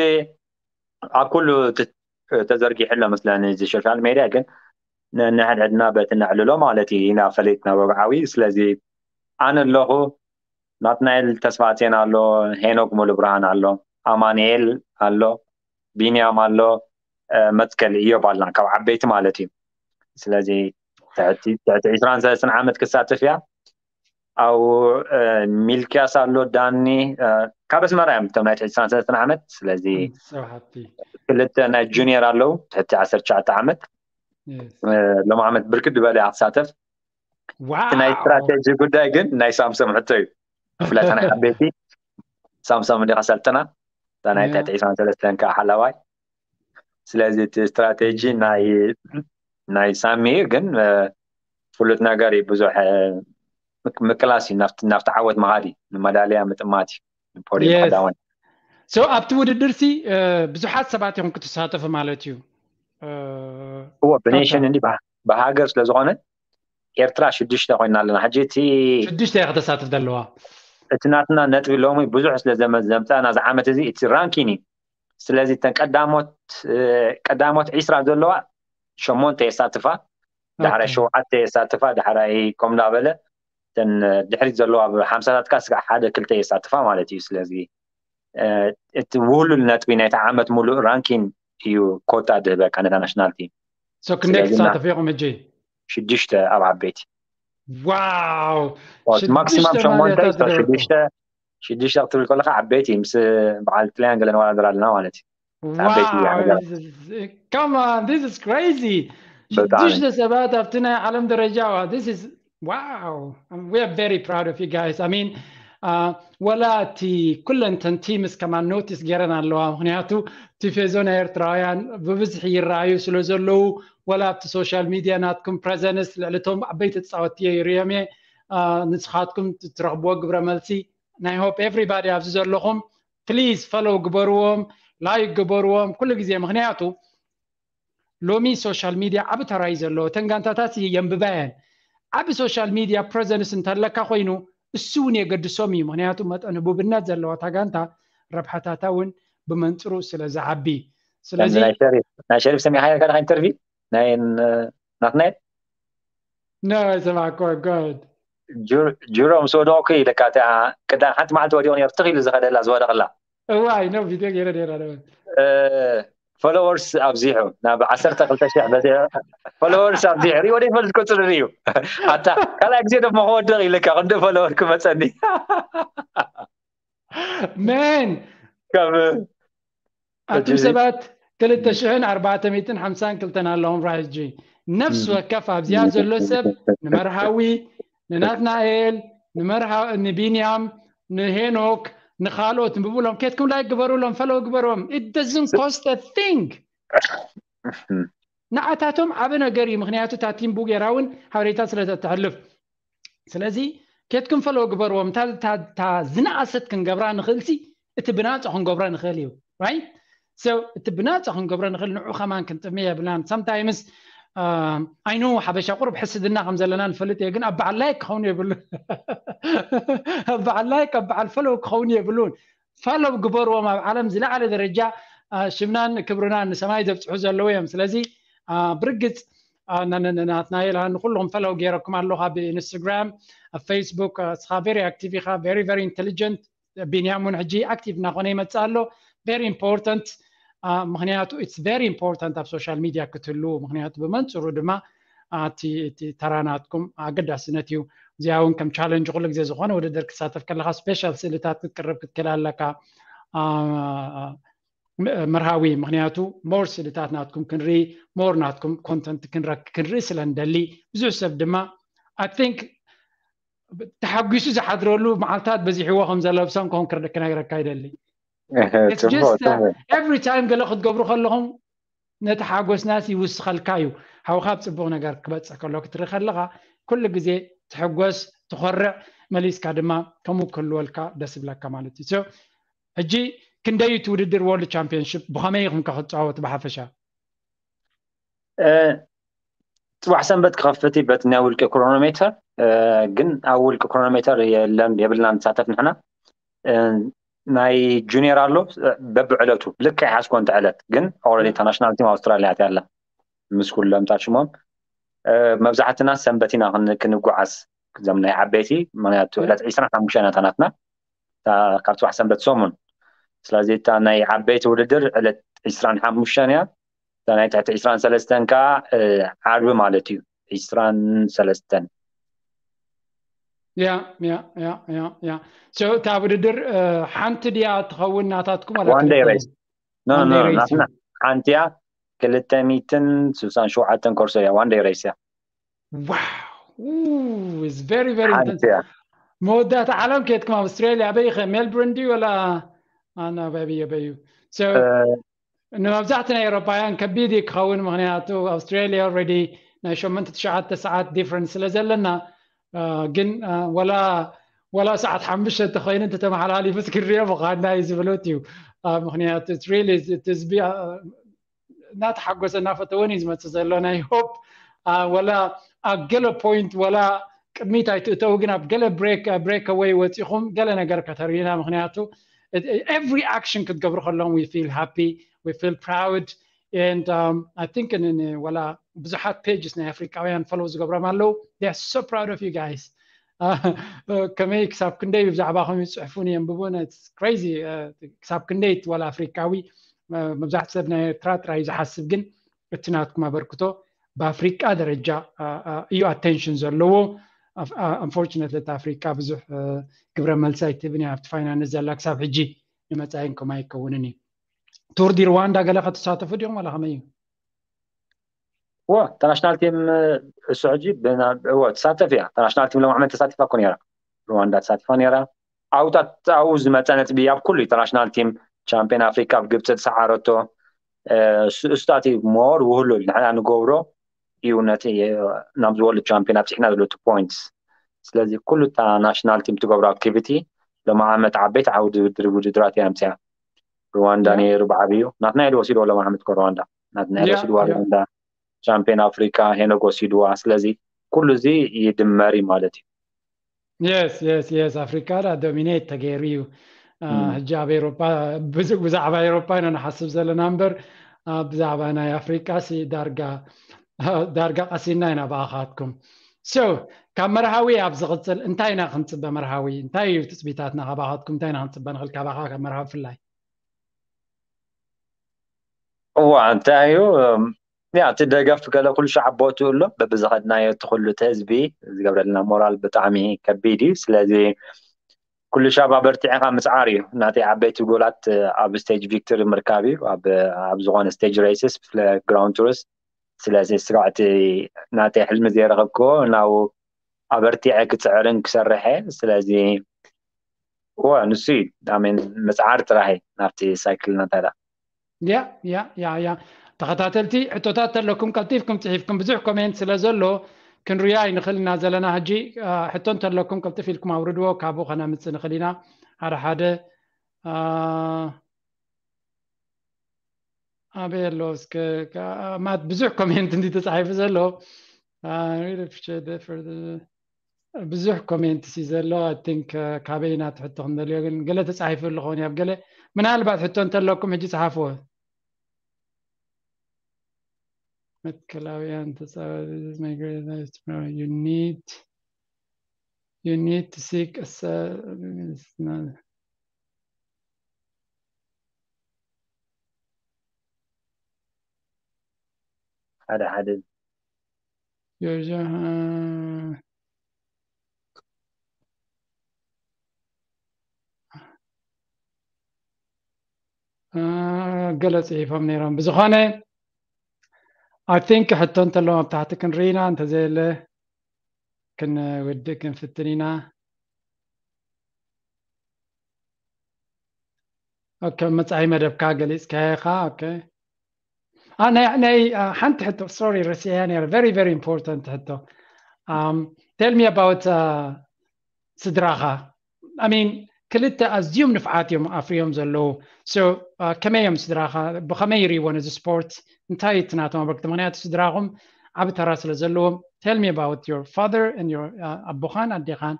ኣብ ኩሉ ተዘርጊሑ ኣሎ መስለኒ እዚ ሶሻል ሜድያ ግን ንሕድሕድና በቲ ነዕልሎ ማለት እዩ ኢና ፈሊጥና ወግዓዊ። ስለዚ ኣነ ኣለኹ፣ ናትናኤል ተስፋጽዮን ኣሎ፣ ሄኖክ ሙሉብርሃን ኣሎ፣ ኣማኑኤል ኣሎ፣ ቢንያም ኣሎ፣ መትከል እዮብ ኣለና ካብ ዓበይቲ ማለት እዩ። ስለዚ ትሕቲ ዕስራን ሰለስተን ዓመት ክሳተፍ እያ። ኣብኡ ሚልክያስ ኣሎ፣ ዳኒ ካብ ኣስመራ እዮም እቶም ናይ ትሕቲ ዕስራን ሰለስተን ዓመት። ስለዚ ክልተ ናይ ጁኒየር ኣለዉ ትሕቲ ዓሰርተ ትሽዓተ ዓመት። ሎም ዓመት ብርክት ዝበለ እያ ክሳተፍ። እቲ ናይ ስትራቴጂ ጉዳይ ግን ናይ ሳምሶም ሕቶ እዩ። ብፍላይ እታ ናይ ዓበይቲ ሳምሶም እንዲኻ ሰልጥና እታ ናይ ትሕቲ ዕስራን ሰለስተን ከዓ ሓላዋይ። ስለዚ እቲ ስትራቴጂ ናይ ናይ ሳሚ እዩ ግን ፍሉጥ ነገር እዩ። ብዙሕ ምቅላስ እዩ ናብቲ ዓወት መሃዲ ንመዳልያ ምጥማት እዩ። ፖዲየም ቀዳማይ። So ኣብቲ ውድድር ሲ ብዙሓት ሰባት ኢኹም ክትሳተፉ ማለት እዩ። እዎ ብኔሽን እንዲ ብሃገር ስለ ዝኾነ ኤርትራ ሽዱሽተ ኮይና ኣለና። ሕጂ እቲ ሽዱሽተ እያ ከተሳትፍ ዘለዋ። እቲ ናትና ነጥቢ ሎሚ ብዙሕ ስለ ዘምፃና እዚ ዓመት እዚ እቲ ራንኪን እዩ። ስለዚ እተን ቀዳሞት ቀዳሞት ዒስራ ዘለዋ ሸሞንተ የሳትፋ፣ ዳሕራይ ሸውዓተ የሳትፋ፣ ዳሕራይ ከም እንዳበለ እተን ድሕሪት ዘለዋ ኣብ ሓምሳታት ካስ ሓደ ክልተ የሳትፋ ማለት እዩ። ስለዚ እቲ ውህሉል ነጥቢ ናይቲ ዓመት ሙሉእ ራንኪን እዩ ኮታ ድህበካ ነታ ናሽናል ቲም። So ክንደይ ክሳተፍ ኢኹም ሕጂ? ሽዱሽተ ኣብ ዓበይቲ። ዋው! ማክሲማም ሸሞንተ። ሽዱሽተ ክትብል ከለካ ዓበይቲ ምስ በዓል ጥልያን ገለ ንወዳደር ኣለና ማለት እዩ። Come on, this is crazy. ሽዱሽተ ሰባት ኣብቲ ናይ ዓለም ደረጃ። This is wow. We are very proud of you guys. I mean, ወላ እቲ ኩለን ተን ቲምስ ከማን ኖቲስ ገይረን ኣለዋ። ምክንያቱ ቲፌዞ ናይ ኤርትራውያን ብብዝሒ ይረኣዩ ስለ ዘለዉ፣ ወላ ኣብቲ ሶሻል ሚድያ ናትኩም ፕረዘንስ ልዕሊ እቶም ዓበይቲ ተፃወትቲ ይርእዮም እየ። ንስኻትኩም ትረኽብዎ ግብረ መልሲ፣ ናይ ሆፕ ኤቭሪባዲ ኣብዚ ዘለኹም ፕሊዝ ፈሎው ግበርዎም፣ ላይክ ግበርዎም ኩሉ ግዜ። ምክንያቱ ሎሚ ሶሻል ሚድያ ዓቢ ተራ እዩ ዘለዎ። እተን ጋንታታት የንብባ እየን። ዓቢ ሶሻል ሚድያ ፕረዘንስ እንተለካ ኮይኑ እሱ እውን የገድሶም እዩ። ምክንያቱ መጠን ህቡብነት ዘለዋ እታ ጋንታ ረብሓታታ እውን ብመንፅሩ ስለ ዝዓቢ። ስለዚ ናይ ሸሪፍ ሰሚዕካዮ ኢንተርቪው ናይ ናትናኤል No, it's about good. ጅሮ ምስ ወደቕኩ ኢለካ፣ ቅዳም ሓንቲ መዓልቲ ወዲቑ ነይሩ፣ ትኽ ኢሉ ዝኸደላ ዝወደቕላ። እዋ፣ ኣይ ነው ቪድዮ ገይረ ነይረ። ፎሎወርስ ኣብዚሑ፣ ናብ ዓሰርተ ክልተ ሺሕ በዚሑ። ፎሎወርስ ኣብዚሑ፣ ሪኦ ደይፈልጥ ቁፅሪ እዩ። ኣታ ካልኣይ ግዜ ደሞ ክወድቕ ኢለካ፣ ክንዲ ፎሎወር ክመፀኒ። መን ካብ ኣቱም ሰባት ክልተ ሽሕን ኣርባዕተ ሚእትን ሓምሳን ክልተን ኣለዎም። ራይጂ ነፍሲ ወከፍ ኣብዚኣ ዘሎ ሰብ ንመርሃዊ፣ ንናትናኤል፣ ንመርሃ-፣ ንቢንያም፣ ንሄኖክ፣ ንኻልኦት ንብብሎም ኬትኩም ላይክ ግበሩሎም፣ ፈሎው ግበሩዎም። It doesn't cost a thing። ንዓታቶም ዓቢ ነገር እዩ። ምክንያቱ እታ ቲም ቡጌራ እውን ሓበሬታ ስለ ተተሕልፍ፣ ስለዚ ኬትኩም ፈሎው ግበርዎም። እታ ዝነኣሰት ክንገብራ ንኽእልሲ እቲ ብናፃ ክንገብሮ ንኽእል እዩ። Right? So እቲ ብናፃ ክንገብሮ ንኽእል ንዑ ከማን ክንጥሚ የብልናን። Sometimes I know ሓበሻ ቁሩብ ሕስድና ከም ዘለና ንፈልጥ እየ፣ ግን ኣብ በዓል ላይክ ክኸውን የብሉ ኣብ በዓል ላይክ ኣብ በዓል ፈሎው ክኸውን የብሉን። ፈሎው ግበርዎም። ኣብ ዓለም ዝለዓለ ደረጃ ሽምናን ክብርናን ንሰማይ ዘብፅሑ ዘለዉ እዮም። ስለዚ ብርግፅ ናትናኤል ንኩልኹም ፈሎው ገይረኩም ኣለኹ ኣብ ኢንስታግራም፣ ኣብ ፌስቡክ። እስኻ very active ኢኻ፣ very very intelligent። ቢንያም እውን ሕጂ ኣክቲቭ እናኾነ ይመፅእ ኣሎ። Very important። ምክንያቱ it's very important ኣብ ሶሻል ሚድያ ክትህልዉ። ምክንያቱ ብመንፅሩ ድማ እቲ ተራ ናትኩም ኣገዳስነት እዩ። እዚኣ እውን ከም ቻለንጅ ኩሉ ግዜ ዝኾነ ውድድር ክሳተፍ ከለካ ስፔሻል ስእልታት ክትቅርብ ክትክእል ኣለካ። መርሃዊ፣ ምክንያቱ ሞር ስእልታት ናትኩም ክንርኢ፣ ሞር ናትኩም ኮንተንት ክንረክ-፣ ክንርኢ ስለ ንደሊ። ብዙሕ ሰብ ድማ I think ተሓጒሱ ዝሓድረሉ መዓልታት በዚሕዎ ከም ዘሎ ብሰንኮም ክነግረካ ይደሊ። It's just every time ገለ ክትገብሩ ከለኹም ነቲ ሓጎስናስ ይውስኸልካ እዩ። ሓውካ ኣብ ፅቡቕ ነገር ክበፅሕ ከሎ ክትርኢ ከለኻ ኩሉ ግዜ ትሕጎስ፣ ትኾርዕ፣ መሊስካ ድማ ከምኡ ክህልወልካ ደስ ይብለካ ማለት እዩ። ሕጂ ክንደይ እቲ ውድድር ወርልድ ቻምፒዮንሽፕ ብኸመይ ኢኹም ከ ክትፃወቱ ብሓፈሻ? ፅባሕ ሰንበት ክኸፍት እዩ በቲ ናይ ውልቂ ክሮኖሜተር፣ ግን ኣብ ውልቂ ክሮኖሜተር የለን፣ የብልና ንሳተፍ ንሕና። ናይ ጁኒየር ኣሎ በብዕለቱ ልክዕ ሓዝኮ እንተ ዕለት ግን ኦረዲ ኢንተርናሽናል ቲም ኣውስትራልያ እያ ኣላ ምስ ኩሎም እታ ሽሞም። መብዛሕትና ሰንበት ኢና ክን-፣ ክንጓዓዝ እዞም ናይ ዓበይቲ፣ ምክንያቱ ዕለት ዒስራን ሓሙሽተን ናታ ናትና ካብ ፅባሕ ሰንበት ሰሙን። ስለዚ እታ ናይ ዓበይቲ ውድድር ዕለት ዒስራን ሓሙሽተን እያ። እታ ናይ ትሕቲ ዒስራን ሰለስተን ከዓ ዓርቢ ማለት እዩ። ዒስራን ሰለስተን ያ ያ ያ ያ ያ። So እታ ውድድር ሓንቲ ድያ ትኸውን ናታትኩም? One day race። No no no፣ ናትና ሓንቲ እያ። ክልተ ሚእትን ስሳን ሸውዓተን ኮርሶ እያ። One day race እያ። Wow, it's very very intense። መወዳእታ ዓለም ከየትኩም ኣውስትራልያ ኣበይ ኢኸ? ሜልቡርን ድዩ ወላ ኣና ኣበይ ኣበይ እዩ? ንመብዛሕቲ ናይ ኤውሮፓውያን ከቢድ እዩ ክኸውን፣ ምክንያቱ ኣውስትራልያ ኦልሬዲ ናይ ሸሞንተ ትሽዓተ ሰዓት ዲፍረንስ ስለ ዘለና። ግን ወላ ወላ ሰዓት ሓሙሽተ እንተኮይኑ እንተተመሓላሊፉ ክትሪኦ ምዃንና እዩ ዝብሉት እዩ። ምክንያቱ ሪሊ ህዝቢ እናተሓጎሰ እናፈተወን እዩ ዝመፅእ ዘሎ። ናይ ሆፕ ወላ ኣብ ገለ ፖይንት ወላ ቅድሚት ኣይትእተው፣ ግን ኣብ ገለ ብሬክ፣ ብሬክ ኣወይ ወፂኹም ገለ ነገር ከተርእዩና። ምክንያቱ every action ክትገብሩ ከለዎም we feel happy, we feel proud and I think ወላ ብዙሓት ፔጅስ ናይ ኣፍሪቃውያን ፈሎው ዝገብሮም ኣለዉ። They are so proud of you guys. ከመይ ክሳብ ክንደይ ብዛዕባኹም ይፅሕፉን የንብቡን፣ it's crazy። ክሳብ ክንደይ ወላ ኣፍሪቃዊ መብዛሕትኡ ሰብ ናይ ኤርትራ ጥራይ ዝሓስብ፣ ግን እቲ ናትኩም ኣበርክቶ ብኣፍሪቃ ደረጃ እዩ ኣቴንሽን ዘለዎ። ኣንፎርችነትሊ እቲ ኣፍሪቃ ብዙሕ ግብረ መልሲ ኣይትህብን እያ ኣብቲ ፋይናንስ ዘላ ክሳብ ሕጂ። ንመጻኢን ከምኡ ኣይከውንን እዩ። ቱር ዲ ሩዋንዳ ገለ ከተሳተፉ ዲኹም ዋላ ከመይ እዩ? ወ ተናሽናል ቲም እሱ ሕጂ ተሳተፍ እያ። ተናሽናል ቲም ሎም ዓመት ተሳቲፋ እኮ ነራ። ሩዋንዳ ተሳቲፋ ነራ። ኣብታት ኣብኡ ዝመፀ ነጥቢ ኣብ ኩሉ ኢንተርናሽናል ቲም ቻምፒዮን ኣፍሪካ ኣብ ግብፂ ዝሰዓረቶ። እሱታት ሞር ውህሉል ንሕና ንገብሮ እዩ ነቲ ናብ ዝወርልድ ቻምፒዮን ኣብፅሕና ዘሎ ቱ ፖይንትስ። ስለዚ ኩሉ እታ ናሽናል ቲም ትገብሮ ኣክቲቪቲ ሎም ዓመት ዓበይቲ ዓውዲ ውድድር ውድድራት እያ ኣምፅያ። ሩዋንዳ ነይሩ ብዓብዩ ናትና ኢሉ ወሲድዎ ሎም ዓመት እኮ ሩዋንዳ ናትና ኢሉ ወሲድዋ ሩዋንዳ። ቻምፒዮን ኣፍሪካ ሄኖክ ወሲድዋ። ስለዚ ኩሉ እዚ ይድመር እዩ ማለት እዩ። የስ የስ የስ ኣፍሪካ ዳ ዶሚኔት ተገይሩ እዩ። ሕጂ ኣብ ኤሮፓ ብዛዕባ ኤሮፓ ኢና ንሓስብ ዘለና እምበር ብዛዕባ ናይ ኣፍሪካ ሲ ዳርጋ ዳርጋ ቀሲና ኢና ብኣኻትኩም። ሶ ካብ መርሃዊ ኣብ ዝቕፅል እንታይ ኢና ክንፅበ? መርሃዊ እንታይ እዩ ትፅቢታትና? ካባኻትኩም እንታይ ኢና ክንፅበ ንኽእል? ካባኻ ካብ መርሃዊ ብፍላይ እዋ እንታይ እዩ ያ እቲ ደገፍ ገለ ኩሉ ሻዕ ቦትኡ ኣሎ። በብዝኸድናዮ እቲ ኩሉ እቲ ህዝቢ ዝገብረልና ሞራል ብጣዕሚ ከቢድ እዩ። ስለዚ ኩሉ ሻብ ኣበርቲዕኻ ምፅዓር እዩ። ናተይ ዓበይቲ ጎላት ኣብ ስቴጅ ቪክቶሪ ምርካብ እዩ ኣብ ዝኾነ ስቴጅ ሬስስ ብፍለ ግራውንድ ቱርስ። ስለዚ ስጋዕቲ ናተይ ሕልሚ ዘይረኸብክዎ ናው ኣበርቲዐ ክፅዕርን ክሰርሐ። ስለዚ ወ ንሱ እዩ ዳሜን ምፅዓር ጥራህ ናብቲ ሳይክል ናታዳ። ያ ያ ያ ያ ተኸታተልቲ ሕቶታት ተለኩም ቀልጢፍኩም ፅሒፍኩም ብዙሕ ኮሜንት ስለ ዘሎ ክንርያ ይንኽእል ኢና ዘለና። ሕጂ ሕቶ እንተለኩም ቅልጥፍ ኢልኩም ኣውርድዎ፣ ካብኡ ከነምፅእ ንኽእል ኢና ሓደ ሓደ። ኣበይ ኣሎ እስከ ማት ብዙሕ ኮሜንት እንዲ ተፃሒፉ ዘሎ። ብዙሕ ኮሜንት ሲ ዘሎ። I think ካበይ ኢና ትሕቶ ክንደልዮ ግን ገለ ተፃሒፉ ኣሎ ኸውን ኣብ ገለ። ምናልባት ሕቶ እንተለኩም ሕጂ ፀሓፍዎ። መትከላውያን ተፃወቲ you need you need to seek a ሓደ ሓደ ጆርጆ ገለ ፅሒፎም ነይሮም። ብዝኾነ I think ሕቶ እንተለዎም ኣብ ታሕቲ ክንርኢና፣ እንተዘየለ ክንውድእ ክንፍትን ኢና። ኦኬ፣ መጻኢ መደብካ ገሊጽካዮ ኢኻ። ኦኬ። አ፣ ናይ፣ ናይ፣ አ፣ ሓንቲ ሕቶ፣ ሶሪ፣ ረሲዐያ ነይረ። Very, very important ሕቶ። Um, tell me about, uh, ስድራኻ። I mean፣ ክልተ ኣዝዮም ንፍዓት እዮም ኣፍርዮም ዘለዉ። So, uh, ከመይ እዮም ስድራኻ? ብኸመይ ይርእይዎ ነዚ ስፖርት? እንታይ እቲ ናቶም ኣበርክቶ? ምኽንያቱ ስድራኹም ዓቢ ተራ ስለ ዘለዎም። Tell me about your father and your, uh, ኣቦኻን ኣዴኻን፣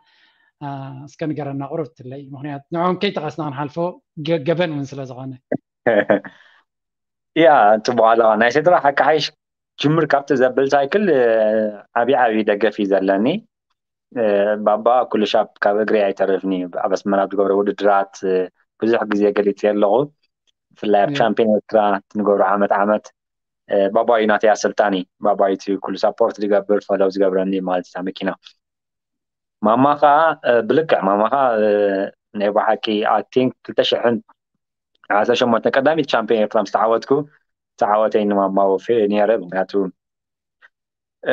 uh፣ እስከ ንገረና ቁሩብ ትለይ። ምኽንያቱ ንዕኦም ከይጠቐስና ክንሓልፎ ገ-፣ ገበን እውን ስለ ዝኾነ። ያ፣ ጽቡቕ ኣለኻ። ናይ ስድራ ሓቂ ሓይሽ ጅምር ካብቲ ዘብል ሳይክል፣ እ፣ ዓቢ ዓቢ ደገፍ እዩ ዘለኒ። እ፣ ባባ ኩሉ ሻብ ካብ እግሪ ኣይተርፍን እዩ። ኣብ ኣስመራ ኣብ ዝገብሮ ውድድራት፣ እ፣ ብዙሕ ግዜ ገሊጸ ኣለኹ። ብፍላይ ኣብ ያ። ቻምፒዮን ኤርትራ ንገብሮ ዓመት ዓመት፣ እ፣ ባባ እዩ ናተይ ኣሰልጣኒ። ባባ እዩ እቲ ኩሉ ሳፖርት ዝገብር፣ ፈለው ዝገብረኒ ማለት እታ መኪና። ማማ ኸዓ፣ እ፣ ብልክዕ ማማ ኸዓ፣ እ፣ ናይ ብሓቂ፣ I think ክልተ ሽሕን ዓሰርተ ሸሞንተን ቀዳሚት ቻምፒዮን ኤርትራ ምስ ተዓወትኩ፣ ዝተዓወተይ ንማማ ወፊ ነይረ። ምኽንያቱ፣ እ፣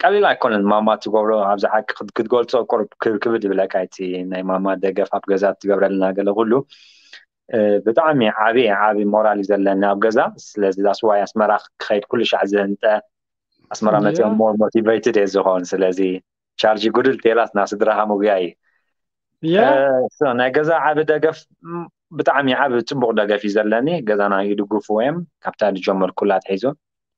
ቀሊል ኣይኮነን ማማ ትገብሮ፣ ኣብዚ ሓቂ ክት-፣ ክትገልጾ ቁሩብ ክብ-፣ ክብድ ይብለካ። እቲ ናይ ማማ ደገፍ ኣብ ገዛ ትገብረልና ገለ ኩሉ፣ እ፣ ብጣዕሚ ዓቢ፣ ዓቢ ሞራል እዩ ዘለኒ ኣብ ገዛ። ስለዚ that's why ኣስመራ ክኸይድ ኩሉ ሻዕ ዝህንጠ፣ ኣስመራ ያ። መጺኦም ሞር ሞቲቬትድ እየ ዝኾን። ስለዚ ቻርጅ ጉድል ቴላትና ስድራኻ ምጉያይ። ያ። እ፣ ሶ፣ ናይ ገዛ ዓቢ ደገፍ፣ ም፣ ብጣዕሚ ዓቢ ጽቡቕ ደገፍ እዩ ዘለኒ። ገዛና ይድግፉ እዮም። ካብታ ዝጀመርኩላ ኣትሒዙ።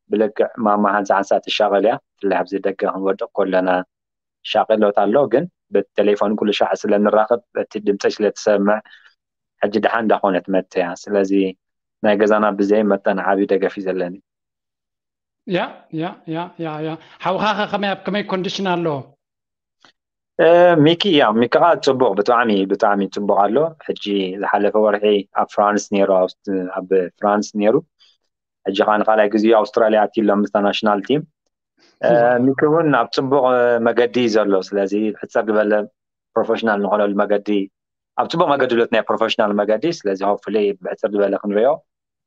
ብልክዕ ማማ ሓንሳ ሓንሳ ትሻቐል እያ። ብፍላይ ኣብዚ ደገ ክንወድቕ ከለና ሻቐሎት ኣሎ፣ ግን ብቴሌፎን ኩሉ ሻዕ ስለ ንራኸብ፣ እቲ ድምጸይ ስለ ትሰምዕ፣ ሕጂ ደሓን እንዳኾነት መጥያ። ስለዚ ናይ ገዛና ብዘይ መጠን ዓቢ ደገፍ እዩ ዘለኒ። ያ፣ ያ፣ ያ፣ ያ፣ ያ። ሓውኻ ኸ ከመይ፣ ኣብ ከመይ ኮንዲሽን ኣሎ? ሚኪ፣ ያ፣ ሚኪ ከዓ ጽቡቕ፣ ብጣዕሚ ብጣዕሚ ጽቡቕ ኣሎ። ሕጂ ዝሓለፈ ወርሒ ኣብ ፍራንስ ነይሩ፣ ኣብ ፍራንስ ነይሩ። ሕጂ ከዓ ንካልኣይ ግዜ ኣውስትራልያ ኣትዩ ኣሎ ምስታ ናሽናል ቲም። ሚኪ እውን ኣብ ጽቡቕ መገዲ እዩ ዘሎ። ስለዚ ሕጽር ዝበለ ፕሮፌሽናል ንኾነሉ መገዲ፣ ኣብ ጽቡቕ መገዲ ሎት ናይ ፕሮፌሽናል መገዲ። ስለዚ ሆፕፉሊ ብሕጽር ዝበለ ክንሪኦ፣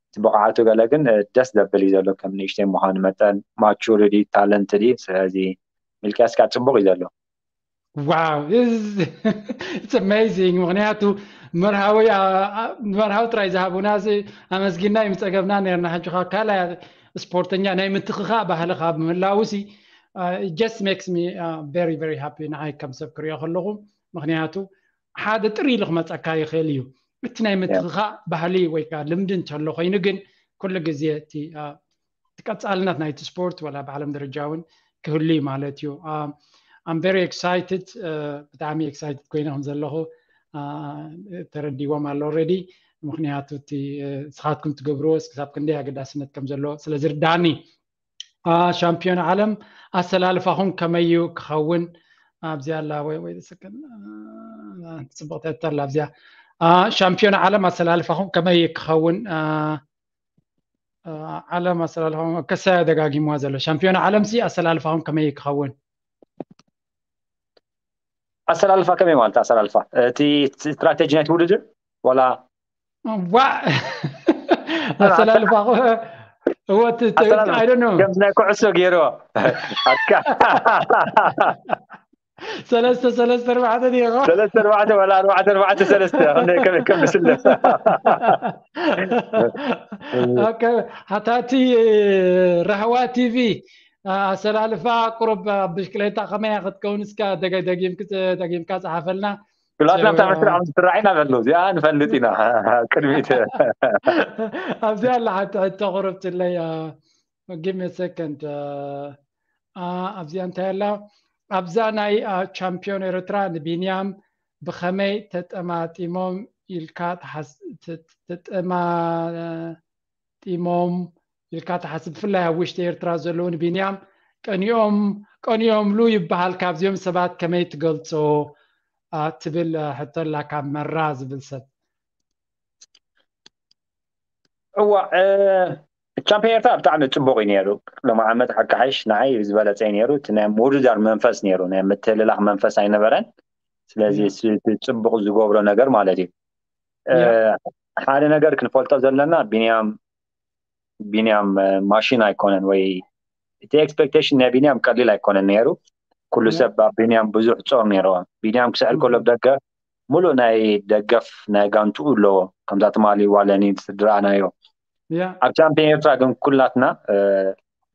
እቲ ብቕዓቱ ገለ ግን ደስ ዘብል እዩ ዘሎ። ከም ንእሽተይ ምዃኑ መጠን ማቹሪቲ፣ ታለንት ድዩ። ስለዚ ሚልክያስ ከዓ ጽቡቕ እዩ ዘሎ። Wow, it's amazing። ምክንያቱ መርሃዊ መርሃዊ ጥራይ ዝሃቡና ኣመስጊና ይምፀገብና ነርና። ሕጂ ካልኣይ ስፖርተኛ ናይ ምትኽኻእ ባህሊ ካብ ምህላውሲ just makes me very very happy ንዓይ ከም ሰብ ክሪኦ ከለኹ። ምክንያቱ ሓደ ጥሪ ኢሉ ክመፀካ ይኽእል እዩ። እቲ ናይ ምትኽኻእ ባህሊ ወይ ከዓ ልምዲ እንተሎ ኮይኑ ግን ኩሉ ግዜ እቲ ቀፃልነት ናይቲ ስፖርት ወላ ብዓለም ደረጃ እውን ክህሉ እዩ ማለት እዩ። I'm very excited። ብጣዕሚ excited ኮይነ ከም ዘለኹ ተረዲዎም ኣሎ already። ምክንያቱ እቲ ስኻትኩም ትገብርዎ ክሳብ ክንደይ ኣገዳስነት ከም ዘለዎ ስለ ዝርዳኒ። ሻምፒዮን ዓለም ኣሰላልፋኹም ከመይ እዩ ክኸውን? ኣብዚኣ ኣላ ወይ ወይ ጽብቕቲ ሕቶ ኣላ ኣብዚኣ። ሻምፒዮን ዓለም ኣሰላልፋኹም ከመይ እዩ ክኸውን? ዓለም ኣሰላልፋኹም ከሳያ ደጋጊምዋ ዘሎ። ሻምፒዮን ዓለም ሲ ኣሰላልፋኹም ከመይ እዩ ክኸውን? ኣሰላልፋ ከመይ ማለት ኣሰላልፋ? እቲ ስትራቴጂ ናይቲ ውድድር ወላ ዋ ኣሰላልፋ እወ ከምዚ ናይ ኩዕሶ ገይርዎ ኣካ ሰለስተ ሰለስተ ኣርባዕተ ዲኻ ሰለስተ ኣርባዕተ ወላ ኣርባዕተ ኣርባዕተ ሰለስተ ከም ምስለ ሓታቲ ራህዋ ቲቪ ኣሰላልፋ ቁሩብ ብሽክሌታ ከመያ ክትከውን እስካ ደጊምካ ፀሓፈልና። ክላትና ብታ መስርዕ ምስ ትራዒና ዘሎ እዚኣ ንፈልጥ ኢና ቅድሚት ኣብዚኣ ኣላ ሓንቲ ሕቶ ቁሩብ ትለይ give me a second ኣብዚኣ እንታይ ኣላ ኣብዛ ናይ ቻምፒዮን ኤርትራ ንቢንያም ብኸመይ ተጠማጢሞም ኢልካ ተጠማ ጢሞም ኢልካ ትሓስብ? ብፍላይ ኣብ ውሽጢ ኤርትራ ዘለዉ ንቢንያም ቀኒኦም ቀኒኦምሉ ይበሃል። ካብዚኦም ሰባት ከመይ ትገልጾ ትብል ሕቶ ኣላ ካብ መራ ዝብል ሰብ። እዋ ቻምፒዮን ኤርትራ ብጣዕሚ ጽቡቕ እዩ ነይሩ። ሎሚ ዓመት ሓካሓሽ ንዓይ ዝበለጸ እዩ ነይሩ። እቲ ናይ ምውድዳር መንፈስ ነይሩ፣ ናይ ምትልላኽ መንፈስ ኣይነበረን። ስለዚ ጽቡቕ ዝገብሮ ነገር ማለት እዩ። ሓደ ነገር ክንፈልጦ ዘለና ቢንያም ቢንያም ማሽን ኣይኮነን ወይ እቲ ኤክስፔክቴሽን ናይ ቢንያም ቀሊል ኣይኮነን ነይሩ። ኩሉ ሰብ ኣብ ቢንያም ብዙሕ ጾር ነይርዎ። ቢንያም ክስዕር ከሎ ደገፍ ሙሉእ ናይ ደገፍ ናይ ጋንትኡ ኣለዎ። ከምዛ ትማሊ ዋለኒ ዝረኣናዮ ኣብ ቻምፒዮን ኤርትራ ግን ኩላትና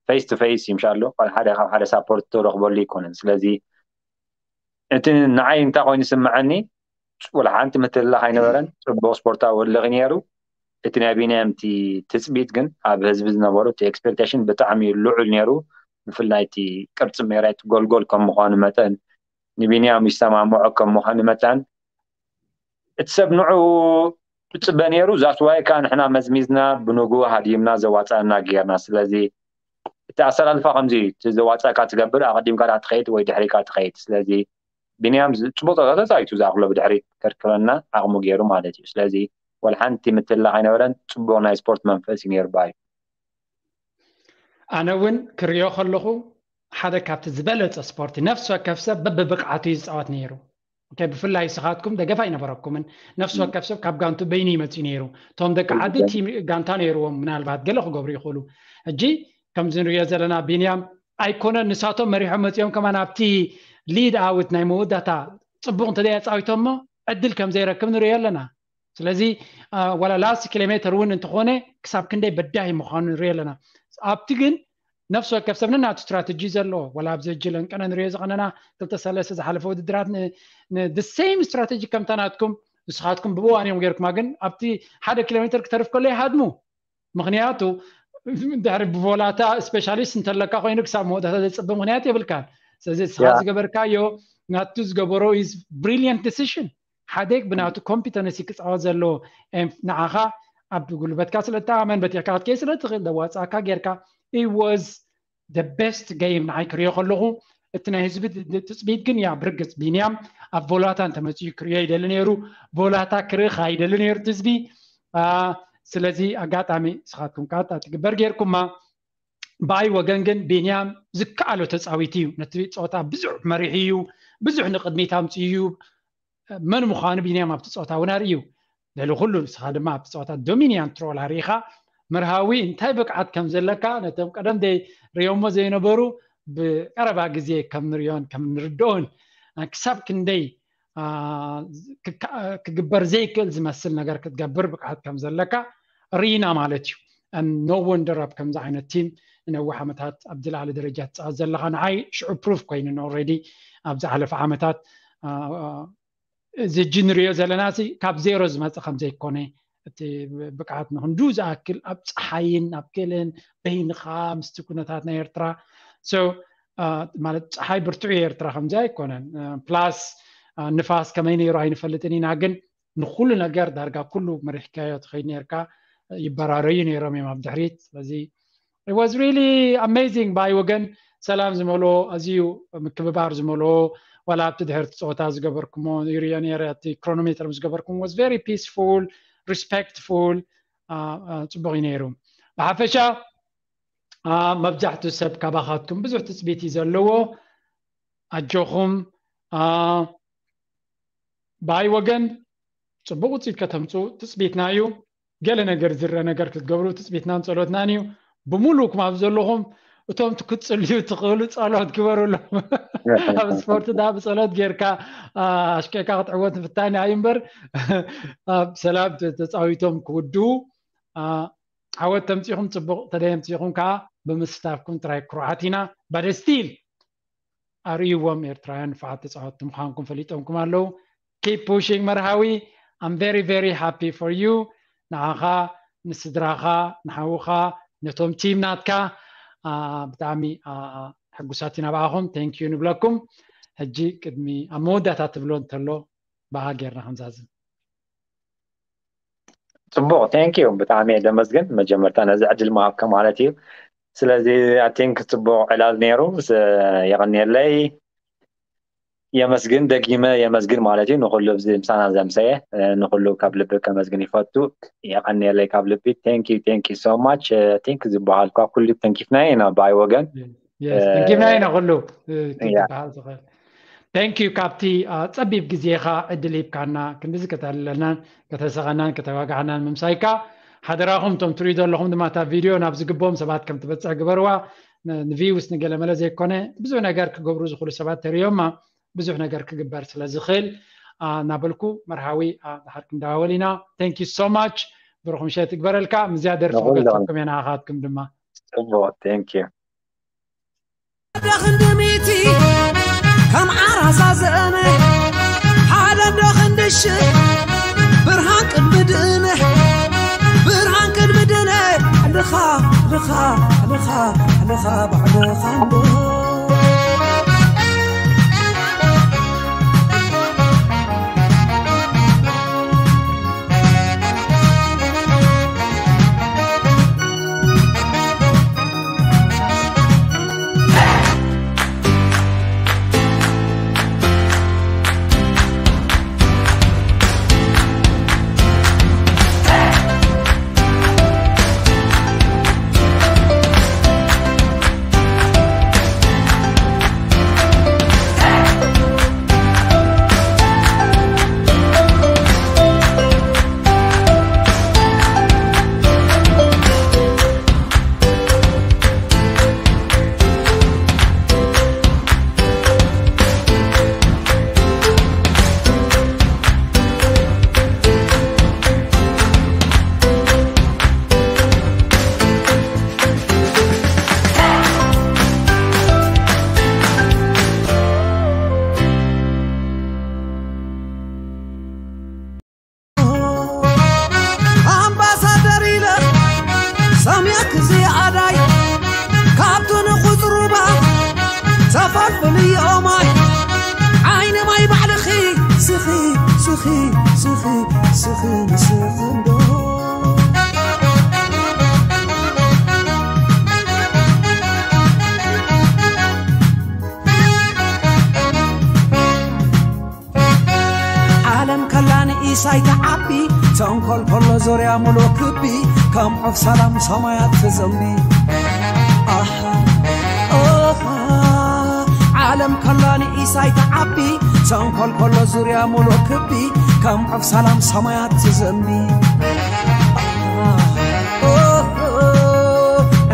ፌስ ቱ ፌስ ይምሻሎ ሓደ ካብ ሓደ ሳፖርት ትረኽበሉ ኣይኮነን። ስለዚ እቲ ንዓይ እንታይ ኮይኑ ስምዐኒ ወላ ሓንቲ ምትልላኽ ኣይነበረን። ጽቡቕ ስፖርታዊ ወለኺ ነይሩ። እቲ ናይ ቢንያም እቲ ትጽቢት ግን ኣብ ህዝቢ ዝነበሩ እቲ ኤክስፔክቴሽን ብጣዕሚ ልዑል ነይሩ። ብፍላይ እቲ ቅርጺ ሜዳ እቲ ጎልጎል ከም ምዃኑ መጠን ንቢንያም ይሰማምዖ ከም ምዃኑ መጠን እቲ ሰብ ንዑ ትጽበ ነይሩ። ዛስዋይ ከዓ ንሕና መዝሚዝና ብንጉ ሃዲምና ዘዋጻና ጌርና። ስለዚ እቲ ኣሰላልፋ ከምዚ እዩ። እቲ ዘዋጻእካ ትገብር፣ ኣቐዲምካ ዳ ትኸይድ ወይ ድሕሪካ ትኸይድ። ስለዚ ቢንያም ጽቡቕ ተጻዊቱ ዝኣኽሎ ብድሕሪት ከርከበና ዓቕሙ ገይሩ ማለት እዩ። ስለዚ ወላ ሓንቲ ምትላኽ ኣይነበረን። ጽቡቕ ናይ ስፖርት መንፈስ እዩ ነይሩ ባይ። ኣነ እውን ክሪኦ ከለኹ ሓደ ካብቲ ዝበለጸ ስፖርቲ ነፍሲ ወከፍ ሰብ በብብቕዓቱ እዩ ዝጻወት ነይሩ። ብፍላይ ስኻትኩም ደገፍ ኣይነበረኩምን። ነፍሲ ወከፍ ሰብ ካብ ጋንቱ በይኑ ይመፅእ ነይሩ። እቶም ደቂ ዓዲ ቲም ጋንታ ነይርዎም ምናልባት ገለ ክገብሩ ይኽእሉ። ሕጂ ከምዚ ንሪኦ ዘለና ቢንያም ኣይኮነን ንሳቶም መሪሖም መፂኦም ከማን ኣብቲ ሊድ ኣውት ናይ መወዳታ ፅቡቕ እንተዘይ ኣፃዊቶሞ ዕድል ከም ዘይረክብ ንሪኦ ኣለና። ስለዚ ዋላ ላስት ኪሎ ሜተር እውን እንተኾነ ክሳብ ክንደይ በዳሂ ምዃኑ ንሪኦ ኣለና። ኣብቲ ግን ነፍሲ ወከፍ ሰብ ነናቱ ስትራተጂ ዘለዎ ወላ ኣብዚ ሕጂ ለንቀነ ንሪኦ ዝቐነና ክልተ ሰለስተ ዝሓለፈ ውድድራት the same strategy ከምታ ናትኩም ንስኻትኩም ብብዋን እዮም ገይርኩማ ግን ኣብቲ ሓደ ኪሎ ሜትር ክተርፍ ከሎ ይሃድሙ። ምክንያቱ ድሕሪ ብቮላታ ስፔሻሊስት እንተለካ ኮይኑ ክሳብ መወዳእታ ዘፅበ ምክንያት የብልካን። ስለዚ ንስኻ ዝገበርካዮ ናቱ ዝገበሮ is brilliant decision። ሓደ ብናቱ ኮምፒተንሲ ክፃወት ዘለዎ ንዓኻ ኣብ ጉልበትካ ስለ እተኣመን በቲሕካ ክትከይ ስለ ትኽእል ዘዋፅኣካ ጌርካ it was the best game ንዓይ ክሪኦ ከለኹ እቲ ናይ ህዝቢ ትፅቢት ግን ያ ብርግፅ ቢንያም ኣብ ቮላታ እንተመፅኡ ክርእዮ ይደሊ ነይሩ። ቮላታ ክርኢ ከይደሊ ነይሩ እቲ ህዝቢ። ስለዚ ኣጋጣሚ ስኻትኩም ካታ ትግበር ጌርኩማ። ብኣይ ወገን ግን ቢንያም ዝከኣሎ ተፃዊት እዩ። ነቲ ፀወታ ብዙሕ መሪሑ እዩ፣ ብዙሕ ንቅድሚት ኣምፅኡ እዩ። መን ምዃኑ ቢንያም ኣብቲ ፀወታ እውን ኣርእዩ። ልዕሊ ኩሉ ንስኻ ድማ ኣብቲ ፀወታ ዶሚኒያንት ሮል ኣርኢኻ። መርሃዊ እንታይ ብቅዓት ከም ዘለካ ነቶም ቀደም ደይ ሪኦሞ ዘይነበሩ ብቀረባ ግዜ ከም ንሪኦን ከም ንርድኦን ክሳብ ክንደይ ክግበር ዘይክእል ዝመስል ነገር ክትገብር ብቅዓት ከም ዘለካ ርኢና ማለት እዩ። ኖ ወንደር ኣብ ከምዚ ዓይነት ቲም ንነዊሕ ዓመታት ኣብ ዝለዓለ ደረጃ ትፃወት ዘለካ ንዓይ ሽዑ ፕሩፍ ኮይኑ ኦልሬዲ ኣብ ዝሓለፈ ዓመታት እዚ እጂ ንሪኦ ዘለና ካብ ዜሮ ዝመፀ ከም ዘይኮነ እቲ ብቅዓት ንክንዱ ዝኣክል ኣብ ፀሓይን ኣብ ገለን በይንካ ምስቲ ኩነታት ናይ ኤርትራ ማለት ፀሓይ ብርትዑ ኤርትራ ከምዚ ኣይኮነን። ፕላስ ንፋስ ከመይ ነይሩ ኣይንፈልጥን ኢና፣ ግን ንኩሉ ነገር ዳርጋ ኩሉ መሪሕካዮ ትኸይድ ነርካ። ይበራረዩ ነይሮም እዮም ኣብ ድሕሪት። ስለዚ was really amazing ብኣይ ወገን ሰላም ዝመልኦ ኣዝዩ ምክብባር ዝመልኦ ዋላ ኣብቲ ድሕርቲ ፀወታ ዝገበርኩሞ ይሪኦ ነረ ኣብቲ ክሮኖሜትር ዝገበርኩም was very peaceful, respectful. ፅቡቅ እዩ ነይሩ። ብሓፈሻ መብዛሕትኡ ሰብ ካባኻትኩም ብዙሕ ትፅቢት እዩ ዘለዎ። ኣጆኹም። ብኣይ ወገን ፅቡቅ ውፅኢት ከተምፁ ትፅቢትና እዩ። ገለ ነገር ዝረ ነገር ክትገብሩ ትፅቢትናን ፀሎትናን እዩ። ብምሉእኩም ኣብ ዘለኹም እቶም ክትፅልዩ ትኽእሉ ፀሎት ግበሩሎም። ኣብ ስፖርት ዳ ብፀሎት ጌርካ ኣሽቀካ ክትዕወት ምፍታን እዩ እምበር ኣብ ሰላም ተፃዊቶም ክውድኡ ዓወት ተምፂኹም ፅቡቅ ተደየምፂኹም ከዓ ብምስታፍኩም ጥራይ ኩርዓት ኢና። ባደ ስቲል ኣርእይዎም ኤርትራውያን ንፉዓት ተፃወትቲ ምዃንኩም ፈሊጦምኩም ኣለዉ። Keep pushing መርሃዊ። I'm very very happy for you። ንዓኻ፣ ንስድራኻ፣ ንሓውኻ፣ ነቶም ቲም ናትካ ብጣዕሚ ሕጉሳት ኢና ብኣኹም። Thank you ንብለኩም። ሕጂ ቅድሚ ኣብ መወዳእታ ትብሎ እንተሎ ብኣ ጌርና ክንዛዝም። ፅቡቅ፣ thank you። ብጣዕሚ እየ ደመስግን መጀመርታ ነዚ ዕድል ምሃብካ ማለት እዩ። ስለዚ I think ፅቡቅ ዕላል ነይሩ። የቀንየለይ። የመስግን፣ ደጊመ የመስግን ማለት እዩ ንኩሉ ኣብዚ ምሳና ዘምሰየ ንኩሉ ካብ ልቢ ከመስግን ይፈቱ። የቀንየለይ ካብ ልቢ። Thank you, thank you so much። I think ዝበሃል እኳ ኩሉ ተንኪፍና ኢና ብኣይ ወገን። ተንኪፍና ኢና ኩሉ ክትበሃል ዝኽእል። Thank you ካብቲ ፀቢብ ግዜኻ ዕድል ሂብካና ክንድዚ ከተዕልለናን ከተሰቐናን ከተዋጋዕናን ምምሳይካ። ሓደራኹም እቶም ትሪኡ ዘለኹም ድማ እታ ቪድዮ ናብ ዝግብኦም ሰባት ከም ትበፅሕ ግበርዋ። ንቪውስ ንገለመለ ዘይኮነ ብዙሕ ነገር ክገብሩ ዝኽእሉ ሰባት ተሪኦማ ብዙሕ ነገር ክግበር ስለ ዝኽእል እናበልኩ መርሃዊ ድሓር ክንደዋወል ኢና። Thank you so much። ብሩኽ ምሸት ይግበረልካ። ምዝያ ደርፊ ክገጸኩም እየ ንዓኻትኩም ድማ። ፅቡቅ፣ thank you። ደኽንድሚቲ ከም ዓራሳ ዘእመ ሓለም ደኽንድሽ ብርሃን ቅድሚ ድነ ብርሃን ቅድሚ ድነ ልኻ ልኻ ልኻ ልኻ ባዕልኻ እንዶ ኣምባሳደር ኢለ ሰምየክ ዝያኣዳይ ካብቱ ንቁፅሩባ ተፈልፍልዮ ማይ ዓይኒ ማይ ባዕልኺ ስኺ ስኺ ስኺ ስኺ ንስኺ እንዶ ሳይትዓቢ ተንኮል ከሎ ዙርያ ሙሉእ ክቢ ከም ዑፍ ሰላም ሰማያት ትዘንቢ። ኣሃ፣ ኦሃ፣ ዓለም ከላ ንኢሳይ ትዓቢ ተንኮል ከሎ ዙርያ ሙሉእ ክቢ ከም ዑፍ ሰላም ሰማያት ትዘንቢ። ኣሃ፣ ኦሆ፣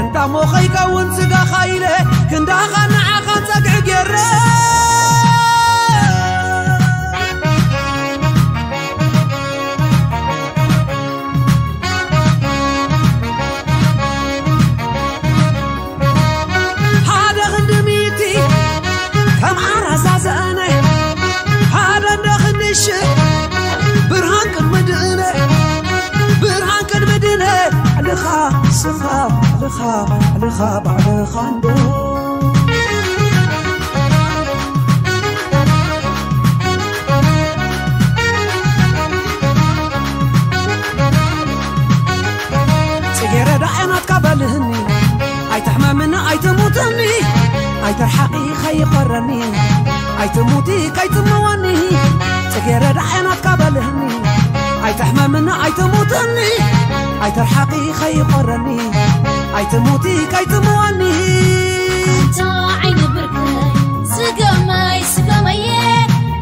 እንዳሞ ከይከውን ስጋኻ ኢለ ክንዳኻ ንዓኻ ጸግዒ ገይረ። ሓደ ክንዲ ሚእቲ ከም ዓራዛ ዘእነ፣ ሓደ እንደ ክንዲ ሽሕ ብርሃን ቅድሚ ድእነ፣ ብርሃን ቅድሚ ድነ፣ ልኻ ስኻ ልኻ ልኻ ባዕልኻ እንዶ። ጽጌረዳ ዓይናትካ በልህኒ፣ ኣይትሕመምኒ ኣይትሙትኒ፣ ኣይትርሓቒ ከይቆረኒ፣ ኣይትሙቲ ከይትመወኒ። ጽጌረዳ ዓይናትካ በልህኒ፣ ኣይትሕመምኒ ኣይትሙትኒ፣ ኣይትርሓቒ ከይቆረኒ፣ ኣይትሙቲ ከይትመወኒ። ኣንታ ዓይኒ ብርከይ ስገመይ ስገመየ፣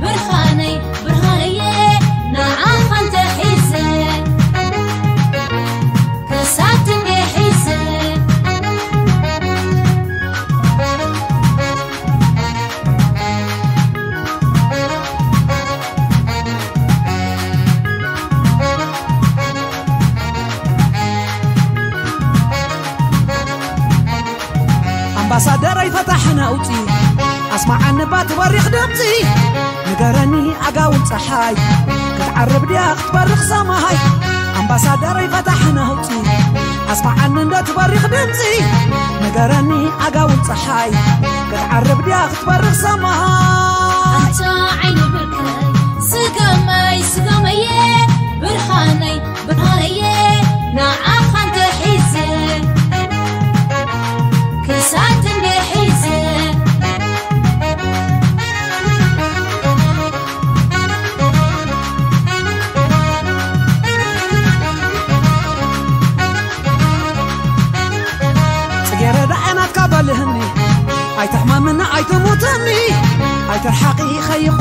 ብርሃነይ ብርሃነየ፣ ንዓኻ እንተ ሒዘ፣ ክሳድ ክንደይ ሒዘ። ኣምባሳደረይ ፈታሒ ነውጺ፣ ኣስማዓኒ ባቲ በሪኽ ድምጺ። ንገረኒ ኣጋውል ጸሓይ፣ ክትዓርብ ድያ ክትበርኽ ሰማይ? ኣምባሳደረይ ፈታሒ ነውጺ፣ ኣስማዓኒ እንዶ ትበሪኽ ድምጺ። ንገረኒ ኣጋውል ጸሓይ፣ ክትዓርብ ድያ ክትበርኽ ሰማይ? ኣንታ ዓይኒ ብርከይ ስገመይ ስገመየ፣ ብርሃነይ ብርሃነየ፣ ንዓኻ እንተ ሒዘ፣ ክሳድ ክንደይ ሒዘ። ጽጌረዳ ዓይናትካ በልህኒ፣ ኣይትሕመምኒ ኣይትሙትኒ፣ ኣይትርሓቒ ከይኾ